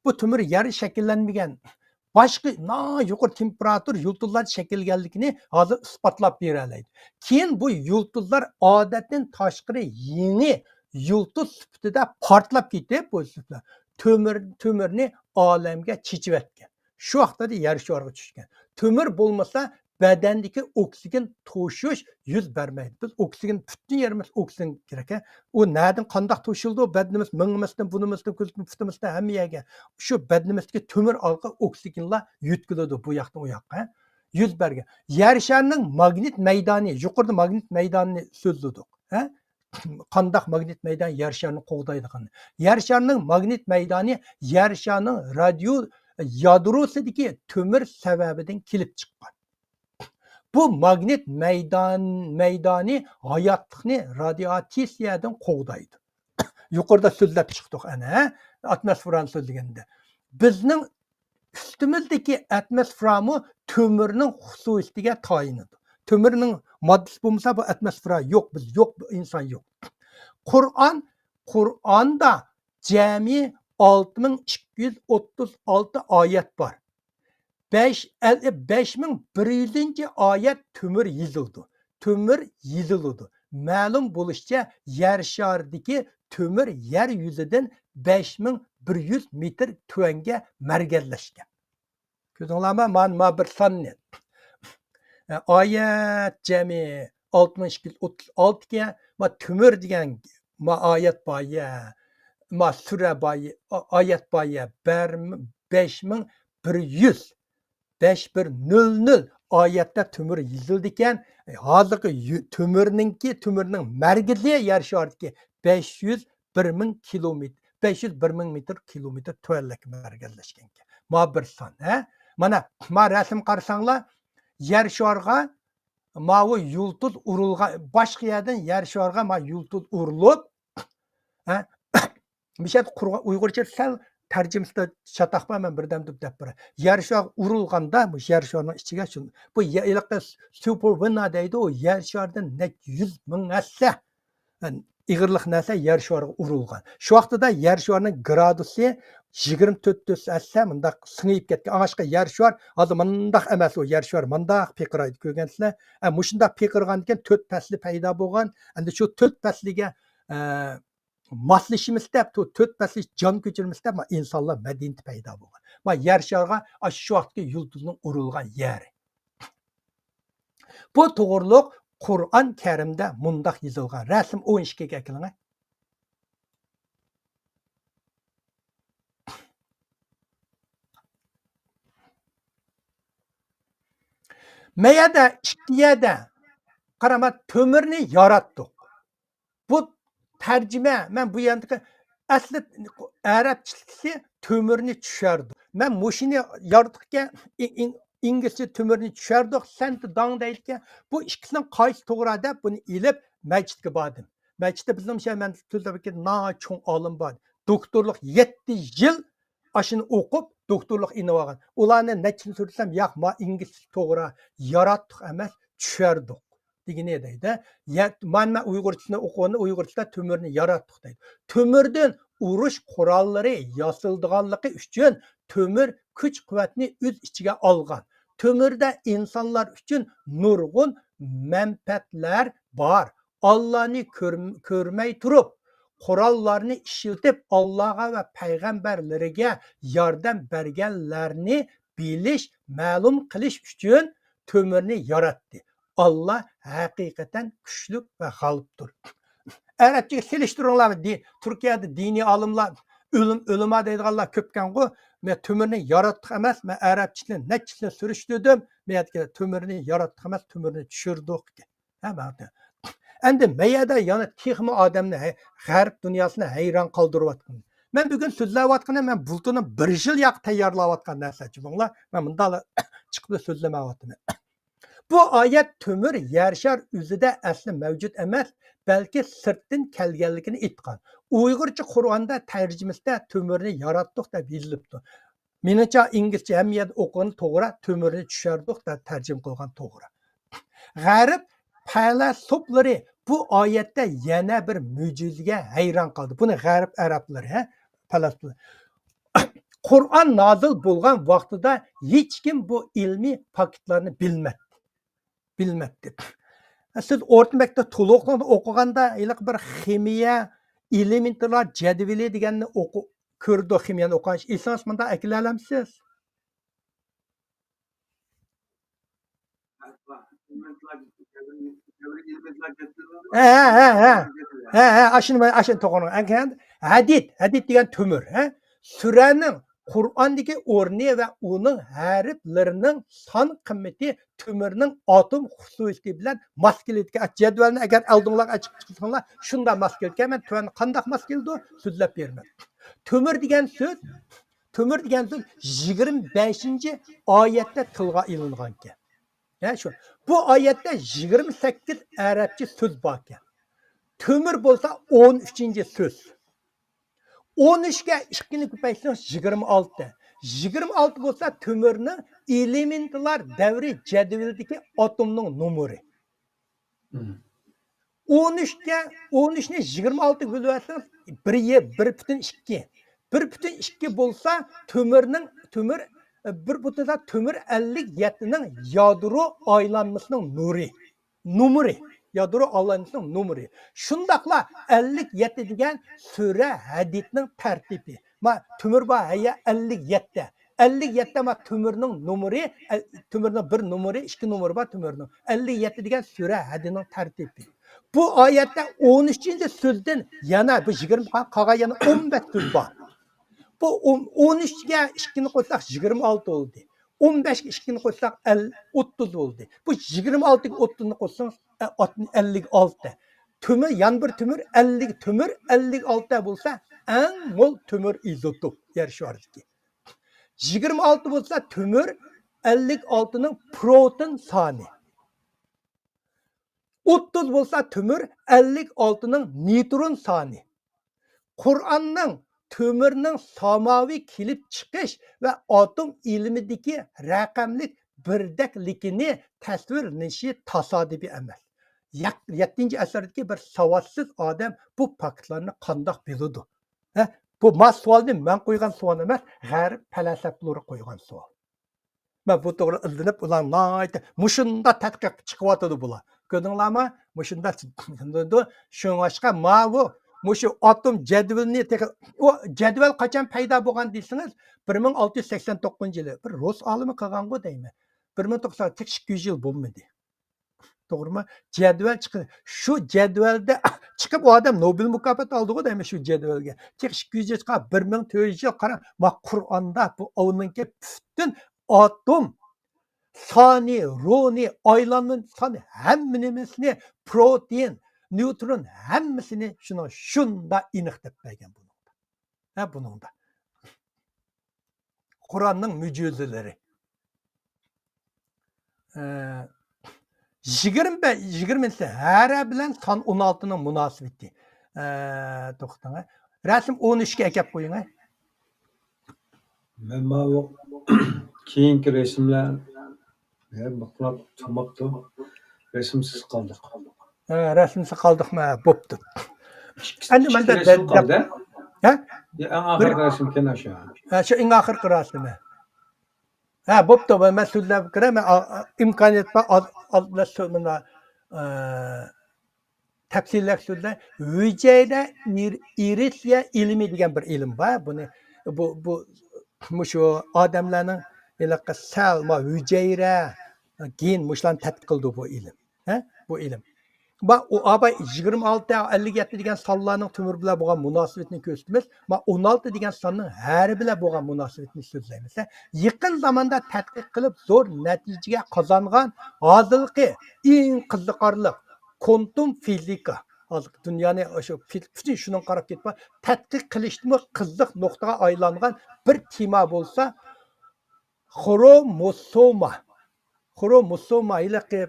بۇ تۆمۈر يەر شەكىللەنمىگەن، باشقا ناھايىتى يۇقىرى تېمپېراتۇرا يۇلتۇزلار شەكىللەنگەنلىكىنى ھازىر ئىسپاتلاپ بېرەلەيدۇ. كېيىن بۇ يۇلتۇزلار ئادەتتىن تاشقىرى يېڭى يۇلتۇز سۈپىتىدە پارتلاپ كېتىپ، بۇ سۈپىتىدە تۆمۈر، تۆمۈرنى ئالەمگە چېچىۋەتكەن. شۇ ۋاقىتتا يەر شارىغا چۈشكەن. تۆمۈر بولمىسا، بەدەندىكى ئوكسىگېن توشۇش يۈز بەرمەيدۇ. بىز ئوكسىگېن، پۈتۈن يېرىمىز ئوكسىگېن كېرەك. ئۇ نەدىن، قانداق توشۇلىدۇ؟ بەدىنىمىز، مېڭىمىزدىن، بۇنىمىزدىن، كۆزىمىزدىن، پۇتىمىزدىن، ھەممە يەرگە. شۇ بەدىنىمىزدىكى تۆمۈر ئارقىلىق ئوكسىگېنلار يۆتكىلىدۇ بۇ ياقتىن ئۇ ياققا. يۈز بەرگەن. يەر شارىنىڭ ماگنىت مەيدانى، يۇقىرىدا ماگنىت مەيدانىنى سۆزلىدۇق. ھە؟ قانداق ماگنىت مەيدان يەر شارىنى قوغدايدىغان. يەر شارىنىڭ ماگنىت مەيدانى يەر شارىنىڭ رادىيو يادروسىدىكى تۆمۈر سەۋەبىدىن كېلىپ چىققان. بۇ ماگنىت مەيدان، مەيدانى ھاياتلىقنى رادىياتسىيەدىن قوغدايدۇ. يۇقىرىدا سۆزلەپ چىقتۇق ئەنە، ئاتموسفېرانى سۆزلىگەندە. بىزنىڭ ئۈستىمىزدىكى ئاتموسفېرامۇ تۆمۈرنىڭ خۇسۇسىيىتىگە تايىنىدۇ. تۆمۈرنىڭ ماددىسى بولمىسا، بۇ ئاتموسفېرا يوق، بىز يوق، بۇ ئىنسان يوق. قۇرئان، قۇرئاندا جەمئىي ئالتە مىڭ ئىككى يۈز ئوتتۇز ئالتە ئايەت بار. بەش، ئەل-، بەش مىڭ بىر يۈزىنچى ئايەت تۆمۈر يېزىلىدۇ. تۆمۈر يېزىلىدۇ. مەلۇم بولۇشىچە، يەر شارىدىكى تۆمۈر يەر يۈزىدىن بەش مىڭ بىر يۈز مېتىر تۆۋەنگە مەرگەنلەشكەن. كۆردۈڭلارمۇ؟ مانا، ما بىر ساننى. ئايەت جەمئىي ئالتە مىڭ ئىككى يۈز ئوتتۇز ئالتە ئىكەن. ما تۆمۈر دېگەن، ما ئايەت بار يە، ما سۈرە بار يە، ئا-، ئايەت بار يە، بەر-، بەش مىڭ بىر يۈز، بەش بىر نۆل نۆل ئايەتتە تۆمۈر يېزىلىدىكەن. ھازىرقى يۈ-، تۆمۈرنىڭكى، تۆمۈرنىڭ مەركىزى يەر شارىدىكى بەش يۈز بىر مىڭ كىلومېتىر، بەش يۈز بىر مىڭ مېتىر كىلومېتىر تۆۋەنلىككە مەركەزلەشكەنكەن. ما بىر سان، ھە؟ مانا، ما رەسىم قارىساڭلار، يەر شارىغا ماۋۇ يۇلتۇز ئۇرۇلغان، باشقا يەردىن يەر شارىغا ما يۇلتۇز ئۇرۇلۇپ، ھە؟ مىشەت قۇرغان ئۇيغۇرچە سەل تەرجىمىسىدە چاتاق بار، مەن بىردەم دەپ بېرەي. يەر شارىغا ئۇرۇلغاندا، مۇشۇ يەر شارىنىڭ ئىچىگە شۇ، بۇ يە-، ھېلىقى سۇپېرنوۋا دەيدۇ، ئۇ يەر شارىدىن نەچچە يۈز مىڭ ھەسسە ئېغىرلىق نەرسە يەر شارىغا ئۇرۇلغان. شۇ ۋاقتىدا يەر شارىنىڭ گرادۇسى يىگىرمە تۆت ھەسسە مۇنداق سىڭىپ كەتكەن. ئاڭاشقا يەر شار ھازىر مۇنداق ئەمەس، ئۇ يەر شار مۇنداق پىرقىرايدۇ، كۆرگەنسىلەر. ئە، مۇشۇنداق پىرقىرىغاندىكىن تۆت پەسلى پەيدا بولغان. ئەمدى شۇ تۆت پەسلىگە، ئە، ماسلىشىمىز دەپ، تۆ-، تۆت پەسلى جان كۆچۈرىمىز دەپ، ما ئىنسانلار مەدەنىيىتى پەيدا بولغان. ما يەر شارىغا ئاشۇ شۇ ۋاقىتتىكى يۇلتۇزنىڭ ئۇرۇلغان يەرى. بۇ توغرۇلۇق قۇرئان كەرىمدە مۇنداق يېزىلغان. رەسىم ئون ئىككىگە ئەكېلىڭە. مەيەدە، ئىككى يەردە، قارا، ما تۆمۈرنى ياراتتۇق. بۇ تەرجىمە، مەن بۇ يەردىكى ئەسلى ئەرەبچىسى تۆمۈرنى چۈشۈردى. مەن مۇشۇنى ياراتتۇقكەن، ئىن-، ئىن-، ئىنگلىزچە تۆمۈرنى چۈشۈردۇق، سەنتى داڭ دەيدىكەن. بۇ ئىككىسىنىڭ قايسى توغرا دەپ بۇنى ئېلىپ مەسچىتكە باردىم. مەسچىتتە بىزنىڭ مۇشۇ مەن سۆزلەپ كېتىپ ناھايىتى چوڭ ئالىم بار. دوكتورلۇق يەتتە يىل ئاشۇنى ئوقۇپ، دوكتورلۇق ئېلىۋالغان. ئۇلارنى نەچچىنى سۈرسەم، ياق، ما ئىنگلىزچە توغرا، ياراتتۇق ئەمەس، چۈشۈردۇق دېگىنى دەيدۇ. يە-، مانا مەن ئۇيغۇرچىسىنى ئوقۇغاندا ئۇيغۇرچىدا تۆمۈرنى ياراتتۇق دەيدۇ. تۆمۈردىن ئۇرۇش قوراللىرى ياسىلىدىغانلىقى ئۈچۈن تۆمۈر كۈچ-قۇۋۋەتنى ئۆز ئىچىگە ئالغان. تۆمۈردە ئىنسانلار ئۈچۈن نۇرغۇن مەنپەئەتلەر بار. ئاللانى كۆر-، كۆرمەي تۇرۇپ، قوراللارنى ئىشلىتىپ، ئاللاغا ۋە پەيغەمبەرلىرىگە ياردەم بەرگەنلەرنى بىلىش، مەلۇم قىلىش ئۈچۈن تۆمۈرنى ياراتتى. ئاللا ھەقىقەتەن كۈچلۈك ۋە غالىپتۇر. ئەرەبچىگە سېلىشتۇرۇڭلار، دى-، تۈركىيەدە دىنىي ئالىملار، ئۆلۈم-، ئۆلىما دەيدىغانلار كۆپكەنغۇ. مەن تۆمۈرنى ياراتتۇق ئەمەس، مەن ئەرەبچىنى نەچچىسىنى سۈرۈشتۈردۈم. مەن ئېيتكەن تۆمۈرنى ياراتتۇق ئەمەس، تۆمۈرنى چۈشۈردۇق. ھە، بەردى. ئەمدى مەيەدە يەنە تېخىمۇ ئادەمنى ھەي-، غەرب دۇنياسىنى ھەيران قالدۇرۇۋاتقىنى. مەن بۈگۈن سۆزلەۋاتقىنى، مەن بۇلتۇرنىڭ بىر يىل ياق تەييارلاۋاتقان نەرسە، چۈشىنىڭلار. مەن مۇنداق چىقىپ سۆزلىمەيۋاتىمەن. بۇ ئايەت تۆمۈر يەر شار ئۆزىدە ئەسلى مەۋجۇت ئەمەس، بەلكى سىرتتىن كەلگەنلىكىنى ئېيتقان. ئۇيغۇرچە قۇرئاندا تەرجىمىسىدە تۆمۈرنى ياراتتۇق دەپ يېزىلىپتۇ. مېنىڭچە، ئىنگلىزچە ھەممە يەردە ئوقۇغىنى توغرا، تۆمۈرنى چۈشۈردۇق دەپ تەرجىمە قىلغان توغرا. غەرب پەيلاسوپلىرى بۇ ئايەتتە يەنە بىر مۆجىزىگە ھەيران قالدى. بۇنى غەرب ئەرەبلىرى، ھە، پەيلاسوپلار. قۇرئان نازىل بولغان ۋاقتىدا ھېچكىم بۇ ئىلمىي پاكىتلارنى بىلمەيتتى. بىلمەيتتى. سىز ئورتا مەكتەپ تولۇقلىقىنى ئوقۇغاندا، ھېلىقى بىر خىمىيە ئېلېمېنتلار جەدۋىلى دېگەننى ئوقۇ-، كۆردۇق، خىمىيەنى ئوقۇغان. ئېسىڭىز مۇنداق ئەكېلەلەمسىز؟ ھە، ھە، ھە، ھە. ھە، ھە، ھە. ھە، ھە، ئاشۇنى، ئاشۇنى توغرا. ھەدىد، ھەدىد دېگەن تۆمۈر، ھە؟ سۈرەنىڭ قۇرئاندىكى ئورنى ۋە ئۇنىڭ ھەرپلىرىنىڭ سان قىممىتى تۆمۈرنىڭ ئاتوم خۇسۇسىيىتى بىلەن ماس كېلىدىكەن. جەدۋەلنى ئەگەر ئالدىڭلارغا ئېچىپ چىقساڭلار، شۇنداق ماس كېلىدىكەن. مەن تۆۋەندە قانداق ماس كېلىدۇ، سۆزلەپ بېرىمەن. تۆمۈر دېگەن سۆز، تۆمۈر دېگەن سۆز يىگىرمە بەشىنچى ئايەتتە تىلغا ئېلىنغانىكەن. ھە، شۇ. بۇ ئايەتتە يىگىرمە سەككىز ئەرەبچە سۆز باركەن. تۆمۈر بولسا ئون ئۈچىنچى سۆز. ئون ئۈچكە ئىككىنى كۆپەيتسىڭىز يىگىرمە ئالتە. يىگىرمە ئالتە بولسا تۆمۈرنىڭ ئېلېمېنتلار دەۋرى جەدۋىلىدىكى ئاتومنىڭ نومۇرى. مم. ئون ئۈچكە، ئون ئۈچنى يىگىرمە ئالتىگە بۆلۈۋەتسىڭىز، بىر يە-، بىر پۈتۈن ئىككى. بىر پۈتۈن ئىككى بولسا تۆمۈرنىڭ، تۆمۈر، بىر پۈتۈن، تۆمۈر ئەللىك يەتتىنىڭ يادرو ئايلانمىسىنىڭ نۇرى. نومۇرى، يادرو ئايلانمىسىنىڭ نومۇرى. شۇنداقلا ئەللىك يەتتە دېگەن سۈرە ھەدىدنىڭ تەرتىپى. ما، تۆمۈر بار، ھەيە، ئەللىك يەتتە. ئەللىك يەتتە، ما، تۆمۈرنىڭ نومۇرى، ئە، تۆمۈرنىڭ بىر نومۇرى، ئىككى نومۇرى بار تۆمۈرنىڭ. ئەللىك يەتتە دېگەن سۈرە ھەدىدنىڭ تەرتىپى. بۇ ئايەتتە ئون ئۈچىنچى سۆزدىن يەنە بۇ يىگىرمە، قالغان يەنە ئون بەش سۆز بار. بۇ ئون، ئون ئۈچكە ئىككىنى قوشساق يىگىرمە ئالتە بولدى. ئون بەشكە ئىككىنى قوشساق ئەل-، ئوتتۇز بولدى. بۇ يىگىرمە ئالتىگە ئوتتۇزنى قوشسىڭىز، ئە، ئات-، ئەللىك ئالتە. تۆمۈر، يەنە بىر تۆمۈر، ئەللىك، تۆمۈر ئەللىك ئالتە بولسا، ئەڭ مول تۆمۈر ئىزوتوپ يەر شارىدىكى. يىگىرمە ئالتە بولسا تۆمۈر ئەللىك ئالتىنىڭ پروتون سانى. ئوتتۇز بولسا تۆمۈر ئەللىك ئالتىنىڭ نېيترون سانى. قۇرئاننىڭ تۆمۈرنىڭ ساماۋى كېلىپ چىقىش ۋە ئاتوم ئېلىمىدىكى رەقەملىك بىردەكلىكىنى تەسۋىرلىنىشى تاسادىپىي ئەمەس. يەت-، يەتتىنچى ئەسىردىكى بىر ساۋاتسىز ئادەم بۇ پاكىتلارنى قانداق بىلىدۇ؟ ھە؟ بۇ ما سوئالنى مەن قويغان سوئال ئەمەس، غەرب پەلسەپىلىرى قويغان سوئال. مەن بۇ توغرا ئىزدىنىپ، ئۇلار ناھايىتى مۇشۇنداق تەتقىق چىقىۋاتىدۇ بۇلار. كۆردۈڭلارمۇ؟ مۇشۇنداق. شۇڭلاشقا ماۋۇ، مۇشۇ ئاتوم جەدۋىلىنى تېخى، ئۇ جەدۋەل قاچان پەيدا بولغان دېسىڭىز، بىر مىڭ ئالتە يۈز سەكسەن توققۇزىنچى يىلى بىر رۇس ئالىمى قىلغانغۇ دەيمەن. بىر مىڭ توققۇز يۈز، تېخى ئىككى يۈز يىل بولمىدى. توغرىمۇ؟ جەدۋەل چىقتى. شۇ جەدۋەلدە چىقىپ، ئۇ ئادەم نوبېل مۇكاپاتى ئالدىغۇ دەيمەن شۇ جەدۋەلگە. تېخى ئىككى يۈز يىل چىقار، بىر مىڭ تۆت يۈز يىل قاراڭ، ما قۇرئاندا بۇ ئاۋنىڭكى پۈتۈن ئاتوم سانى، رونى، ئايلانما سانى، ھەممە نېمىسىنى، پروتېئىن، نېيترون، ھەممىسىنى شۇنىڭ شۇنداق ئېنىق دەپ بەرگەن بۇنىڭدا. ھە، بۇنىڭدا. قۇرئاننىڭ مۆجىزىلىرى. ئە، يىگىرمە بەش، يىگىرمىنچى ھەرە بىلەن سان ئون ئالتىنىڭ مۇناسىۋىتى. ئە، توختاڭ، ھە. رەسىم ئون ئۈچكە ئەكەپ قويۇڭ، ھە. مەن ماۋۇ كېيىنكى رەسىملەر، ھە، بۇقلاپ تۇرماپتۇ. رەسىمسىز قالدۇق. ھە، رەسىمسىز قالدۇقمۇ؟ ھە، بوپتۇ. ئىككى، ئەمدى ئىككى مەندە رەسىم دە-، قالدى. ھە؟ يا، ئەڭ بىر ئاخىرقى رەسىمكەن ئاشۇ. ھە، شۇ ئەڭ ئاخىرقى رەسىمى. ھە، بوپتۇ، مەن سۆزلەپ كىرەي، مەن ئا-، ئا-، ئىمكانىيەت بار، ئال-، ئال-، مۇندا، ئە، تەپسىلىيلەپ سۆزلەي. ھۈجەيرە ئېر-، ئېرىتسىيە ئىلمى دېگەن بىر ئىلىم بار. بۇنى، بۇ، بۇ، مۇشۇ ئادەملەرنىڭ ھېلىقى سەل، ما، ھۈجەيرە، گېن، مۇشۇلارنى تەتقىق قىلىدۇ بۇ ئىلىم. ھە؟ بۇ ئىلىم. ما، ئۇ ئاباي يىگىرمە ئالتە، ئەللىك يەتتە دېگەن سانلارنىڭ تۆمۈر بىلەن بولغان مۇناسىۋىتىنى كۆرسىتىمىز. ما، ئون ئالتە دېگەن ساننىڭ ھەرە بىلەن بولغان مۇناسىۋىتىنى سۆزلەيمىز. ھە؟ يېقىن زاماندا تەتقىق قىلىپ زور نەتىجىگە قازانغان ھازىرقى ئەڭ قىزىقارلىق كوانتۇم فىزىكا. ھازىرقى دۇنيانى شۇ فىز-، پۈتۈن شۇنىڭغا قاراپ كېتىپ، تەتقىق قىلىشتىمۇ قىزىق نۇقتىغا ئايلانغان بىر تېما بولسا، خروموسوما. خروموسوما ھېلىقى،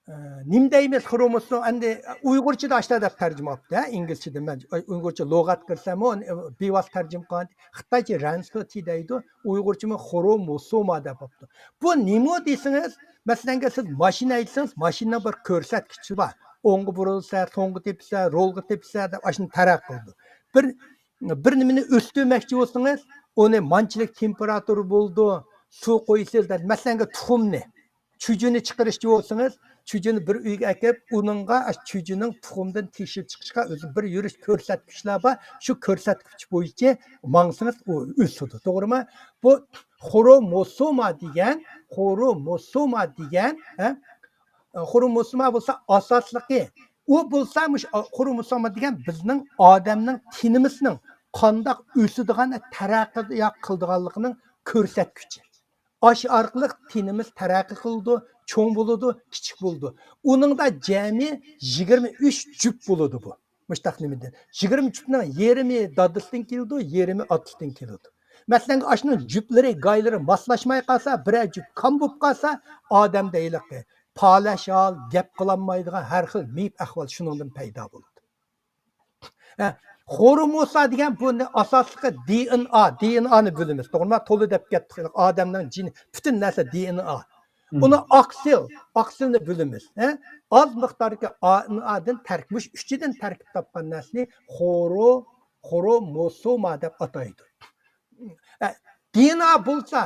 ئە، نېمە دەيمىز، خروموسوم، ئەمدى ئۇيغۇرچىدا ئاشۇنداق دەپ تەرجىمە قىلىپتۇ، ھە، ئىنگلىزچىدىن. مەن ئۇيغۇرچە لۇغەت كىرسەممۇ، ئۇنى بىۋاسىتە تەرجىمە قىلغان. خىتايچە رەنسىتى دەيدۇ، ئۇيغۇرچىمۇ خروموسوما دەپ قويۇپتۇ. بۇ نېمە دېسىڭىز، مەسىلەنگە، سىز ماشىنا ھەيدىسىڭىز، ماشىنىنىڭ بىر كۆرسەتكۈچى بار. ئوڭغا بۇرۇلسا، سوڭغا تېپىلسە، رولغا تېپىلسە دەپ ئاشۇنى تەرەت قىلىدۇ. بىر، بىر نېمىنى ئۆستۈرمەكچى بولسىڭىز، ئۇنى مانچىلىك تېمپېراتۇرا بولىدۇ، سۇ قويىسىز دەپ، مەسىلەنگە، تۇخۇمنى، چۈجىنى چىقىرىشچى بولسىڭىز، چۈجىنى بىر ئۆيگە ئەكىپ، ئۇنىڭغا چۈجىنىڭ تۇخۇمدىن تېشىپ چىقىشىغا ئۆزى بىر يۈرۈش كۆرسەتكۈچلەر بار. شۇ كۆرسەتكۈچ بويىچە ماڭسىڭىز، ئۇ ئۆسىدۇ. توغرىمۇ؟ بۇ خروموسوما دېگەن، خروموسوما دېگەن، ھە؟ خروموسوما بولسا ئاساسلىقى، ئۇ بولسا مۇشۇ خروموسوما دېگەن بىزنىڭ ئادەمنىڭ تېنىمىزنىڭ قانداق ئۆسىدىغان، تەرەققىي قىلىدىغانلىقىنىڭ كۆرسەتكۈچى. ئاشۇ ئارقىلىق تېنىمىز تەرەققىي قىلىدۇ، چوڭ بولىدۇ، كىچىك بولىدۇ. ئۇنىڭدا جەمئىي يىگىرمە ئۈچ جۈپ بولىدۇ بۇ. مۇشتاق نېمىدىن؟ يىگىرمە جۈپنىڭ يېرىمى دادىسىدىن كېلىدۇ، يېرىمى ئاتىسىدىن كېلىدۇ. مەسىلەن، ئاشۇنىڭ جۈپلىرى، گايلىرى ماسلاشماي قالسا، بىرەر جۈپ كام بولۇپ قالسا، ئادەمدە ھېلىقى پالەچ ھال، گەپ قىلالمايدىغان ھەر خىل مېيىپ ئەھۋال شۇنىڭدىن پەيدا بولىدۇ. ھە، خروموسا دېگەن بۇ نە-، ئاساسلىقى دى ئېن ئا، دى ئېن ئانى بىلىمىز. توغرىمۇ؟ تولا دەپ كەتتۇق. ئادەمنىڭ جېنى، پۈتۈن نەرسە دى ئېن ئا. مم. ئۇنى ئاقسىل، ئاقسىلنى بىلىمىز. ھە؟ ئاز مىقداردىكى ئا ئېن ئادىن تەركىب، مۇشۇ ئۈچىدىن تەركىب تاپقان نەرسىنى خورو-، خروموسوما دەپ ئاتايدۇ. ھە، دى ئېن ئا بولسا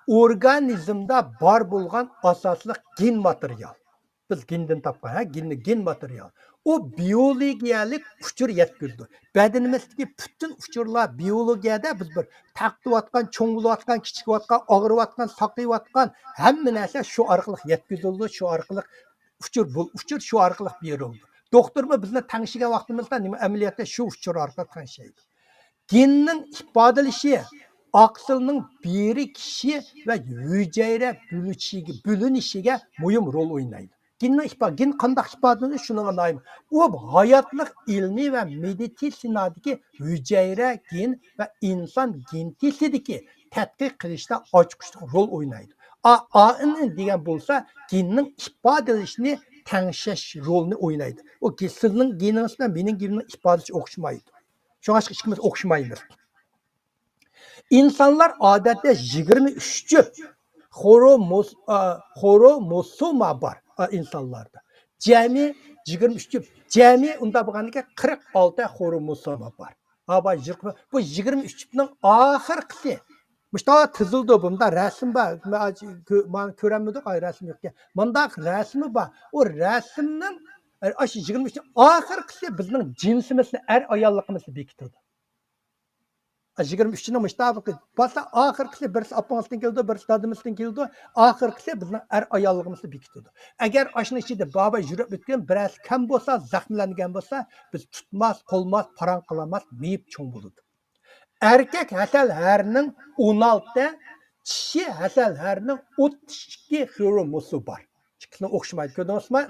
ئورگانىزمدا بار بولغان ئاساسلىق گېن ماتېرىيال. بىز گېندىن تاپقان، ھە، گېننى، گېن ماتېرىيال. ئۇ بىيولوگىيەلىك ئۇچۇر يەتكۈزىدۇ. بەدىنىمىزدىكى پۈتۈن ئۇچۇرلار بىيولوگىيەدە بىز بىر تارقىتىۋاتقان، چوڭ بولۇۋاتقان، كىچىكىۋاتقان، ئاغرىۋاتقان، ساقىيىۋاتقان ھەممە نەرسە شۇ ئارقىلىق يەتكۈزۈلىدۇ، شۇ ئارقىلىق ئۇچۇر، بۇ ئۇچۇر شۇ ئارقىلىق بېرىلىدۇ. دوختۇرمۇ بىزنى تەڭشىگەن ۋاقتىمىزدا نېمە ئەمەلىيەتتە شۇ ئۇچۇر ئارقىلىق تەڭشەيدۇ. گېننىڭ ئىپادىلىشى، ئاقسىلنىڭ بىرىكىشى ۋە ھۈجەيرە بۆلۈشىگە، بۆلۈنۈشىگە مۇھىم رول ئوينايدۇ. گېننىڭ ئىپا-، گېن قانداق ئىپادىلىنىدۇ، شۇنىڭغا نايىم. ئۇ ھاياتلىق ئىلمى ۋە مېدىتسىنادىكى ھۈجەيرە گېن ۋە ئىنسان گېنېتىكىسىدىكى تەتقىق قىلىشتا ئاچقۇچلۇق رول ئوينايدۇ. ئا-، ئا ئېن ئېن دېگەن بولسا گېننىڭ ئىپادىلىنىشىنى تەڭشەش رولىنى ئوينايدۇ. ئۇ گې-، سىزنىڭ گېنىڭىز بىلەن مېنىڭ گېنىمنىڭ ئىپادىلىشى ئوخشىمايدۇ. شۇڭا ئىككىمىز ئوخشىمايمىز. ئىنسانلار ئادەتتە يىگىرمە ئۈچ جۈپ خروموس-، ئا، خروموسوما بار، ئا، ئىنسانلاردا. جەمئىي يىگىرمە ئۈچ جۈپ، جەمئىي ئۇنداق بولغاندىكىن قىرىق ئالتە خروموسوما بار. ھا، بار، يىگىرمە، بۇ يىگىرمە ئۈچ جۈپنىڭ ئاخىرقىسى. مۇشۇنداق تىزىلىدۇ، بۇندا رەسىم بار. مەن ئاج-، كۆ-، مانا كۆرەلمىدۇق، ئاي، رەسىم يوقكەن. مۇنداق رەسىمى بار. ئۇ رەسىمنىڭ، ئاشۇ يىگىرمە ئۈچ ئاخىرقىسى بىزنىڭ جىنسىمىزنى، ئەر ئاياللىقىمىزنى بېكىتىدۇ. يىگىرمە ئۈچنىڭ مۇشتابىقى بولسا ئاخىرقىسى بىرسى ئاپىڭىزدىن كېلىدۇ، بىرسى دادىمىزدىن كېلىدۇ، ئاخىرقىسى بىزنىڭ ئەر ئاياللىقىمىزنى بېكىتىدۇ. ئەگەر ئاشۇنىڭ ئىچىدە بابا يۈرۈپ ئۆتكەن بىرەرسى كەم بولسا، زەخىملەنگەن بولسا، بىز تۇتماس، قولماس، پاراڭ قىلالماس، مېيىپ چوڭ بولىدۇ. ئەركەك ھەسەل ھەرىنىڭ ئون ئالتە، چىشى ھەسەل ھەرىنىڭ ئوتتۇز ئىككى خروموسومى بار. ئىككىسىنى ئوخشىمايدۇ، كۆردىڭىزمۇ؟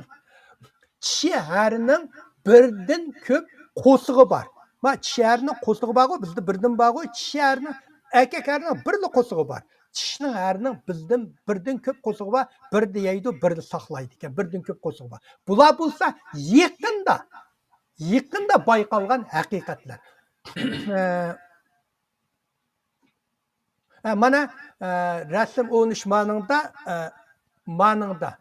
چىشى ھەرىنىڭ بىردىن كۆپ قورسىقى بار. ما، چىشى ھەرىنىڭ قورسىقى بارغۇ، بىزدە بىردىن بارغۇ، چىشى ھەرىنىڭ، ئەركەك ھەرىنىڭ بىرلا قورسىقى بار. چىشىنىڭ ھەرىنىڭ بىردىن، بىردىن كۆپ قورسىقى بار، بىردە يەيدۇ، بىردە ساقلايدىكەن، بىردىن كۆپ قورسىقى بار. بۇلار بولسا يېقىندا، يېقىندا بايقالغان ھەقىقەتلەر. ئە، ئە، مانا، ئە، رەسىم ئون ئۈچ مانىڭدا، ئە، مانىڭدا.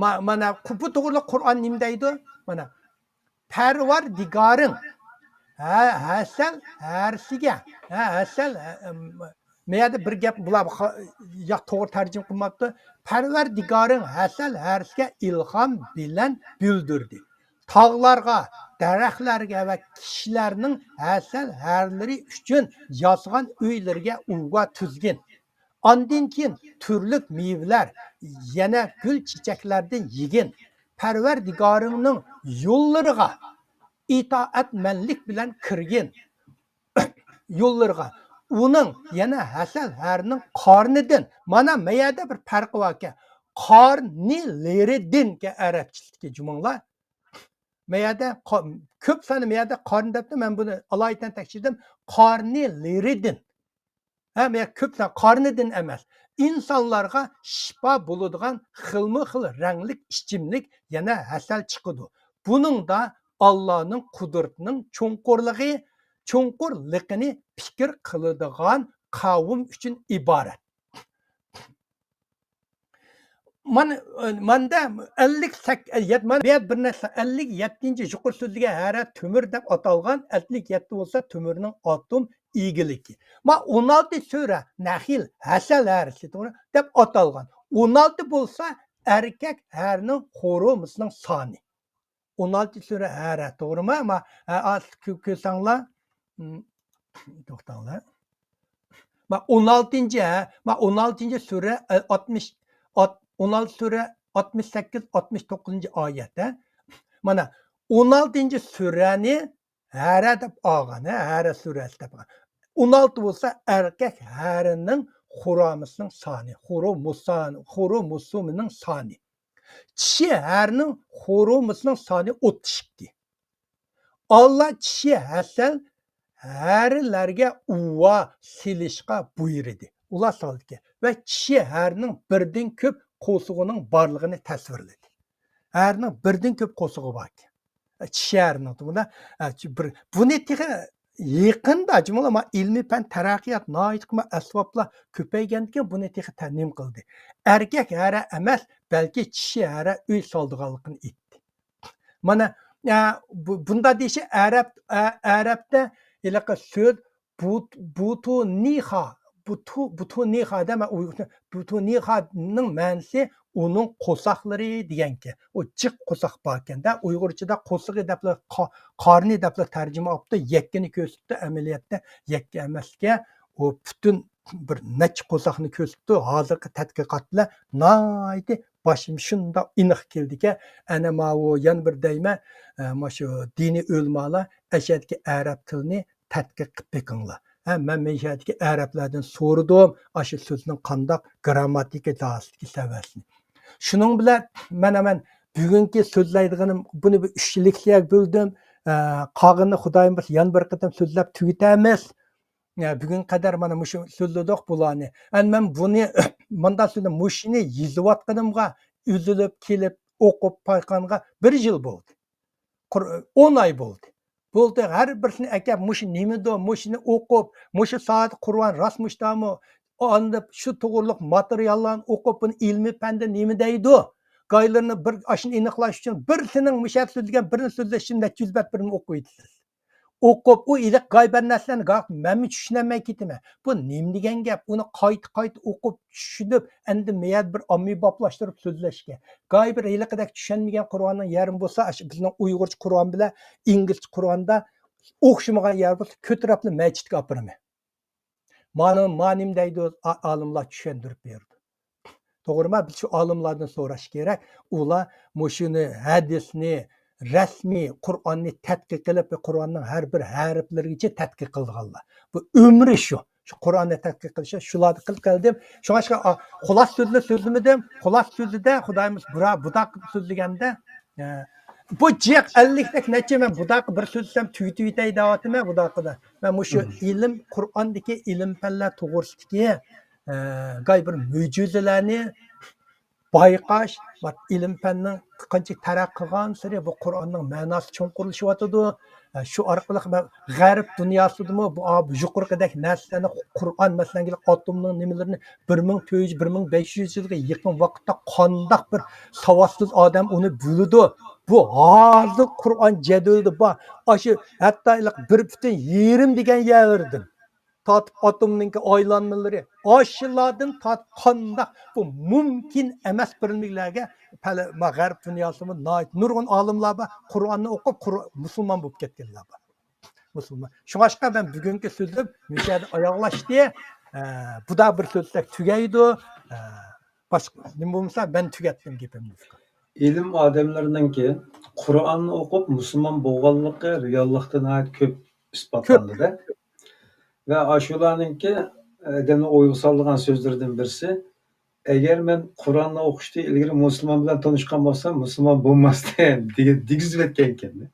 ما-، مانا بۇ توغرىلىق قۇرئان نېمە دەيدۇ؟ مانا، پەرۋەردىگارىڭ، ھە، ھەسەل ھەرىسىگە، ھە، ھەسەل، ھە، ئەم، مەيەردە بىر گەپ، بۇلار خا-، ياق، توغرا تەرجىمە قىلماپتۇ. پەرۋەردىگارىڭ ھەسەل ھەرىسىگە ئىلھام بىلەن بىلدۈردى. تاغلارغا، دەرەخلەرگە ۋە كىشىلەرنىڭ ھەسەل ھەرىلىرى ئۈچۈن ياسىغان ئۆيلىرىگە ئۇۋا تۈزگىن. ئاندىن كېيىن تۈرلۈك مېۋىلەر، يەنە گۈل چېچەكلەردىن يېگىن. پەرۋەردىگارىڭنىڭ يوللىرىغا ئىتائەتمەنلىك بىلەن كىرگىن. يوللىرىغا. ئۇنىڭ يەنە ھەسەل ھەرىنىڭ قارنىدىن. مانا مەيەردە بىر پەرقى باركەن. قارنىلىرىدىنكەن ئەرەبچىلىكتىكى جۇمۇڭلار. مەيەردە قا-، كۆپ سانى مەيەردە قارنى دەپتۇ، مەن بۇنى ئالايىتەن تەكشۈردۈم. قارنىلىرىدىن. ھە، مەيەر كۆپ سانى قارنىدىن ئەمەس. ئىنسانلارغا شىپا بولىدىغان خىلمۇ خىل رەڭلىك ئىچىملىك، يەنە ھەسەل چىقىدۇ. بۇنىڭدا ئاللانىڭ قۇدرىتىنىڭ چوڭقۇرلۇقى، چوڭقۇرلۇقىنى پىكىر قىلىدىغان قەۋم ئۈچۈن ئىبارەت. مانا، ماندا ئەللىك سەك-، يەت-، مانا بۇ يەردە بىر نەرسە، ئەللىك يەتتىنچى يۇقىرى سۆزلىگەن ھەرە تۆمۈر دەپ ئاتالغان، ئەللىك يەتتە بولسا تۆمۈرنىڭ ئاتوم ئىگىلىكى. ما ئون ئالتىنچى سۈرە نەخىل، ھەسەل ھەرىسى، توغرا، دەپ ئاتالغان. ئون ئالتە بولسا ئەركەك ھەرىنىڭ خورۇمىسىنىڭ سانى. ئون ئالتىنچى سۈرە ھەرە، توغرىمۇ؟ ما، ھە، ئاس-، كۆ-، كۆرسەڭلار، م، توختاڭلار. ما ئون ئالتىنچى، ھە، ما ئون ئالتىنچى سۈرە، ئە، ئاتمىش، ئات-، ئون ئالتىنچى سۈرە، ئاتمىش سەككىز، ئاتمىش توققۇزىنچى ئايەت، ھە. مانا، ئون ئالتىنچى سۈرەنى ھەرە دەپ ئالغان، ھە، ھەرە سۈرەسى دەپ ئالغان. ئون ئالتە بولسا ئەركەك ھەرىنىڭ خۇرامىسىنىڭ سانى، خۇرۇمۇسان-، خۇرۇمۇسۇمىنىڭ سانى. چىشى ھەرىنىڭ خۇرۇمىسىنىڭ سانى ئوتتۇز ئىككى. ئاللا چىشى ھەسەل ھەرىلەرگە ئۇۋا سېلىشقا بۇيرۇدى. ئۇلار سالدىكەن. ۋە چىشى ھەرىنىڭ بىردىن كۆپ قورسىقىنىڭ بارلىقىنى تەسۋىرلىدى. ھەرىنىڭ بىردىن كۆپ قورسىقى باركەن. چىشى ھەرىنىڭ بۇندا، ئە، چ-، بىر، بۇنى تېخى يېقىندا، جۇمۇلا، ما ئىلمىي پەن تەرەققىيات ناھايىتى ما ئەسۋابلار كۆپەيگەندىكىن بۇنى تېخى تەنىم قىلدى. ئەركەك ھەرە ئەمەس، بەلكى چىشى ھەرە ئۆي سالىدىغانلىقىنى ئېيتتى. مانا، ئە، بۇ، بۇنداق دېيىشى ئەرەب، ئە، ئەرەبتە ھېلىقى سۆز بۇت-، بۇتۇنىخا، بۇتۇ-، بۇتۇنىخا دە، مەن ئۇيغۇرچە، بۇتۇنىخانىڭ مەنىسى ئۇنىڭ قورساقلىرى دېگەنكەن. ئۇ جىق قورساق باركەن-دە، ئۇيغۇرچىدا قورسىقى دەپلا، قا-، قارنى دەپلا تەرجىمە ئاپتۇ، يەككىنى كۆرسىتىپتۇ، ئەمەلىيەتتە يەككە ئەمەسكەن. ئۇ پۈتۈن بىر نەچچە قورساقنى كۆرسىتىپتۇ. ھازىرقى تەتقىقات بىلەن ناھايىتى باشىم شۇنداق ئېنىق كېلىدىكەن. ئەنە ماۋۇ يەنە بىر دەيمەن، ئە، مانا شۇ دىنىي ئۆلىمالار ئەشەدىكى ئەرەب تىلىنى تەتقىق قىلىپ بېقىڭلار. ھە، مەن مەشەدىكى ئەرەبلەردىن سورىدىم، ئاشۇ سۆزنىڭ قانداق گرامماتىكا جاھەتتىكى سەۋىيەسىنى. شۇنىڭ بىلەن مانا مەن بۈگۈنكى سۆزلەيدىغىنىم، بۇنى بىر ئۈچ لېكسىيەگە بۆلدۈم. ئە، قالغىنىنى خۇدايىم بۇيرۇسا يەنە بىر قېتىم سۆزلەپ تۈگىتەمىز. ئە، بۈگۈنگە قەدەر مانا مۇشۇ سۆزلىدۇق بۇلارنى. ئەنە مەن بۇنى، مۇنداق سۆزلەپ، مۇشۇنى يېزىۋاتقىنىمغا ئۈزۈلۈپ كېلىپ ئوقۇپ باققانغا بىر يىل بولدى. قۇر-، ئون ئاي بولدى. بولدى، ھەر بىرسىنى ئەكەپ، مۇشۇ نېمىدۇ، مۇشۇنى ئوقۇپ، مۇشۇ سائەت قۇرئان راست مۇشتامۇ؟ ئاندىن شۇ توغرىلىق ماتېرىياللارنى ئوقۇپ، بۇنى ئىلمىي پەندە نېمە دەيدۇ؟ گايلىرىنى بىر، ئاشۇنى ئېنىقلاش ئۈچۈن بىرسىنىڭ مۇشۇ يەردە سۆزلىگەن بىرنى سۆزلەش ئۈچۈن نەچچە يۈز بەت بىرنى ئوقۇپ يېتىسىز. ئوقۇپ، ئۇ ھېلىقى گاي بىر نەرسىلەرنى گا-، مەنمۇ چۈشىنەلمەي كېتىمەن. بۇ نېمە دېگەن گەپ؟ ئۇنى قايتا، قايتا ئوقۇپ، چۈشىنىپ، ئەمدى مەيەردە بىر ئاممىبابلاشتۇرۇپ سۆزلەشكە. گاي بىر ھېلىقىدەك چۈشەنمىگەن قۇرئاننىڭ يېرىمۇ بولسا، ئاشۇ بىزنىڭ ئۇيغۇرچە قۇرئان بىلەن ئىنگلىزچە قۇرئاندا ئوخشىمىغان يەر بولسا، كۆتۈرۈپلا مەسچىتكە ئاپىرىمەن. مانا، ما نېمە دەيدۇ، ئا-، ئالىملار چۈشەندۈرۈپ بېرىدۇ. توغرىما؟ بىز شۇ ئالىملاردىن سوراش كېرەك. ئۇلار مۇشۇنى، ھەدىسنى، رەسمىي قۇرئاننى تەتقىق قىلىپ، قۇرئاننىڭ ھەر بىر ھەرپلىرىگىچە تەتقىق قىلغانلار. بۇ ئۆمرى شۇ. شۇ قۇرئاننى تەتقىق قىلىش، شۇلارنى قىلىپ كەلدىم. شۇڭا شۇ، ئا، خۇلاسە سۆزنى سۆزلىمىدىم. خۇلاسە سۆزىدە خۇدايىمىز بۇرا-، بۇداق سۆزلىگەندە، ئە، بۇ جىق ئەللىكتەك نەچچە مەن بۇداققا بىر سۆزلىسەم تۈگىتىۋېتەي دەۋاتىمەن بۇداققىدا. مەن مۇشۇ مم. ئىلىم، قۇرئاندىكى ئىلىم پەنلەر توغرىسىدىكى، ئە، گاي بىر مۆجىزىلەرنى بايقاش، ۋە ئىلىم پەننىڭ قانچە تەرەققىي قىلغانسېرى بۇ قۇرئاننىڭ مەناسى چوڭقۇرلىشىۋاتىدۇ. ئە، شۇ ئارقىلىق مەن غەرب دۇنياسىدىمۇ بۇ، بۇ يۇقىرىقىدەك نەرسىلەرنى قۇرئان، مەسىلەن، ئاتومنىڭ نېمىلىرىنى بىر مىڭ تۆت يۈز، بىر مىڭ بەش يۈز يىلغا يېقىن ۋاقىتتا قانداق بىر ساۋاتسىز ئادەم ئۇنى بىلىدۇ؟ بۇ ھازىر قۇرئان جەدۋىلىدە بار. ئاشۇ ھەتتا بىر پۈتۈن يېرىم دېگەن يەردىن تارتىپ ئاتومنىڭكى ئايلانمىلىرى، ئاشۇلاردىن تارتىپ قانداق بۇ مۇمكىن ئەمەس بىلىملەرگە پەلە-، ما غەرب دۇنياسىمۇ ناھايىتى نۇرغۇن ئالىملار بار، قۇرئاننى ئوقۇپ، قۇر-، مۇسۇلمان بولۇپ كەتكەنلەر بار. مۇسۇلمان. شۇڭاشقا مەن بۈگۈنكى سۆزۈم مۇشۇ يەردە ئاياغلاشتى. ئە، بۇدا بىر سۆزلەپ تۈگەيدۇ. ئە، باشقا نېمە بولمىسا، مەن تۈگەتتىم گېپىمنى. ئىلىم ئادەملىرىنىڭكى قۇرئاننى ئوقۇپ مۇسۇلمان بولغانلىقى رېئاللىقتا ناھايىتى كۆپ كۆپ. ئىسپاتلاندى-دە. ۋە ئاشۇلارنىڭكى ئادەمنى ئويغا سالىدىغان سۆزلىرىدىن بىرسى، «ئەگەر مەن قۇرئاننى ئوقۇشتىن ئىلگىرى مۇسۇلمان بىلەن تونۇشقان بولسام، مۇسۇلمان بولماستىم» دېگەن، دېگۈزۈۋەتكەنكەن.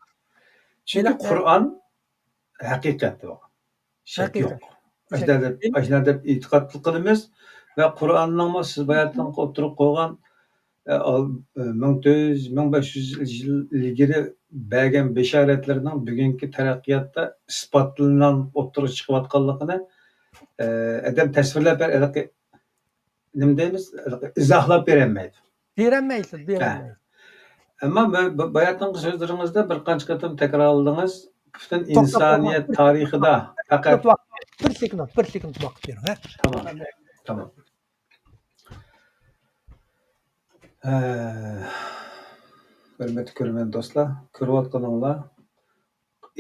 چۈنكى ھېلىقى قۇرئان ھەقىقەت ئۇ. شەك يوق. ھەقىقەت. ئاشۇنداق دەپ، ئاشۇنداق دەپ ئېتىقاد قىلىمىز. ۋە قۇرئاننىڭمۇ سىز باياتىنقى ئوتتۇرىغا قويغان، ئە، ئال-، ئە، مىڭ تۆت يۈز، مىڭ بەش يۈز يىل ئىلگىرى بەرگەن بېشارەتلىرىنىڭ بۈگۈنكى تەرەققىياتتا ئىسپاتلىنىپ ئوتتۇرىغا چىقىۋاتقانلىقىنى، ئە، ئادەم تەسۋىرلەپ بەر-، ھېلىقى نېمە دەيمىز، ئىزاھلاپ بېرەلمەيدۇ. بېرەلمەيسىز، ھە. بېرەلمەيسىز. ئەمما مە-، بە-، باياتىنقى سۆزلىرىڭىزدە بىر قانچە قېتىم تەكرارلىدىڭىز، پۈتۈن توختاپ، ئىنسانىيەت توختاپ، تارىخىدا پەقەت بىر سېكۇنت، بىر سېكۇنت ۋاقىت بېرىڭ، ھە؟ تامام، تامام. ھە، ھۆرمەتلىك كۆرۈرمەن دوستلار، كۆرۈۋاتقىنىڭلار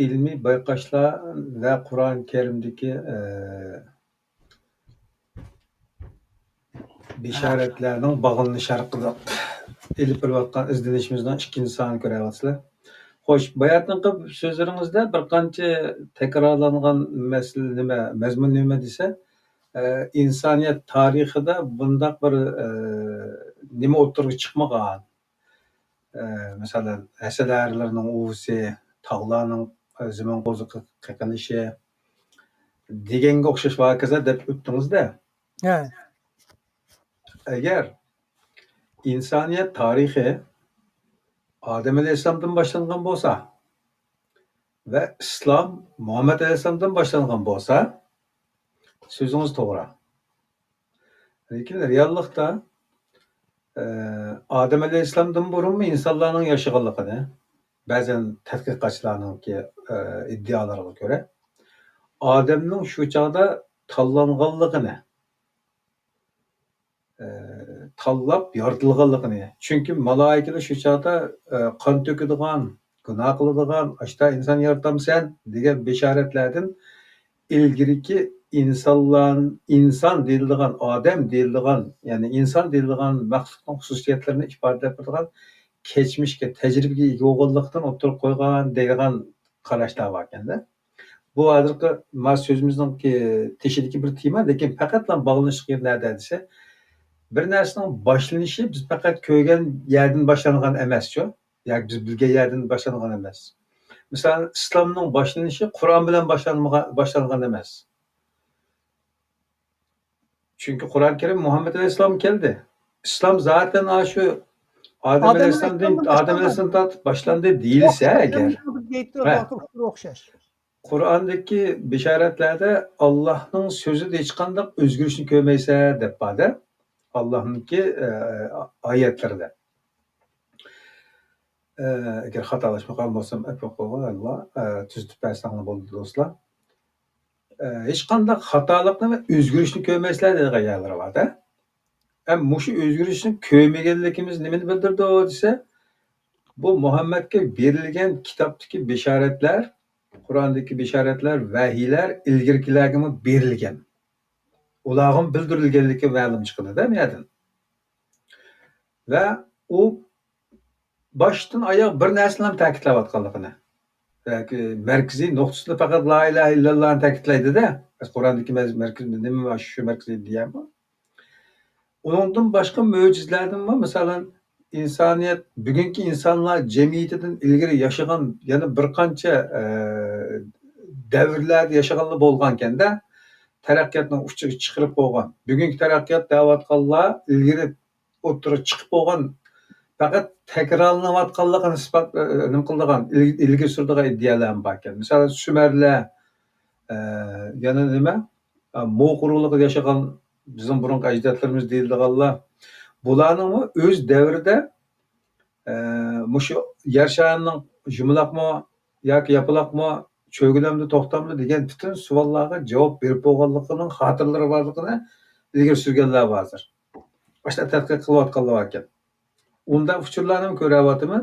ئىلمىي بايقاشلار ۋە قۇرئان كەرىمدىكى، ئە، بېشارەتلەرنىڭ باغلىنىشى ھەققىدە ئېلىپ بېرىۋاتقان ئىزدىنىشىمىزنىڭ ئىككىنچى سانىنى كۆرۈۋاتىسىلەر. خوش، باياتىنقى سۆزلىرىڭىزدە بىر قانچە تەكرارلانغان مەسىلە نېمە، مەزمۇن نېمە دېسە، ئە، ئىنسانىيەت تارىخىدا بۇنداق بىر، ئە، نېمە ئوتتۇرىغا چىقمىغان. ئە، مىسالەن، ھەسەل ئەرلىرىنىڭ ئۇۋىسى، تاغلارنىڭ، ئە، زېمىن قوزۇقى قېقىنىشى دېگەنگە ئوخشاش ۋە ھاكازا دەپ ئۆتتىڭىز-دە. ھە. ئەگەر ئىنسانىيەت تارىخى ئادەم ئەلەيھىسسالامدىن باشلانغان بولسا ۋە ئىسلام مۇھەممەد ئەلەيھىسسالامدىن باشلانغان بولسا، سۆزىڭىز توغرا. لېكىن رېئاللىقتا، ئە، ئادەم ئەلەيھىسسالامدىن بۇرۇنمۇ ئىنسانلارنىڭ ياشىغانلىقىنى، بەزەن تەتقىقاتچىلارنىڭكى، ئە، ئىدىئالىرىغا كۆرە، ئادەمنىڭ شۇ چاغدا تاللانغانلىقىنى، ئە، تاللاپ يارىتىلغانلىقىنى. چۈنكى مالائىكىلەر شۇ چاغدا، ئە، قان تۆكىدىغان، گۇناھ قىلىدىغان، ئاشتا ئىنسان يارىتامسەن دېگەن بېشارەتلەردىن ئىلگىرىكى ئىنسانلار، ئىنسان دېيىلىدىغان، ئادەم دېيىلىدىغان، يەنى ئىنسان دېيىلىدىغان مەخلۇقنىڭ خۇسۇسىيەتلىرىنى ئىپادىلەپ بېرىدىغان كەچمىشكە، تەجرىبىگە ئىگە بولغانلىقتىن ئوتتۇرىغا قويغان دەيدىغان قاراشلار باركەن-دە. بۇ ھازىرقى ما سۆزىمىزنىڭكى تېشىدىكى بىر تېما، لېكىن پەقەتلا باغلىنىشلىق يېرى نەدە دېسە، بىر نەرسىنىڭ باشلىنىشى بىز پەقەت كۆرگەن يەردىن باشلانغان ئەمەسچۇ، ياكى بىز بىلگەن يەردىن باشلانغان ئەمەس. مىسالەن، ئىسلامنىڭ باشلىنىشى قۇرئان بىلەن باشلانمىغان، باشلانغان ئەمەس. چۈنكى قۇرئان كەرىم مۇھەممەد ئەلەيھىسسالام كەلدى. ئىسلام زاتەن ئاشۇ ئادەم ئادەم ئەلەيھىسسالامدىن، ئەلەيھىسسالامدىن ئادەم باشلانغان. ئەلەيھىسسالامدىن تارتىپ باشلاندى دېيىلسە ئەگەر. ھە. ئوخشاش. قۇرئاندىكى بېشارەتلەردە ئاللاھنىڭ سۆزىدە ھېچقانداق ئۆزگىرىشنى كۆرمەيسەن دەپ بار-دە. ئاللاھنىڭكى، ئە، ئايەتلىرىدە. ئە، ئەگەر خاتالاشمىغان بولسام، ئەپۇ قىلغىن، ئاللا، ئە، تۈزىتىپ بەرسەڭلار بولدى، دوستلار. ئە، ھېچقانداق خاتالىقنى ۋە ئۆزگىرىشنى كۆرمەيسىلەر دېگەن يەرلىرى بار-دە. ھەم مۇشۇ ئۆزگىرىشنى كۆرمىگەنلىكىمىز نېمىنى بىلدۈرىدۇ دېسە، بۇ مۇھەممەدكە بېرىلگەن كىتابتىكى بېشارەتلەر، قۇرئاندىكى بېشارەتلەر، ۋەھىيلەر ئىلگىرىكىلەرگىمۇ بېرىلگەن. ئۇلارغىمۇ بىلدۈرۈلگەنلىكى مەلۇم چىقىدۇ-دە بۇ يەردىن. ۋە ئۇ باشتىن ئاياغ بىر نەرسىنى ھەم تەكىتلەۋاتقانلىقىنى. ياكى مەركىزىي نۇقتىسىدا پەقەت لا ئىلاھە ئىللاللانى تەكىتلەيدۇ-دە. قۇراندىكى مەز-، مەركىز نېمە شۇ مەركىزىي دېيەرمۇ؟ ئۇنىڭدىن باشقا مۆجىزىلەردىنمۇ، مىسالەن، ئىنسانىيەت، بۈگۈنكى ئىنسانلار جەمئىيىتىدىن ئىلگىرى ياشىغان يەنە بىر قانچە، ئە، دەۋرلەردە ياشىغانلار بولغانكەن-دە، تەرەققىياتنىڭ ئۇچىغا چىقىرىپ بولغان. بۈگۈنكى تەرەققىيات دەۋاتقانلار ئىلگىرى ئوتتۇرىغا چىقىپ بولغان، پەقەت تەكرارلىنىۋاتقانلىقىنى ئىسپات، ئە، نېمە قىلىدىغان، ئىل-، ئىلگىرى سۈرىدىغان ئىدىيەلەرمۇ باركەن. مىسالەن، سۈمەرلەر، ئە، يەنە نېمە؟ ئە، موخ ئۇرۇقلۇقىدا ياشىغان بىزنىڭ بۇرۇنقى ئەجدادلىرىمىز دېيىلىدىغانلار. بۇلارنىڭمۇ ئۆز دەۋرىدە، ئە، مۇشۇ يەر شارىنىڭ يۇمىلاقمۇ ياكى ياپىلاقمۇ، چۆگىلەمدۇ، توختامدۇ دېگەن پۈتۈن سوئاللارغا جاۋاب بېرىپ بولغانلىقىنىڭ خاتىرىلىرى بارلىقىنى ئىلگىرى سۈرگەنلەر بار ھازىر. ئاشۇنداق تەتقىق قىلىۋاتقانلار باركەن. ئۇنداق ئۇچۇرلارنىمۇ كۆرۈۋاتىمەن.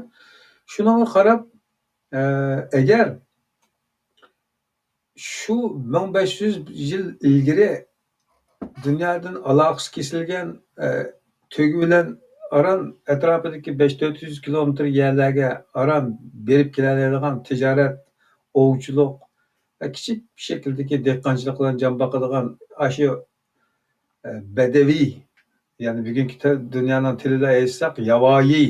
شۇنىڭغا قاراپ، ئە، ئەگەر شۇ مىڭ بەش يۈز يىل ئىلگىرى دۇنيادىن ئالاقىسى كېسىلگەن، ئە، تۆگە بىلەن ئاران ئەتراپىدىكى بەش تۆت يۈز كىلومېتىر يەرلەرگە ئاران بېرىپ كېلەلەيدىغان تىجارەت، ئوۋچىلىق ۋە كىچىك شەكىلدىكى دېھقانچىلىق بىلەن جان باقىدىغان ئاشۇ، ئە، بەدەۋىي، يەنى بۈگۈنكى تە-، دۇنيانىڭ تىلىدا ئېيتساق، ياۋايى،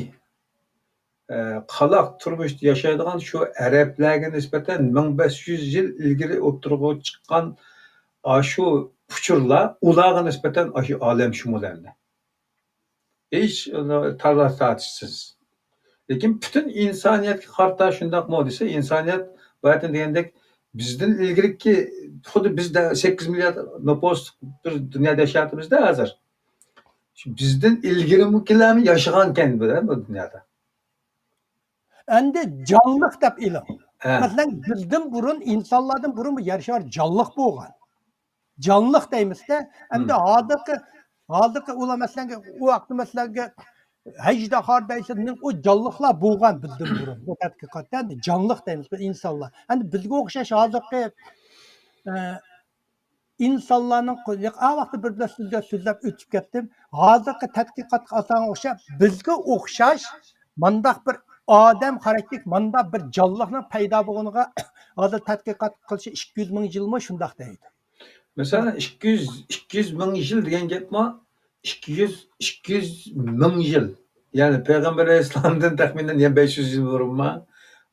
ئە، قالاق تۇرمۇشتا ياشايدىغان شۇ ئەرەبلەرگە نىسبەتەن مىڭ بەش يۈز يىل ئىلگىرى ئوتتۇرىغا چىققان ئاشۇ ئۇچۇرلار ئۇلارغا نىسبەتەن ئاشۇ ئالەمشۇمۇل ئەمدى. ھېچ، ئە، تارلا تارتىشسىز. لېكىن پۈتۈن ئىنسانىيەتكە قارىتا شۇنداقمۇ دېسە، ئىنسانىيەت باياتىن دېگەندەك بىزدىن ئىلگىرىكى، خۇددى بىزدە سەككىز مىليارد نوپۇسلۇق بىر دۇنيادا ياشاۋاتىمىز-دە ھازىر. شۇ بىزدىن ئىلگىرىمۇكىلەرمۇ ياشىغانكەن بۇ، بۇ دۇنيادا. ئەمدى جانلىق دەپ ئېلىڭ. ھە. مەسىلەن، بىزدىن بۇرۇن، ئىنسانلاردىن بۇرۇن بۇ يەر شارى جانلىق بولغان. جانلىق دەيمىز-دە. ئەمدى ھازىرقى، ھازىرقى ئۇلار مەسىلەنگە، ئۇ ۋاقىتتا مەسىلەنگە ئەجدىھا دەيسىلەر، ئۇ جانلىقلار بولغان بىزدىن بۇرۇن. بۇ تەتقىقاتتا ئەمدى جانلىق دەيمىز بىز ئىنسانلار. ئەمدى بىزگە ئوخشاش ھازىرقى، ئە، ئىنسانلارنىڭ قو-، ياق، ئا ۋاقىتتا بىر بىلەن سۆزلەپ، سۆزلەپ ئۆتۈپ كەتتىم. ھازىرقى تەتقىقاتقا ئاساسەن ئوخشاپ، بىزگە ئوخشاش مانداق بىر ئادەم خاراكتېرلىك مانداق بىر جانلىقنىڭ پەيدا بولغىنىغا ھازىر تەتقىقات قىلىشى ئىككى يۈز مىڭ يىلمۇ شۇنداق دەيدۇ. مەسىلەن، ئىككى يۈز، ئىككى يۈز مىڭ يىل دېگەن گەپمۇ، ئىككى يۈز، ئىككى يۈز مىڭ يىل. يەنى پەيغەمبەر ئەلەيھىسسالامدىن تەخمىنەن يەنە بەش يۈز يىل بۇرۇنما؟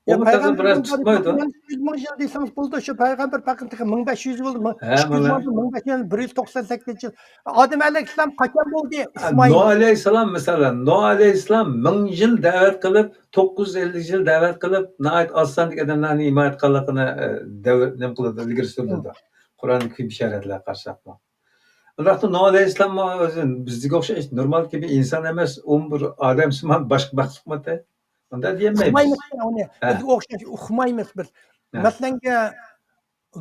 ئۇ بىر تەرەپتىن بىراز تۇتمايدۇ. ئىككى يۈز مىڭ يىل دېسىڭىز بولىدۇ، شۇ پەيغەمبەر پەقەت مىڭ بەش يۈز يىل بولدى. مىڭ بەش يۈز يىل، بىر يۈز توقسان سەككىزىنچى يىل. ئادەم ئەلەيھىسسالام قاچان بولدى؟ ئۇقمايمىز. نۇھ ئەلەيھىسسالام، مەسىلەن، نۇھ ئەلەيھىسسالام مىڭ يىل دەۋەت قىلىپ، توققۇز يۈز ئەللىك يىل دەۋەت قىلىپ، ناھايىتى ئاز ساندىكى ئادەملەرنى ھىمايە قىلغانلىقىنى، ئە، دەۋر-، نېمە قىلىدۇ، ئىلگىرى سۈرىدۇ. قۇرئاندىكى بېشارەتلەرگە قارىساقمۇ. ئۇنداقتا نۇھ ئەلەيھىسسالاممۇ ئۆزى بىزگە ئوخشاش نورمال كىبى ئىنسان ئەمەس، ئۇمۇ بىر ئادەم سىمان باشقا مەخلۇقمىتى؟ ئۇنداق دېيەلمەيمىز. ئۇقمايمىز ئۇنى. ھە. بىزگە ئوخشاش ئۇقمايمىز بىز. ھە. مەسىلەنگە،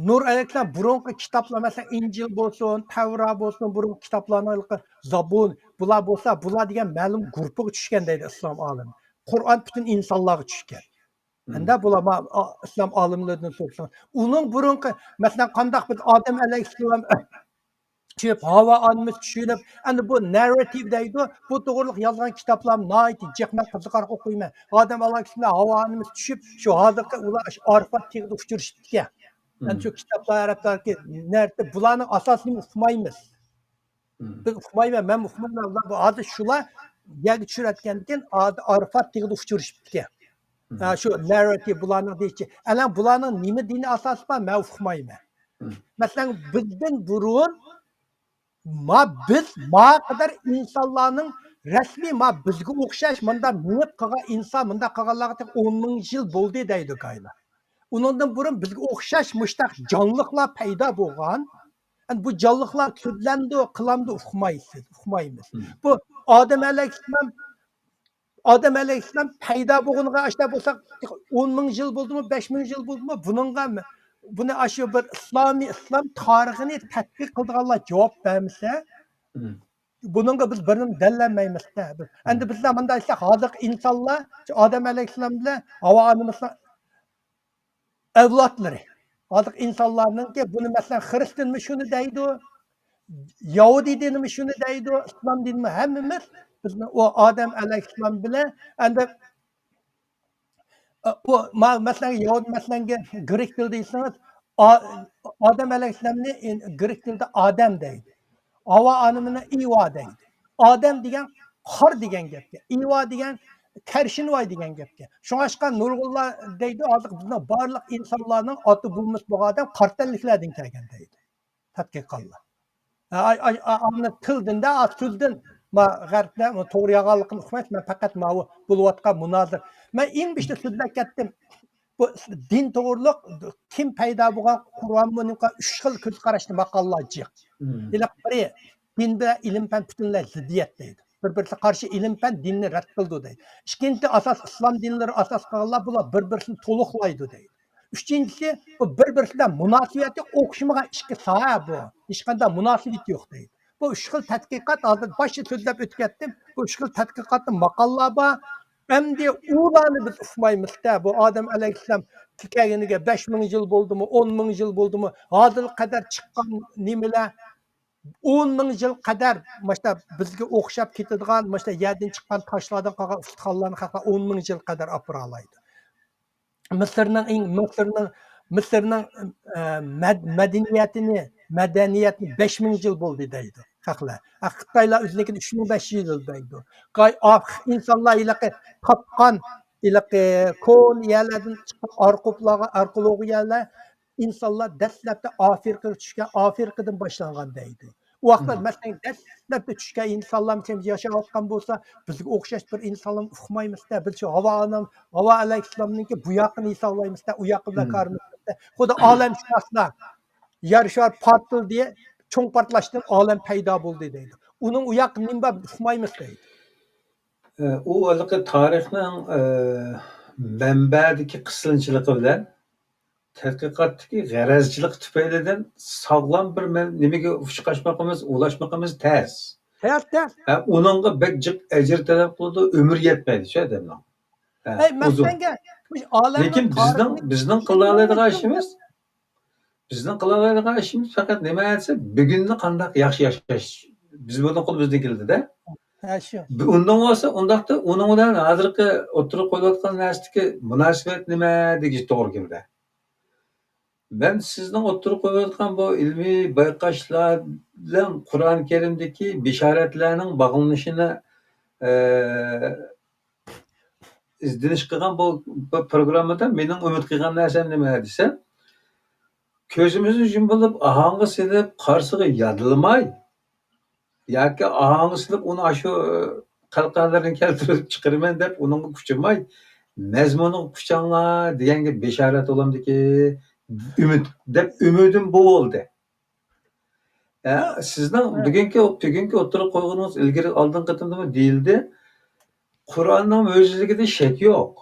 نۇھ ئەلەيھىسسالام بۇرۇنقى كىتابلار، مەسىلەن، ئىنجىل بولسۇن، تەۋرا بولسۇن، بۇرۇنقى كىتابلارنىڭ زابۇر، بۇلار بولسا، بۇلار دېگەن مەلۇم گۇرۇپپىغا چۈشكەن دەيدۇ ئىسلام ئالىمى. قۇرئان پۈتۈن ئىنسانلارغا چۈشكەن. ئەمدى بۇلار ما-، ئا-، ئىسلام ئالىملىرىدىن سورىساڭ، ئۇنىڭ بۇرۇنقى، مەسىلەن، قانداق بىز ئادەم ئەلەيھىسسالام چۈشۈپ، ھاۋا ئانىمىز چۈشۈپ، ئەمدى بۇ نارراتىپ دەيدۇ، بۇ توغرىلىق يازغان كىتابلارمۇ ناھايىتى جىق، مەن قىزىقارلىق ئوقۇيمەن. ئادەم ئەلەيھىسسالام ھاۋا ئانىمىز چۈشۈپ، شۇ ھازىرقى ئۇلار ئاشۇ ئارىفات تېغىدا ئۇچرىشىپتىكەن. ئەمدى شۇ كىتابلار ئەرەبلەركى نەرسە، بۇلارنىڭ ئاساسىنى ئۇقمايمىز. بىز ئۇقمايمەن، مەن ئۇقمايمەن. بۇ ھازىر شۇلار يەرگە چۈشۈرۈۋەتكەندىكىن، ئارىفات تېغىدا ئۇچرىشىپتىكەن. ھە، شۇ نارراتىپ بۇلارنىڭ دېيىشى. ئەلەن بۇلارنىڭ نېمە دىنىي ئاساسى بار، مەن ئۇقمايمەن. مەسىلەن، بىزدىن بۇرۇن ما، بىز ما قەدەر ئىنسانلارنىڭ رەسمىي ما بىزگە ئوخشاش مۇنداق مېڭىپ قالغان ئىنسان، مۇنداق قالغانلارغا تېخى ئون مىڭ يىل بولدى دەيدۇ كايلار. ئۇنىڭدىن بۇرۇن بىزگە ئوخشاش مۇشتاق جانلىقلار پەيدا بولغان. ئەمدى بۇ جانلىقلار سۆزلەمدۇ، قىلامدۇ، ئۇقمايسىز، ئۇقمايمىز. بۇ ئادەم ئەلەيھىسسالام، ئادەم ئەلەيھىسسالام پەيدا بولغىنىغا ئاشۇنداق بولساق، ئون مىڭ يىل بولدىمۇ، بەش مىڭ يىل بولدىمۇ، بۇنىڭغا، بۇنى ئاشۇ بىر ئىسلامىي، ئىسلام تارىخىنى تەتقىق قىلىدىغانلار جاۋاب بەرمىسە، بۇنىڭغا بىز بىرنېمە دەللەيمىز-دە. ئەمدى بىزلەر مۇنداق ئېيتساق، ھازىرقى ئىنسانلار، شۇ ئادەم ئەلەيھىسسالام بىلەن ھاۋا ئانىمىزنىڭ ئەۋلادلىرى. ھازىرقى ئىنسانلارنىڭكى بۇنى، مەسىلەن، خىرىستىيانمۇ شۇنى دەيدۇ، يەھۇدىي دىنىمۇ شۇنى دەيدۇ، ئىسلام دىنىمۇ، ھەممىمىز بىزنى ئۇ ئادەم ئەلەيھىسسالام بىلەن ئەمدى، ئۇ، ما-، مەسىلەن، يەھۇدىي، مەسىلەنگە گرېك تىلىدا دېسىڭىز، ئا-، ئادەم ئەلەيھىسسالامنى، ئىن-، گرېك تىلىدا ئادەم دەيدۇ. ھاۋا ئانىمىنى ئىۋا دەيدۇ. ئادەم دېگەن قار دېگەن گەپكەن. ئىۋا دېگەن كەرشىنۋاي دېگەن گەپكەن. شۇڭلاشقا نۇرغۇنلار دەيدۇ، ھازىر بىزنىڭ بارلىق ئىنسانلارنىڭ ئاتا بوۋىمىز بولغان ئادەم قارا تەنلىكلەردىن كەلگەن دەيدۇ تەتقىقاتلار. ئا-، ئا-، ئا-، ئا-، ئانا تىلدىن-دە، ئا-، تىلدىن، ما، غەربلەر توغرا يالغانلىقىنى ئۇقمايمەن، مەن پەقەت ماۋۇ بولۇۋاتقان مۇنازىرە. مەن ئەڭ بېشىدا سۆزلەپ كەتتىم. بۇ دىن توغرۇلۇق كىم پەيدا بولغان، قۇرئانمۇ نېمە، ئۈچ خىل كۆز قاراشتا ماقالىلار جىق. ھېلىقى بىرى، دىن بىلەن ئىلىم پەن پۈتۈنلەي زىددىيەت دەيدۇ. بىر-بىرسى قارشى، ئىلىم پەن دىننى رەت قىلىدۇ دەيدۇ. ئىككىنچىسى، ئاساس ئىسلام دىنلىرى ئاساس قىلغانلار، بۇلار بىر-بىرسىنى تولۇقلايدۇ دەيدۇ. ئۈچىنچىسى، بۇ بىر-بىرسى بىلەن مۇناسىۋىتى ئوخشىمىغان ئىككى ساھە بۇ. ھېچقانداق مۇناسىۋىتى يوق دەيدۇ. بۇ ئۈچ خىل تەتقىقات، ھازىر باشتا سۆزلەپ ئۆتۈپ كەتتىم. بۇ ئۈچ خىل تەتقىقاتتا ماقالىلار بار. ئەمدى ئۇلارنى بىز ئۇقمايمىز-دە. بۇ ئادەم ئەلەيھىسسالام كەلگىنىگە بەش مىڭ يىل بولدىمۇ، ئون مىڭ يىل بولدىمۇ، ھازىرغا قەدەر چىققان نېمىلەر، ئون مىڭ يىل قەدەر ماشتا بىزگە ئوخشاپ كېتىدىغان، ماشتا يەردىن چىققان تاشلاردىن قالغان ئۇستىخانلارنى خەقلەر ئون مىڭ يىل قەدەر ئاپىرالايدۇ. مىسىرنىڭ ئىڭ-، مىسىرنىڭ، مىسىرنىڭ، ئە، مەد-، مەدەنىيەتىنى، مەدەنىيەتنى بەش مىڭ يىل بولدى دەيدۇ خەقلەر. ئە، خىتايلار ئۆزىنىڭكىنى ئۈچ مىڭ بەش يۈز يىل دەيدۇ. قاي-، ئا-، ئىنسانلار ھېلىقى تاپقان، ھېلىقى كونا يەرلەردىن چىققان ئارقۇپلارغا، ئارقىلىغۇ يەرلەر، ئىنسانلار دەسلەپتە ئافرىقىغا چۈشكەن، ئافرىقىدىن باشلانغان دەيدۇ. ئۇ ۋاقىتلار، مەسىلەن، دەسلەپتە چۈشكەن ئىنسانلار ياشاۋاتقان بولسا، بىزگە ئوخشاش بىر ئىنسانلارنى ئۇقمايمىز-دە. بىز شۇ ھاۋا ئانام-، ھاۋا ئەلەيھىسسالامنىڭكى بۇ ياقىنى ھېسابلايمىز-دە، ئۇ ياقى بىلەن كارىمىز يوق-دە. خۇددى ئالەمشۇناسلار، يەر شارى پارتلىدى، چوڭ پارتلاشتىن ئالەم پەيدا بولدى دەيدۇ. ئۇنىڭ ئۇ ياقى نېمە بار، بىز ئۇقمايمىز دەيدۇ. ئە، ئۇ ھېلىقى تارىخنىڭ، ئە، مەنبەدىكى قىسىنچىلىقى بىلەن تەتقىقاتتىكى غەرەزچىلىك تۈپەيلىدىن ساغلام بىر مەن-، نېمىگە ئۇچراشمىقىمىز، ئۇلاشمىقىمىز تەس. تەس، تەس. ھە، ئۇنىڭغا بەك جىق ئەجىر تەلەپ قىلىدۇ، ئۆمۈر يەتمەيدۇ شۇ ئادەمنىڭ. ھە، ئەي، ئۇزۇن. مەسىلەنگە، مۇشۇ ئالەمنىڭ لېكىن بىزنىڭ، تارىخىنى بىزنىڭ قىلالايدىغان ئىشىمىز، بىزنىڭ قىلالايدىغان ئىشىمىز پەقەت نېمە دېسە، بۈگۈننى قانداق ياخشى ياشاش. بىز بۇنى قولىمىزدىن كېلىدۇ-دە. ھە، شۇ. ئۇنداق بولسا، ئۇنداقتا ئۇنىڭ بىلەن ھازىرقى ئوتتۇرىغا قويۇلۇۋاتقان نەرسىدىكى مۇناسىۋەت نېمە دېگۈچى توغرا كېلىدۇ. مەن سىزنىڭ ئوتتۇرىغا قويۇۋاتقان بۇ ئىلمىي بايقاشلار بىلەن قۇرئان كەرىمدىكى بېشارەتلەرنىڭ باغلىنىشىنى، ئە، ئىزدىنىش قىلغان بۇ، بۇ پروگراممىدا مېنىڭ ئۈمىد قىلغان نەرسەم نېمە دېسە، كۆزىمىزنى يۇمۇپ ئاھاڭغا سېلىپ قارىسىغا يادلىماي، ياكى ئاھاڭغا سېلىپ ئۇنى ئاشۇ قەلقەلەرنى كەلتۈرۈپ چىقىرىمەن دەپ ئۇنىڭغا كۇچىماي، مەزمۇنىغا كۇچاڭلار دېگەنگە بېشارەت بولامدىكى ئۈمىد دەپ ئۈمىدىم بۇ بولدى. ئە، سىزنىڭ بۈگۈنكى، بۈگۈنكى ئوتتۇرىغا قويغىنىڭىز ئىلگىرى ئالدىنقى قېتىمدىمۇ دېيىلدى. قۇرئاننىڭ مۆجىزىلىكىدە شەك يوق.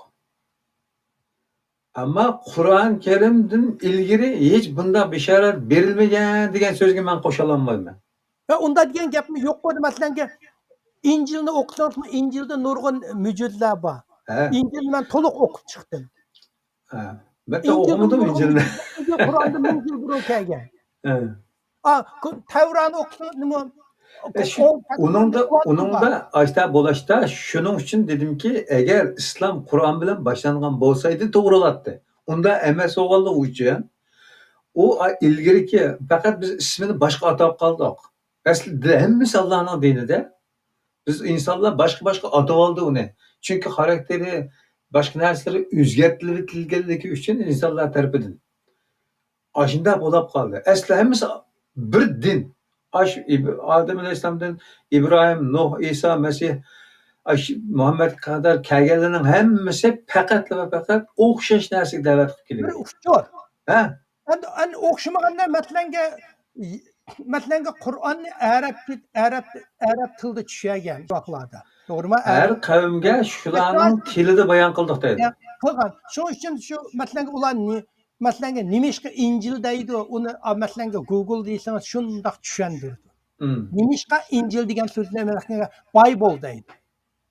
ئەمما قۇرئان كەرىمدىن ئىلگىرى ھېچ بۇنداق بېشارەت بېرىلمىگەن دېگەن سۆزگە مەن قوشۇلالمايمەن. ۋە ئۇنداق دېگەن گەپمۇ يوق بولدى. مەسىلەنگە، ئىنجىلنى ئوقۇسىڭىزمۇ، ئىنجىلدە نۇرغۇن مۆجىزىلەر بار. ھە. ئىنجىلنى مەن تولۇق ئوقۇپ چىقتىم. ھە. مەن ئوقۇمىدىم ئىنجىلنى. قۇرئاندىن مىڭ يىل بۇرۇن كەلگەن. ھە. ئا، تەۋرانى ئوقۇسىڭىز نېمە؟ ئۇنىڭدا، ئۇنىڭدا ئاشتا بولاشتا شۇنىڭ ئۈچۈن دېدىمكى، ئەگەر ئىسلام قۇرئان بىلەن باشلانغان بولسايدى توغرىلاتتى. ئۇنداق ئەمەس بولغانلىقى ئۈچۈن ئۇ ئىلگىرىكى، پەقەت بىز ئىسمىنى باشقا ئاتاپ قالدۇق. ئەسلىدە ھەممىسى ئاللانىڭ دىنىدە. بىز ئىنسانلار باشقا-باشقا ئاتىۋالدى ئۇنى. چۈنكى خاراكتېرى، باشقا نەرسىلىرى ئۆزگەرتىلىۋېتىلگەنلىكى ئۈچۈن ئىنسانلار تەرىپىدىن. ئاشۇنداق بولاپ قالدى. ئەسلى ھەممىسى بىر دىن. ئاشۇ ئىب-، ئادەم ئەلەيھىسسالامدىن ئىبراھىم، نۇھ، ئىسا، مەسىھ، ئاشۇ مۇھەممەدكە قەدەر كەلگەنلەرنىڭ ھەممىسى پەقەتلا ۋە پەقەت ئوخشاش نەرسىگە دەۋەت قىلىپ كېلىدۇ. بىر ئۇچۇر. ھە؟ ئەمدى، ئەمدى ئوخشىمىغاندا، مەسىلەنگە، مەسىلەنگە، قۇرئاننى ئەرەب، ئەرەب، ئەرەب تىلىدا چۈشەرگەن چاغلاردا. توغرىمۇ؟ ھەر قەۋمگە شۇلارنىڭ تىلىدا بايان قىلدۇق دەيدۇ. قىلغان. شۇنىڭ ئۈچۈن شۇ، مەسىلەنگە، ئۇلار نى-، مەسىلەنگە، نېمىشقا ئىنجىل دەيدۇ؟ ئۇنى، ئا، مەسىلەنگە، گۇگل دېسىڭىز، شۇنداق چۈشەندۈرىدۇ. مم. نېمىشقا ئىنجىل دېگەن سۆزنى، مەسىلەنگە، بايبل دەيدۇ.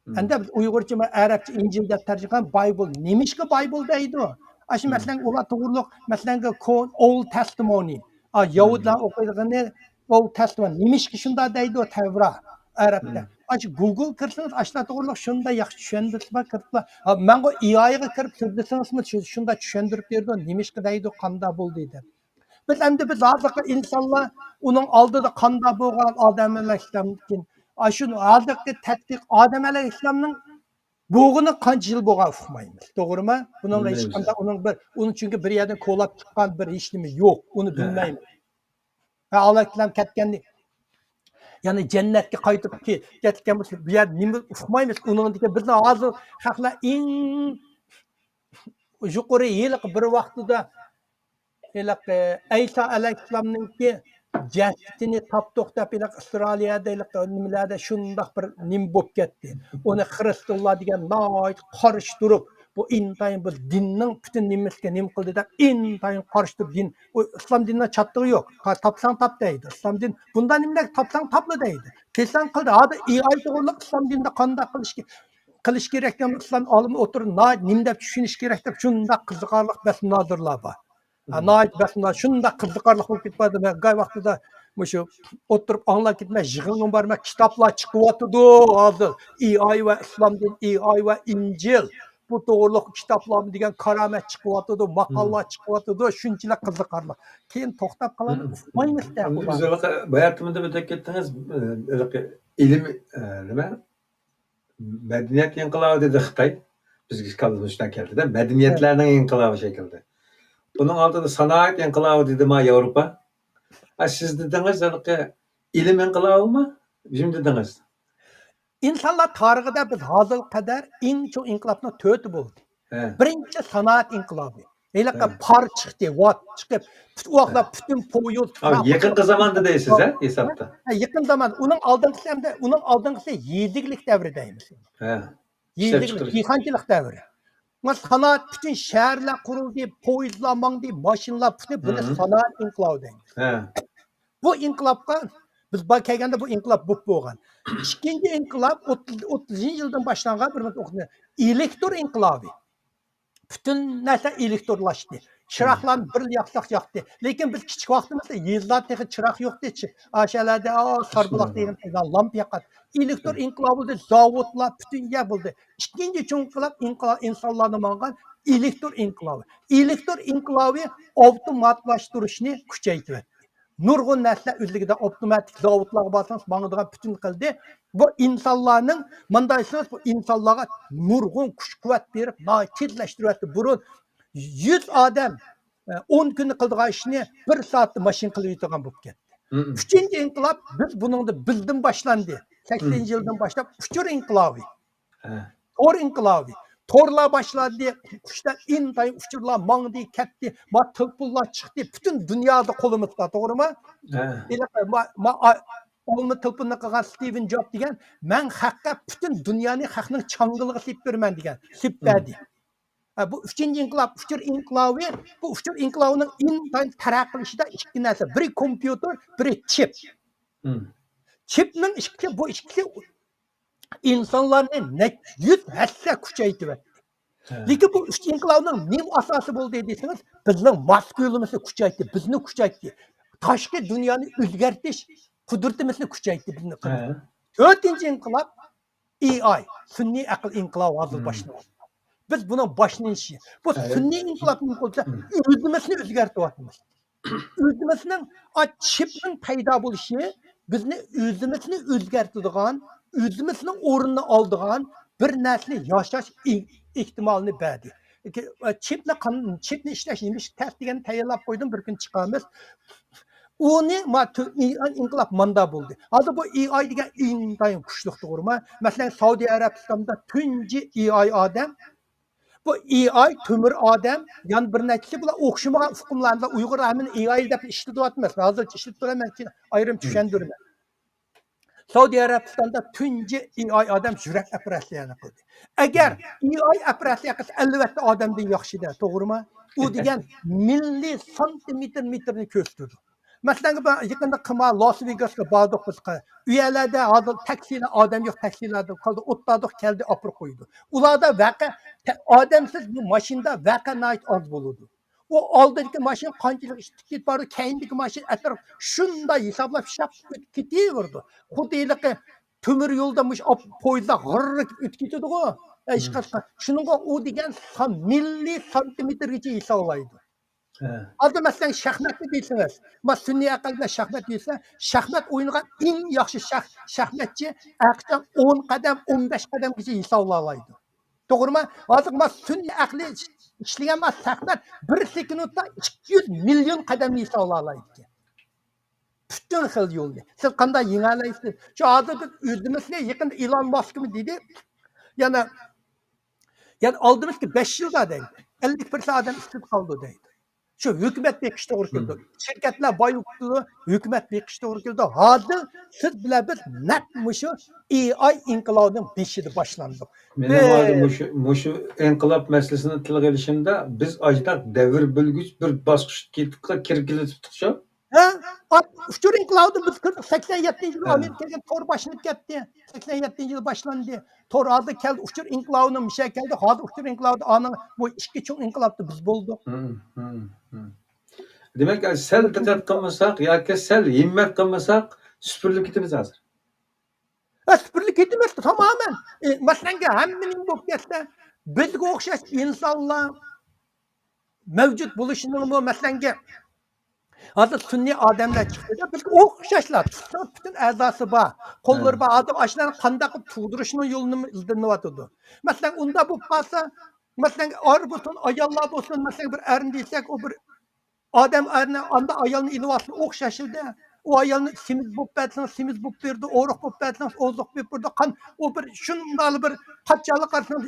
مم. ئەمدى بىز ئۇيغۇرچە، مەن ئەرەبچە ئىنجىل دەپ تەرجىمە قىلغان بايبل. نېمىشقا بايبل دەيدۇ؟ ئاشۇ، مم، مەسىلەن، ئۇلار توغرۇلۇق، مەسىلەنگە، كون-، ئولد تېستىمونى. ئا، مم، يەھۇدلار ئوقۇيدىغىنى ئولد تېستىمونى. نېمىشقا شۇنداق دەيدۇ تەۋرا ئەرەبتە؟ مم. ئاشۇ گۇگل كىرسىڭىز، ئاشۇلار توغرۇلۇق شۇنداق ياخشى چۈشەندۈرۈپ بار، كىرىپلا. ھا، مەنغۇ ئېئايغا كىرىپ سۆزلىسىڭىزمۇ، شۇ-، شۇنداق چۈشەندۈرۈپ بېرىدۇ، نېمىشقا دەيدۇ، قانداق بولدى دەپ. بىز ئەمدى، بىز ھازىرقى ئىنسانلار ئۇنىڭ ئالدىدا قانداق بولغان ئادەم ئەلەيھىسسالامدىن كېيىن، ئاشۇ ھازىرقى تەتقىق ئادەم ئەلەيھىسسالامنىڭ بولغىنى قانچە يىل بولغان ئۇقمايمىز، توغرىمۇ؟ بۇنىڭغا ھېچقانداق، ئۇنىڭ بىر، ئۇنى چۈنكى بىر يەردىن كولاپ چىققان بىر ھېچنېمە يوق، ئۇنى بىلمەيمىز. ھە، ئەلەيھىسسالام كەتكەندىن، يەنى جەننەتكە قايتىپ كى-، كەتكەن بولسا، بۇ يەردە نېمە ئۇقمايمىز. ئۇنىڭدىكى بىز ھازىر خەقلەر ئەڭ يۇقىرى ھېلىقى بىر ۋاقتىدا ھېلىقى ئەيسا ئەلەيھىسسالامنىڭكى جەسىتىنى تاپتۇق دەپ، ھېلىقى ئىسرائىلىيەدە، ھېلىقى نېمىلەردە شۇنداق بىر نېمە بولۇپ كەتتى. ئۇنى خىرىستىيانلار دېگەن ناھايىتى قارشى تۇرۇپ، بۇ ئىنتايىن بىر دىننىڭ پۈتۈن نېمىسىگە نېمە قىلدى دەپ، ئىنتايىن قارشى تۇرۇپ، دىن، ئۇ ئىسلام دىنىنىڭ چاتىقى يوق. تاپساڭ تاپ دەيدۇ. ئىسلام دىن بۇنداق نېمىلەرگە تاپساڭ تاپلا دەيدۇ. قىلساڭ قىل دەيدۇ. ھازىر ئېئاي توغرىلىق ئىسلام دىنىدا قانداق قىلىش، قىلىش كېرەك دەپ، ئىسلام ئالىمى ئوتتۇرىدا نېمە دەپ چۈشىنىش كېرەك دەپ، شۇنداق قىزىقارلىق بەس مۇنازىرىلەر بار. ھە، ناھايىتى بەك شۇنداق قىزىقارلىق بولۇپ كېتىپ بارىدۇ. مەن ھەر ۋاقتىدا مۇشۇ ئولتۇرۇپ ئاڭلاپ كېتىمەن، يىغىنغىمۇ بارىمەن، كىتابلار چىقىۋاتىدۇ ھازىر. ئېئاي ۋە ئىسلام دىن، ئېئاي ۋە ئىنجىل. بۇ توغرۇلۇق كىتابلارمۇ دېگەن كارامەت چىقىۋاتىدۇ، ماقالىلار چىقىۋاتىدۇ، شۇنچىلىك قىزىقارلىق. كېيىن توختاپ قالامىز، ئۇقمايمىز-دە ئۇلارنى. بىز ھېلىقى باياتىمدا بىر كەتتىڭىز، ھېلىقى ئىلىم، ئە، نېمە؟ مەدەنىيەت ئىنقىلابى دېدى خىتاي. بىزگە كاللىمىزغا شۇنداق كەلدىدە. مەدەنىيەتلەرنىڭ ئىنقىلابى شەكلىدە. ئۇنىڭ ئالدىدا سانائەت ئىنقىلابى دېدى ما ياۋروپا. ئا، سىز دېدىڭىز ھېلىقى ئىلىم ئىنقىلابىمۇ؟ نېمە دېدىڭىز؟ ئىنسانلار تارىخىدا بىز ھازىرغا قەدەر ئەڭ چوڭ ئىنقىلابنىڭ تۆتى بولدى. ھە. بىرىنچىسى سانائەت ئىنقىلابى. ھېلىقى پار چىقتى، ۋات چىقىپ، پۈت-، ئۇ ۋاقىتلار پۈتۈن پويىز، ھە، يېقىنقى زاماندا دەيسىز، ھە، ھېسابتا؟ ھە، يېقىن زامان. ئۇنىڭ ئالدىنقىسى ئەمدى، ئۇنىڭ ئالدىنقىسى يېزا ئىگىلىك دەۋرى دەيمىز. ھە. يېزا ئىگىلىك، دېھقانچىلىق دەۋرى. مانا سانائەت، پۈتۈن شەھەرلەر قۇرۇلدى، پويىزلار ماڭدى، ماشىنىلار پۈتۈن، بۇنى سانائەت ئىنقىلابى دەيمىز. ھە. بۇ ئىنقىلابقا بىز با-، كەلگەندە بۇ ئىنقىلاب بوپ بولغان. ئىككىنچى ئىنقىلاب ئوتتۇز، ئوتتۇزىنچى يىلدىن باشلانغان بىر ئوقۇنى، ئېلېكتر ئىنقىلابى. پۈتۈن نەرسە ئېلېكترلاشتى. چىراغلارنى بىر ياقساق ياقتى. لېكىن بىز كىچىك ۋاقتىمىزدا يېزىلاردا تېخى چىراغ يوق ئىدى. ئاشۇ يەردە، ئا، ساربۇلاق دېگەن لامپا ياقاتتى. ئېلېكتر ئىنقىلابى بولدى، زاۋۇتلار پۈتۈن يەر بولدى. ئىككىنچى چوڭ ئىنقىلاب، ئىنقىلاب، ئىنسانلارنى ماڭغان ئېلېكتر ئىنقىلابى. ئېلېكتر ئىنقىلابى ئاپتوماتلاشتۇرۇشنى كۈچەيتىۋەتتى. نۇرغۇن نەرسىلەر ئۆزلۈكىدە ئاپتوماتىك زاۋۇتلارغا بارسىڭىز ماڭىدىغان پۈتۈن قىلدى. بۇ ئىنسانلارنىڭ، مۇنداق دېسىڭىز، بۇ ئىنسانلارغا نۇرغۇن كۈچ-قۇۋۋەت بېرىپ، ناھايىتى تېزلەشتۈرۈۋەتتى. بۇرۇن يۈز ئادەم، ئە، ئون كۈندە قىلىدىغان ئىشنى بىر سائەتتە ماشىنا قىلىۋېتىدىغان بولۇپ كەتتى. ئۈچىنچى ئىنقىلاب بىز بۇنىڭدا بىلدىن باشلاندى. سەكسىنىنچى يىلدىن باشلاپ ئۇچۇر ئىنقىلابى. تور ئىنقىلابى. تورلار باشلاندى. قۇشلار ئىنتايىن ئۇچۇرلار ماڭدى، كەتتى. ما تېلېفونلار چىقتى. پۈتۈن دۇنيادا قولىمىزدا، توغرىمۇ؟ ھە. ھېلىقى ما، ما ئا-، ئالما تېلېفوننى قىلغان ستىۋېن جوب دېگەن، مەن خەققە پۈتۈن دۇنيانى خەقنىڭ چاڭگىلىغا سېلىپ بېرىمەن دېگەن. سېلىپ بەردى. ھە، بۇ ئۈچىنچى ئىنقىلاب، ئۇچۇر ئىنقىلابى. بۇ ئۇچۇر ئىنقىلابىنىڭ ئىنتايىن تەرەققىي قىلىشىدا ئىككى نەرسە. بىرى كومپيۇتېر، بىرى چىپ. چىپنىڭ ئىشىكى، بۇ ئىككىسى ئىنسانلارنى نەچچە يۈز ھەسسە كۈچەيتىۋەتتى. لېكىن بۇ ئۈچ ئىنقىلابنىڭ نېمە ئاساسى بولدى دېسىڭىز، بىزنىڭ ماسكۇلىمىزنى كۈچەيتتى، بىزنى كۈچەيتتى. تاشقى دۇنيانى ئۆزگەرتىش قۇدرىتىمىزنى كۈچەيتتى، بىزنى قىلدى. تۆتىنچى ئىنقىلاب، ئېي ئاي، سۈنئىي ئەقىل ئىنقىلابى ھازىر باشلىنىۋاتىدۇ. بىز بۇنىڭ باشلىنىشى. بۇ سۈنئىي ئىنقىلاب نېمە قىلسا، ئۆزىمىزنى ئۆزگەرتىۋاتىمىز. ئۆزىمىزنىڭ، ئا، چىپنىڭ پەيدا بولۇشى بىزنى ئۆزىمىزنى ئۆزگەرتىدىغان، ئۆزىمىزنىڭ ئورنىنى ئالىدىغان بىر نەرسىنى ياساش ئېھ-، ئېھتىمالىنى بەردى. چىپنى قان-، چىپنى ئىشلەش نېمە ئىش تەس دېگەننى تەييارلاپ قويدۇم، بىر كۈن چىقارمىز. ئۇنى ما-، تۈ-، ئىنقىلاب ماندا بولدى. ھازىر بۇ ئېي ئاي دېگەن ئىنتايىن كۈچلۈك، توغرىمۇ؟ مەسىلەن، سەئۇدى ئەرەبىستاندا تۇنجى ئېي ئاي ئادەم، بۇ ئېي ئاي تۆمۈر ئادەم، يەنە بىر نەچچىسى بۇلار ئوخشىمىغان ئۇقۇملاردا ئۇيغۇر ھەممىنى ئېي ئاي دەپ ئىشلىتىۋاتىمىز. ھازىرچە ئىشلىتىپ تۇرىمەن، كېيىن ئايرىم چۈشەندۈرىمەن. سەئۇدى ئەرەبىستاندا تۇنجى ئېي ئاي ئادەم يۈرەك ئوپېراتسىيەنى قىلدى. ئەگەر ئېي ئاي ئوپېراتسىيە قىلسا، ئەلۋەتتە ئادەمدىن ياخشىدە، توغرىمۇ؟ ئۇ دېگەن مىللىي سانتىمېتىر مېتىرنى كۆرسىتىدۇ. مەسىلەن، بۇ يېقىندا قىما لاس ۋېگاسقا باردۇق بىز. ئۇ يەرلەردە ھازىر تاكسىلار، ئادەم يوق تاكسىلاردا قالدى، ئوتلاردۇق، كەلدى، ئاپىرىپ قويدى. ئۇلاردا ۋەقە، ئادەمسىز بۇ ماشىنىدا ۋەقە ناھايىتى ئاز بولىدۇ. ئۇ ئالدىدىكى ماشىنا قانچىلىك ئىتتىك كېتىپ بارىدۇ، كەينىدىكى ماشىنا ئەتراپ شۇنداق ھېسابلاپ شاپ ئۆتۈپ كېتىۋېرىدۇ. خۇددى ھېلىقى تۆمۈر يولدا مۇشۇ ئاپ-، پويىزلار غىررىق ئۆتۈپ كېتىدىغۇ. ھېچقاچقان. شۇنىڭغا ئۇ دېگەن سان-، مىللىي سانتىمېتىرگىچە ھېسابلايدۇ. ھازىر مەسىلەن، شاھمەتنى دېسىڭىز، ما سۈنئىي ئەقىل بىلەن شاھمەت دېسە، شاھمەت ئوينىغان ئەڭ ياخشى شاھ-، شاھمەتچى ھەرقاچان ئون قەدەم، ئون بەش قەدەمگىچە ھېسابلايدۇ. توغرىمۇ؟ ھازىر ما سۈنئىي ئەقلى ئىشلىگەن ما شاھمەت بىر سېكۇنتتا ئىككى يۈز مىليون قەدەمنى ھېسابلايدىكەن. پۈتۈن خىل يولنى. سىز قانداق يېڭەلەيسىز؟ شۇ ھازىر بىز ئۆزىمىزنى يېقىندا ئېلون ماسكمۇ دېدى. يەنە يەنى ئالدىمىزدىكى بەش يىلدا دەيدۇ، ئەللىك پىرسەنت ئادەم ئىشسىز قالىدۇ دەيدۇ. شۇ ھۆكۈمەت بېقىش توغرا كېلىدۇ. شىركەتلەر باي بولۇپ كېتىدۇ، ھۆكۈمەت بېقىش توغرا كېلىدۇ. ھازىر سىز بىلەن بىز نەق مۇشۇ ئېي ئاي ئىنقىلابىنىڭ بېشىدا باشلاندۇق. مېنىڭ ھازىر مۇشۇ، مۇشۇ ئىنقىلاب مەسىلىسىنى تىلغا ئېلىشىمدا، بىز ئاجداق دەۋر بۆلگۈچ بىر باسقۇچقا كىرىپ كېلىۋېتىپتۇقچۇ. ھە؟ ئۇچۇر ئىنقىلابىدا بىز كىردۇق. سەكسەن يەتتىنچى يىلى ئامېرىكىدىكى تور باشلىنىپ كەتتى. سەكسەن يەتتىنچى يىلى باشلاندى. تور ھازىر كەلدى. ئۇچۇر ئىنقىلابىنىڭ مۇشۇ كەلدى. ھازىر ئۇچۇر ئىنقىلابىدا ئانىڭ بۇ ئىككى چوڭ ئىنقىلابتا بىز بولدۇق. دېمەك، سەل دىققەت قىلمىساق ياكى سەل ھىممەت قىلمىساق، سۈپۈرۈلۈپ كېتىمىز ھازىر. ھە، سۈپۈرۈلۈپ كېتىمىز تامامەن. ئى، مەسىلەنگە ھەممە نېمە بولۇپ كەتسە، بىزگە ئوخشاش ئىنسانلار مەۋجۇت بولۇشىنىڭمۇ، مەسىلەنگە، ھازىر سۈنئىي ئادەملەر چىقتىدا، بىزگە ئوخشاشلا، پۈتۈن ئەزاسى بار، قوللىرى بار. ھازىر ئاشۇلارنى قانداق قىلىپ تۇغدۇرۇشنىڭ يولىنى ئىزدىنىۋاتىدۇ. مەسىلەن، ئۇنداق بولۇپ قالسا، مەسىلەن، ئەر بولسۇن، ئاياللار بولسۇن، مەسىلەن، بىر ئەرنى دېسەك، ئۇ بىر ئادەم ئەرنى ئاندا ئايالنى ئېلىۋاتسا ئوخشاش ئىدى. ئۇ ئايالنى سېمىز بولۇپ بەرسىڭىز، سېمىز بولۇپ بېرىدۇ، ئورۇق بولۇپ بەرسىڭىز، ئورۇق بولۇپ بېرىدۇ. قان، ئۇ بىر شۇنداق بىر قاچانلا قارىسىڭىز،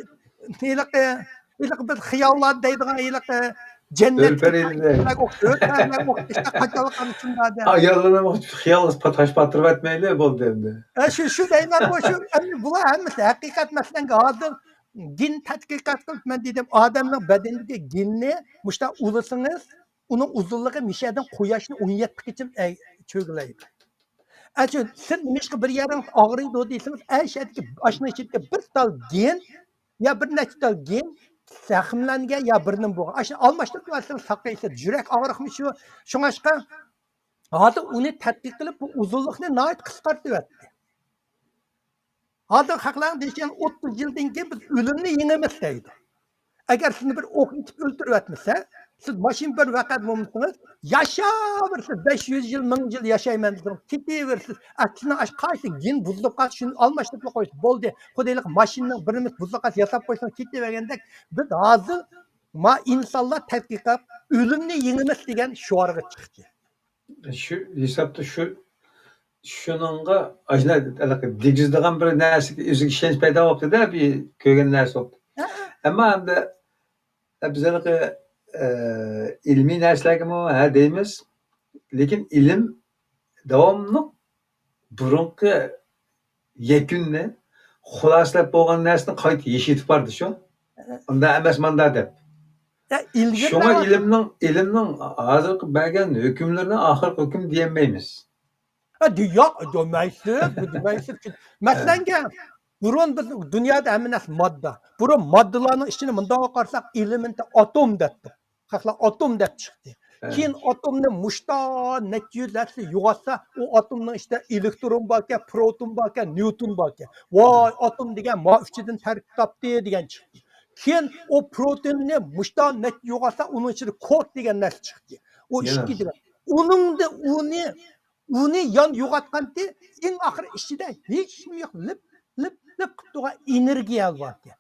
ھېلىقى، ھېلىقى بىز خىياللار دەيدىغان ھېلىقى جەننەت ئۆلپەرىلەر. ئۆلپەرىلەر ئوخشاش، قاچانلا قارىسا شۇنداق. ئاياللارنى خىيال تاش پاتتۇرۇۋەتمەيلى، بولدى ئەمدى. ئە، شۇ، شۇ دەيمەن، بۇ، شۇ، ئەمدى بۇلار ھەممىسى ھەقىقەت. مەسىلەنگە، ھازىر گېن تەتقىقات قىلىپ، مەن دېدىم، ئادەمنىڭ بەدىنىدىكى گېننى مۇشۇنداق ئۇلىسىڭىز، ئۇنىڭ ئۇزۇنلۇقى مىشەدىن قۇياشنى ئون يەتتە قېتىم، ئەي، چۆگىلەيدۇ. ئەچۇ، سىز نېمىشقا بىر يېرىڭىز ئاغرىيدۇ دېسىڭىز، ئەشەدىكى ئاشنىڭ ئىچىدىكى بىر تال گېن يا بىر نەچچە تال گېن زەخىملەنگەن يا بىر نېمە بولغان. ئاشۇنى ئالماشتۇرۇپ بەرسىڭىز ساقىيىسىز. يۈرەك ئاغرىقمۇ شۇ. شۇڭاشقا ھازىر ئۇنى تەتقىق قىلىپ، بۇ ئۇزۇنلۇقنى ناھايىتى قىسقارتىۋەتتى. ھازىر خەقلەرنىڭ دېيىشىگە، ئوتتۇز يىلدىن كېيىن بىز ئۆلۈمنى يېڭىمىز دەيدۇ. ئەگەر سىزنى بىر ئوق ئېتىپ ئۆلتۈرۈۋەتمىسە، سىز ماشىنا بىر ۋەقەدە بولمىسىڭىز، ياشاۋېرىسىز، بەش يۈز يىل، مىڭ يىل ياشايمەن دېسىڭىز، كېتىۋېرىسىز. ئەسلىنىڭ ئاش قايسى گېن بۇزۇلۇپ قالسا، شۇنى ئالماشتۇرۇپ قويسا بولدى. خۇددى ھېلىقى ماشىنىنىڭ بىر نېمىسى بۇزۇلۇپ قالسا، ياساپ قويسىڭىز كېتىۋەرگەندەك، بىز ھازىر ما ئىنسانلار تەتقىق قىلىپ، ئۆلۈمنى يېڭىمىز دېگەن شوئارغا چىقتى. شۇ ھېسابتا شۇ، شۇنىڭغا ئاشۇنداق ھېلىقى دېگۈزىدىغان بىر نەرسىگە ئۆزىگە ئىشەنچ پەيدا بوپتۇ-دە، بىر كۆرگەن نەرسە بوپتۇ. ئەمما ئەمدى، ئە، بىز ھېلىقى، ئە، ئىلمىي نەرسىلەرگىمۇ ھە دەيمىز، لېكىن ئىلىم داۋاملىق بۇرۇنقى يەكۈننى، خۇلاسىلەپ بولغان نەرسىنى قايتا يېشىتىپ بارىدۇ شۇ. ئۇنداق ئەمەس، ماندا دەپ. شۇڭا ئىلىمنىڭ، ئىلىمنىڭ ھازىرقى بەرگەن ھۆكۈملىرىنى ئاخىرقى ھۆكۈم دېيەلمەيمىز. ياق، دېمەيسىز، بۇ دېمەيسىز. مەسىلەنگە، بۇرۇن بىز دۇنيادا ھەممە نەرسە ماددا. بۇرۇن ماددىلارنىڭ ئىچىنى مۇنداق قارىساق، ئېلېمېنت ئاتوم دەپتۇ. خەقلەر ئاتوم دەپ چىقتى. كېيىن ئاتومنى مۇشتا نەچچە يۈز ھەسسە يوغاتسا، ئۇ ئاتومنىڭ ئىچىدە ئېلېكترون باركەن، پروتون باركەن، نيۇتون باركەن. ۋاي، ئاتوم دېگەن ما ئۈچىدىن تەركىب تاپتى دېگەن چىقتى. كېيىن ئۇ پروتوننى مۇشتا نەچچە يوغاتسا، ئۇنىڭ ئىچىدە كود دېگەن نەرسە چىقتى. ئۇ ئىككى دېگەن. ئۇنىڭدا ئۇنى ئۇنى يان يوغاتقانتى، ئەڭ ئاخىرى ئىچىدە ھېچنېمە يوق، لىپ، لىپ، لىپ قىلىپ تۇرغان ئېنېرگىيە باركەن.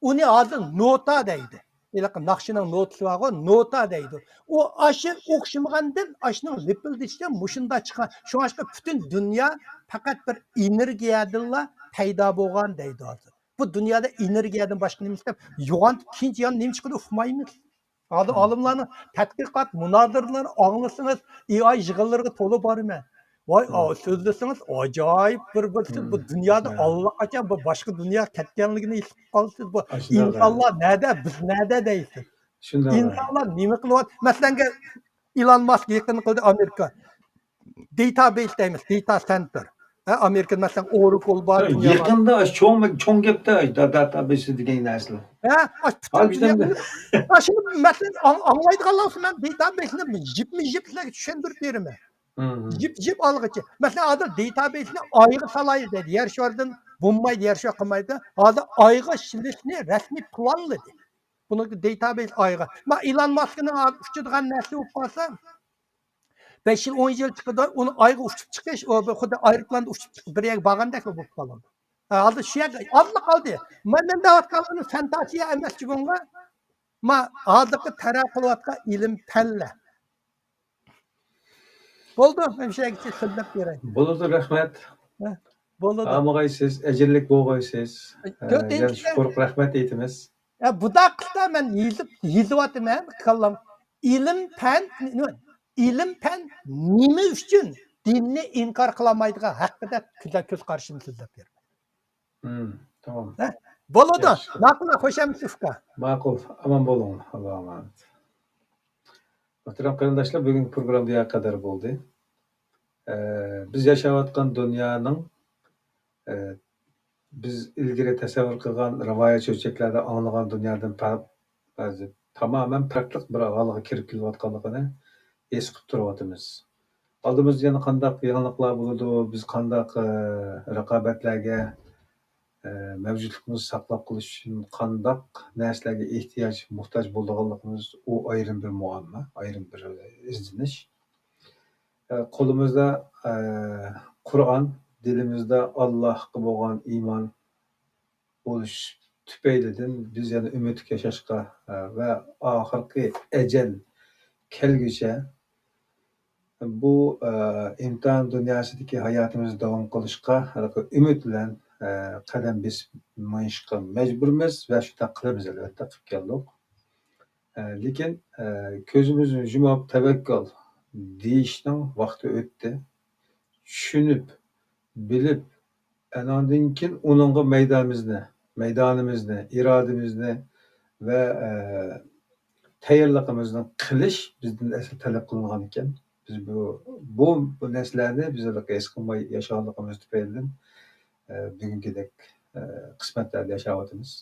ئۇنى ھازىر نوتا دەيدۇ. ھېلىقى ناخشىنىڭ نوتىسى بارغۇ، نوتا دەيدۇ. ئۇ ئاشۇ ئوخشىمىغاندىن، ئاشۇنىڭ لىپىلدىشىدىن مۇشۇنداق چىققان. شۇڭاشقا پۈتۈن دۇنيا پەقەت بىر ئېنېرگىيەدىنلا پەيدا بولغان دەيدۇ ھازىر. بۇ دۇنيادا ئېنېرگىيەدىن باشقا نېمە ئىشلەپ، يوغان كېيىنچە يان نېمە چىقىدۇ ئۇقمايمىز. ھازىر ئالىملارنىڭ تەتقىقات، مۇنازىرىلىرىنى ئاڭلىسىڭىز، ئېئاي يىغىنلىرىغا تولا بارىمەن. ۋاي، سۆزلىسىڭىز ئاجايىپ بىر بىرسى، بۇ دۇنيادا ئاللىقاچان بىر باشقا دۇنياغا كەتكەنلىكىنى ھېس قىلىپ قالىسىز. بۇ ئىنسانلار نەدە، بىز نەدە دەيسىز. ئىنسانلار نېمە قىلىۋاتىدۇ؟ مەسىلەنگە، ئىلان ماسك يېقىندا قىلدى ئامېرىكا. دېتابېيس دەيمىز، دېتا سېنتېر. ھە، ئامېرىكىدا مەسىلەن ئوراكل بار، دۇنيا بار. يېقىندا چوڭ، چوڭ گەپتە داتابېيس دېگەن نەرسىلەر. ھە، ئاشۇ پۈتۈن دۇنيا. ئاشۇنى مەسىلەن ئاڭ-، ئاڭلايدىغانلار ئۈچۈن مەن دېتابېيسنى يىپمۇ يىپ سىلەرگە چۈشەندۈرۈپ بېرىمەن. يىپ يىپ ئالغىچە. مەسىلەن ھازىر دېتابېيسنى ئايغا سالايلى دەيدۇ. يەر شارىدىن بولمايدۇ، يەر شارى قىلمايدۇ. ھازىر ئايغا ئىشلىشنى رەسمىي پىلانلىدى. بۇنىڭ دېتابېيس ئايغا. ما ئىلان ماسكنىڭ ھازىر ئۇچىدىغان نەرسە بولۇپ قالسا، بەش يىل، ئون يىل چىقىدۇ، ئۇنى ئايغا ئۇچۇپ چىقىش، ئۇ بىر خۇددى ئايروپىلاندا ئۇچۇپ چىقىپ بىر يەرگە بارغاندەك بولۇپ قالىدۇ. ھە، ھازىر شۇ يەرگە ئازلا قالدى. مەن، مەن دەۋاتقانلىرىم فانتازىيە ئەمەسچۇ بۇنىڭغا. ما ھازىرقى تەرەققىي قىلىۋاتقان ئىلىم پەنلەر. بولدى، مەن شۇ يەرگىچە سۆزلەپ بېرەي. بولىدۇ، رەھمەت. ھە، بولىدۇ. ئامىغايسىز، ئەجىرلىك بولغايسىز. ھە، تۆتىنچى يەنە چوقۇم رەھمەت ئېيتىمىز. ھە، بۇنداق قىلسا مەن يېزىپ، يېزىۋاتىمەن، كاللام. ئىلىم پەن، نېمە؟ ئىلىم پەن نېمە ئۈچۈن دىننى ئىنكار قىلالمايدىغان ھەققىدە كۆز، كۆز قارىشىمنى سۆزلەپ بېرىمەن. تامام. ھە؟ بولىدۇ. ياخشى. ماقۇل، خوش ئەمىسە ئۇكا. ماقۇل. ئامان بولۇڭ. ئاللاھقا ئامانەت. مۆھتەرەم قېرىنداشلار، بۈگۈنكى پروگرامما بۇ يەرگە قەدەر بولدى. ئە، بىز ياشاۋاتقان دۇنيانىڭ، ئە، بىز ئىلگىرى تەسەۋۋۇر قىلغان رىۋايەت، چۆچەكلەردە ئاڭلىغان دۇنيادىن پەرق، بەزى تامامەن پەرقلىق بىر ئەھۋالغا كىرىپ كېلىۋاتقانلىقىنى ھېس قىلىپ تۇرۇۋاتىمىز. ئالدىمىزدا يەنە قانداق يېڭىلىقلار بولىدۇ؟ بىز قانداق، ئە، رىقابەتلەرگە، ئە، مەۋجۇتلۇقىمىزنى ساقلاپ قېلىش ئۈچۈن قانداق نەرسىلەرگە ئېھتىياج، موھتاج بولىدىغانلىقىمىز، ئۇ ئايرىم بىر مۇئامما، ئايرىم بىر ئىزدىنىش. ئە، قولىمىزدا، ئە، قۇرئان، دىلىمىزدا ئاللاھقا بولغان ئىمان بولۇش تۈپەيلىدىن بىز يەنە ئۈمىدلىك ياشاشقا، ئە، ۋە ئاخىرقى ئەجەل كەلگۈچە بۇ، ئە، ئىمتىھان دۇنياسىدىكى ھاياتىمىزنى داۋام قىلىشقا ھېلىقى ئۈمىد بىلەن، ئە، قەدەم بېسىپ مېڭىشقا مەجبۇرمىز ۋە شۇنداق قىلىمىز، ئەلۋەتتە، قىلىپ كەلدۇق. ئە، لېكىن، ئە، كۆزىمىزنى يۇمۇپ تەۋەككۈل دېيىشنىڭ ۋاقتى ئۆتتى. چۈشىنىپ، بىلىپ، ئاناندىن كېيىن ئۇنىڭغا مەيدانىمىزنى، مەيدانىمىزنى، ئىرادىمىزنى ۋە، ئە، تەييارلىقىمىزنى قىلىش بىزدىن ئەسلى تەلەپ قىلىنغان ئىكەن. بىز بۇ، بۇ، بۇ نەرسىلەرنى بىز ھېلىقى ھېس قىلماي ياشىغانلىقىمىز تۈپەيلىدىن، ئە، بۈگۈنكىدەك، ئە، قىسمەتلەردە ياشاۋاتىمىز.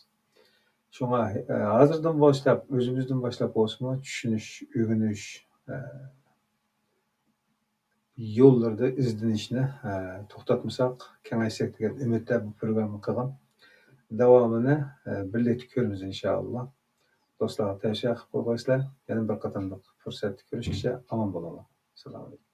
شۇڭا، ئە، ھازىردىن باشلاپ، ئۆزىمىزدىن باشلاپ بولسىمۇ چۈشىنىش، ئۆگىنىش، ئە، يوللىرىدا ئىزدىنىشنى، ئە، توختاتمىساق، كېڭەيتسەك دېگەن ئۈمىدتە بۇ پروگرامما قىلغان. داۋامىنى، ئە، بىرلىكتە كۆرىمىز ئىنشائاللا. دوستلارغا تەۋسىيە قىلىپ قويغايسىلەر. يەنە بىر قېتىملىق پۇرسەتتە كۆرۈشكىچە ئامان بولۇڭلار. سالام ئەلەيكۇم.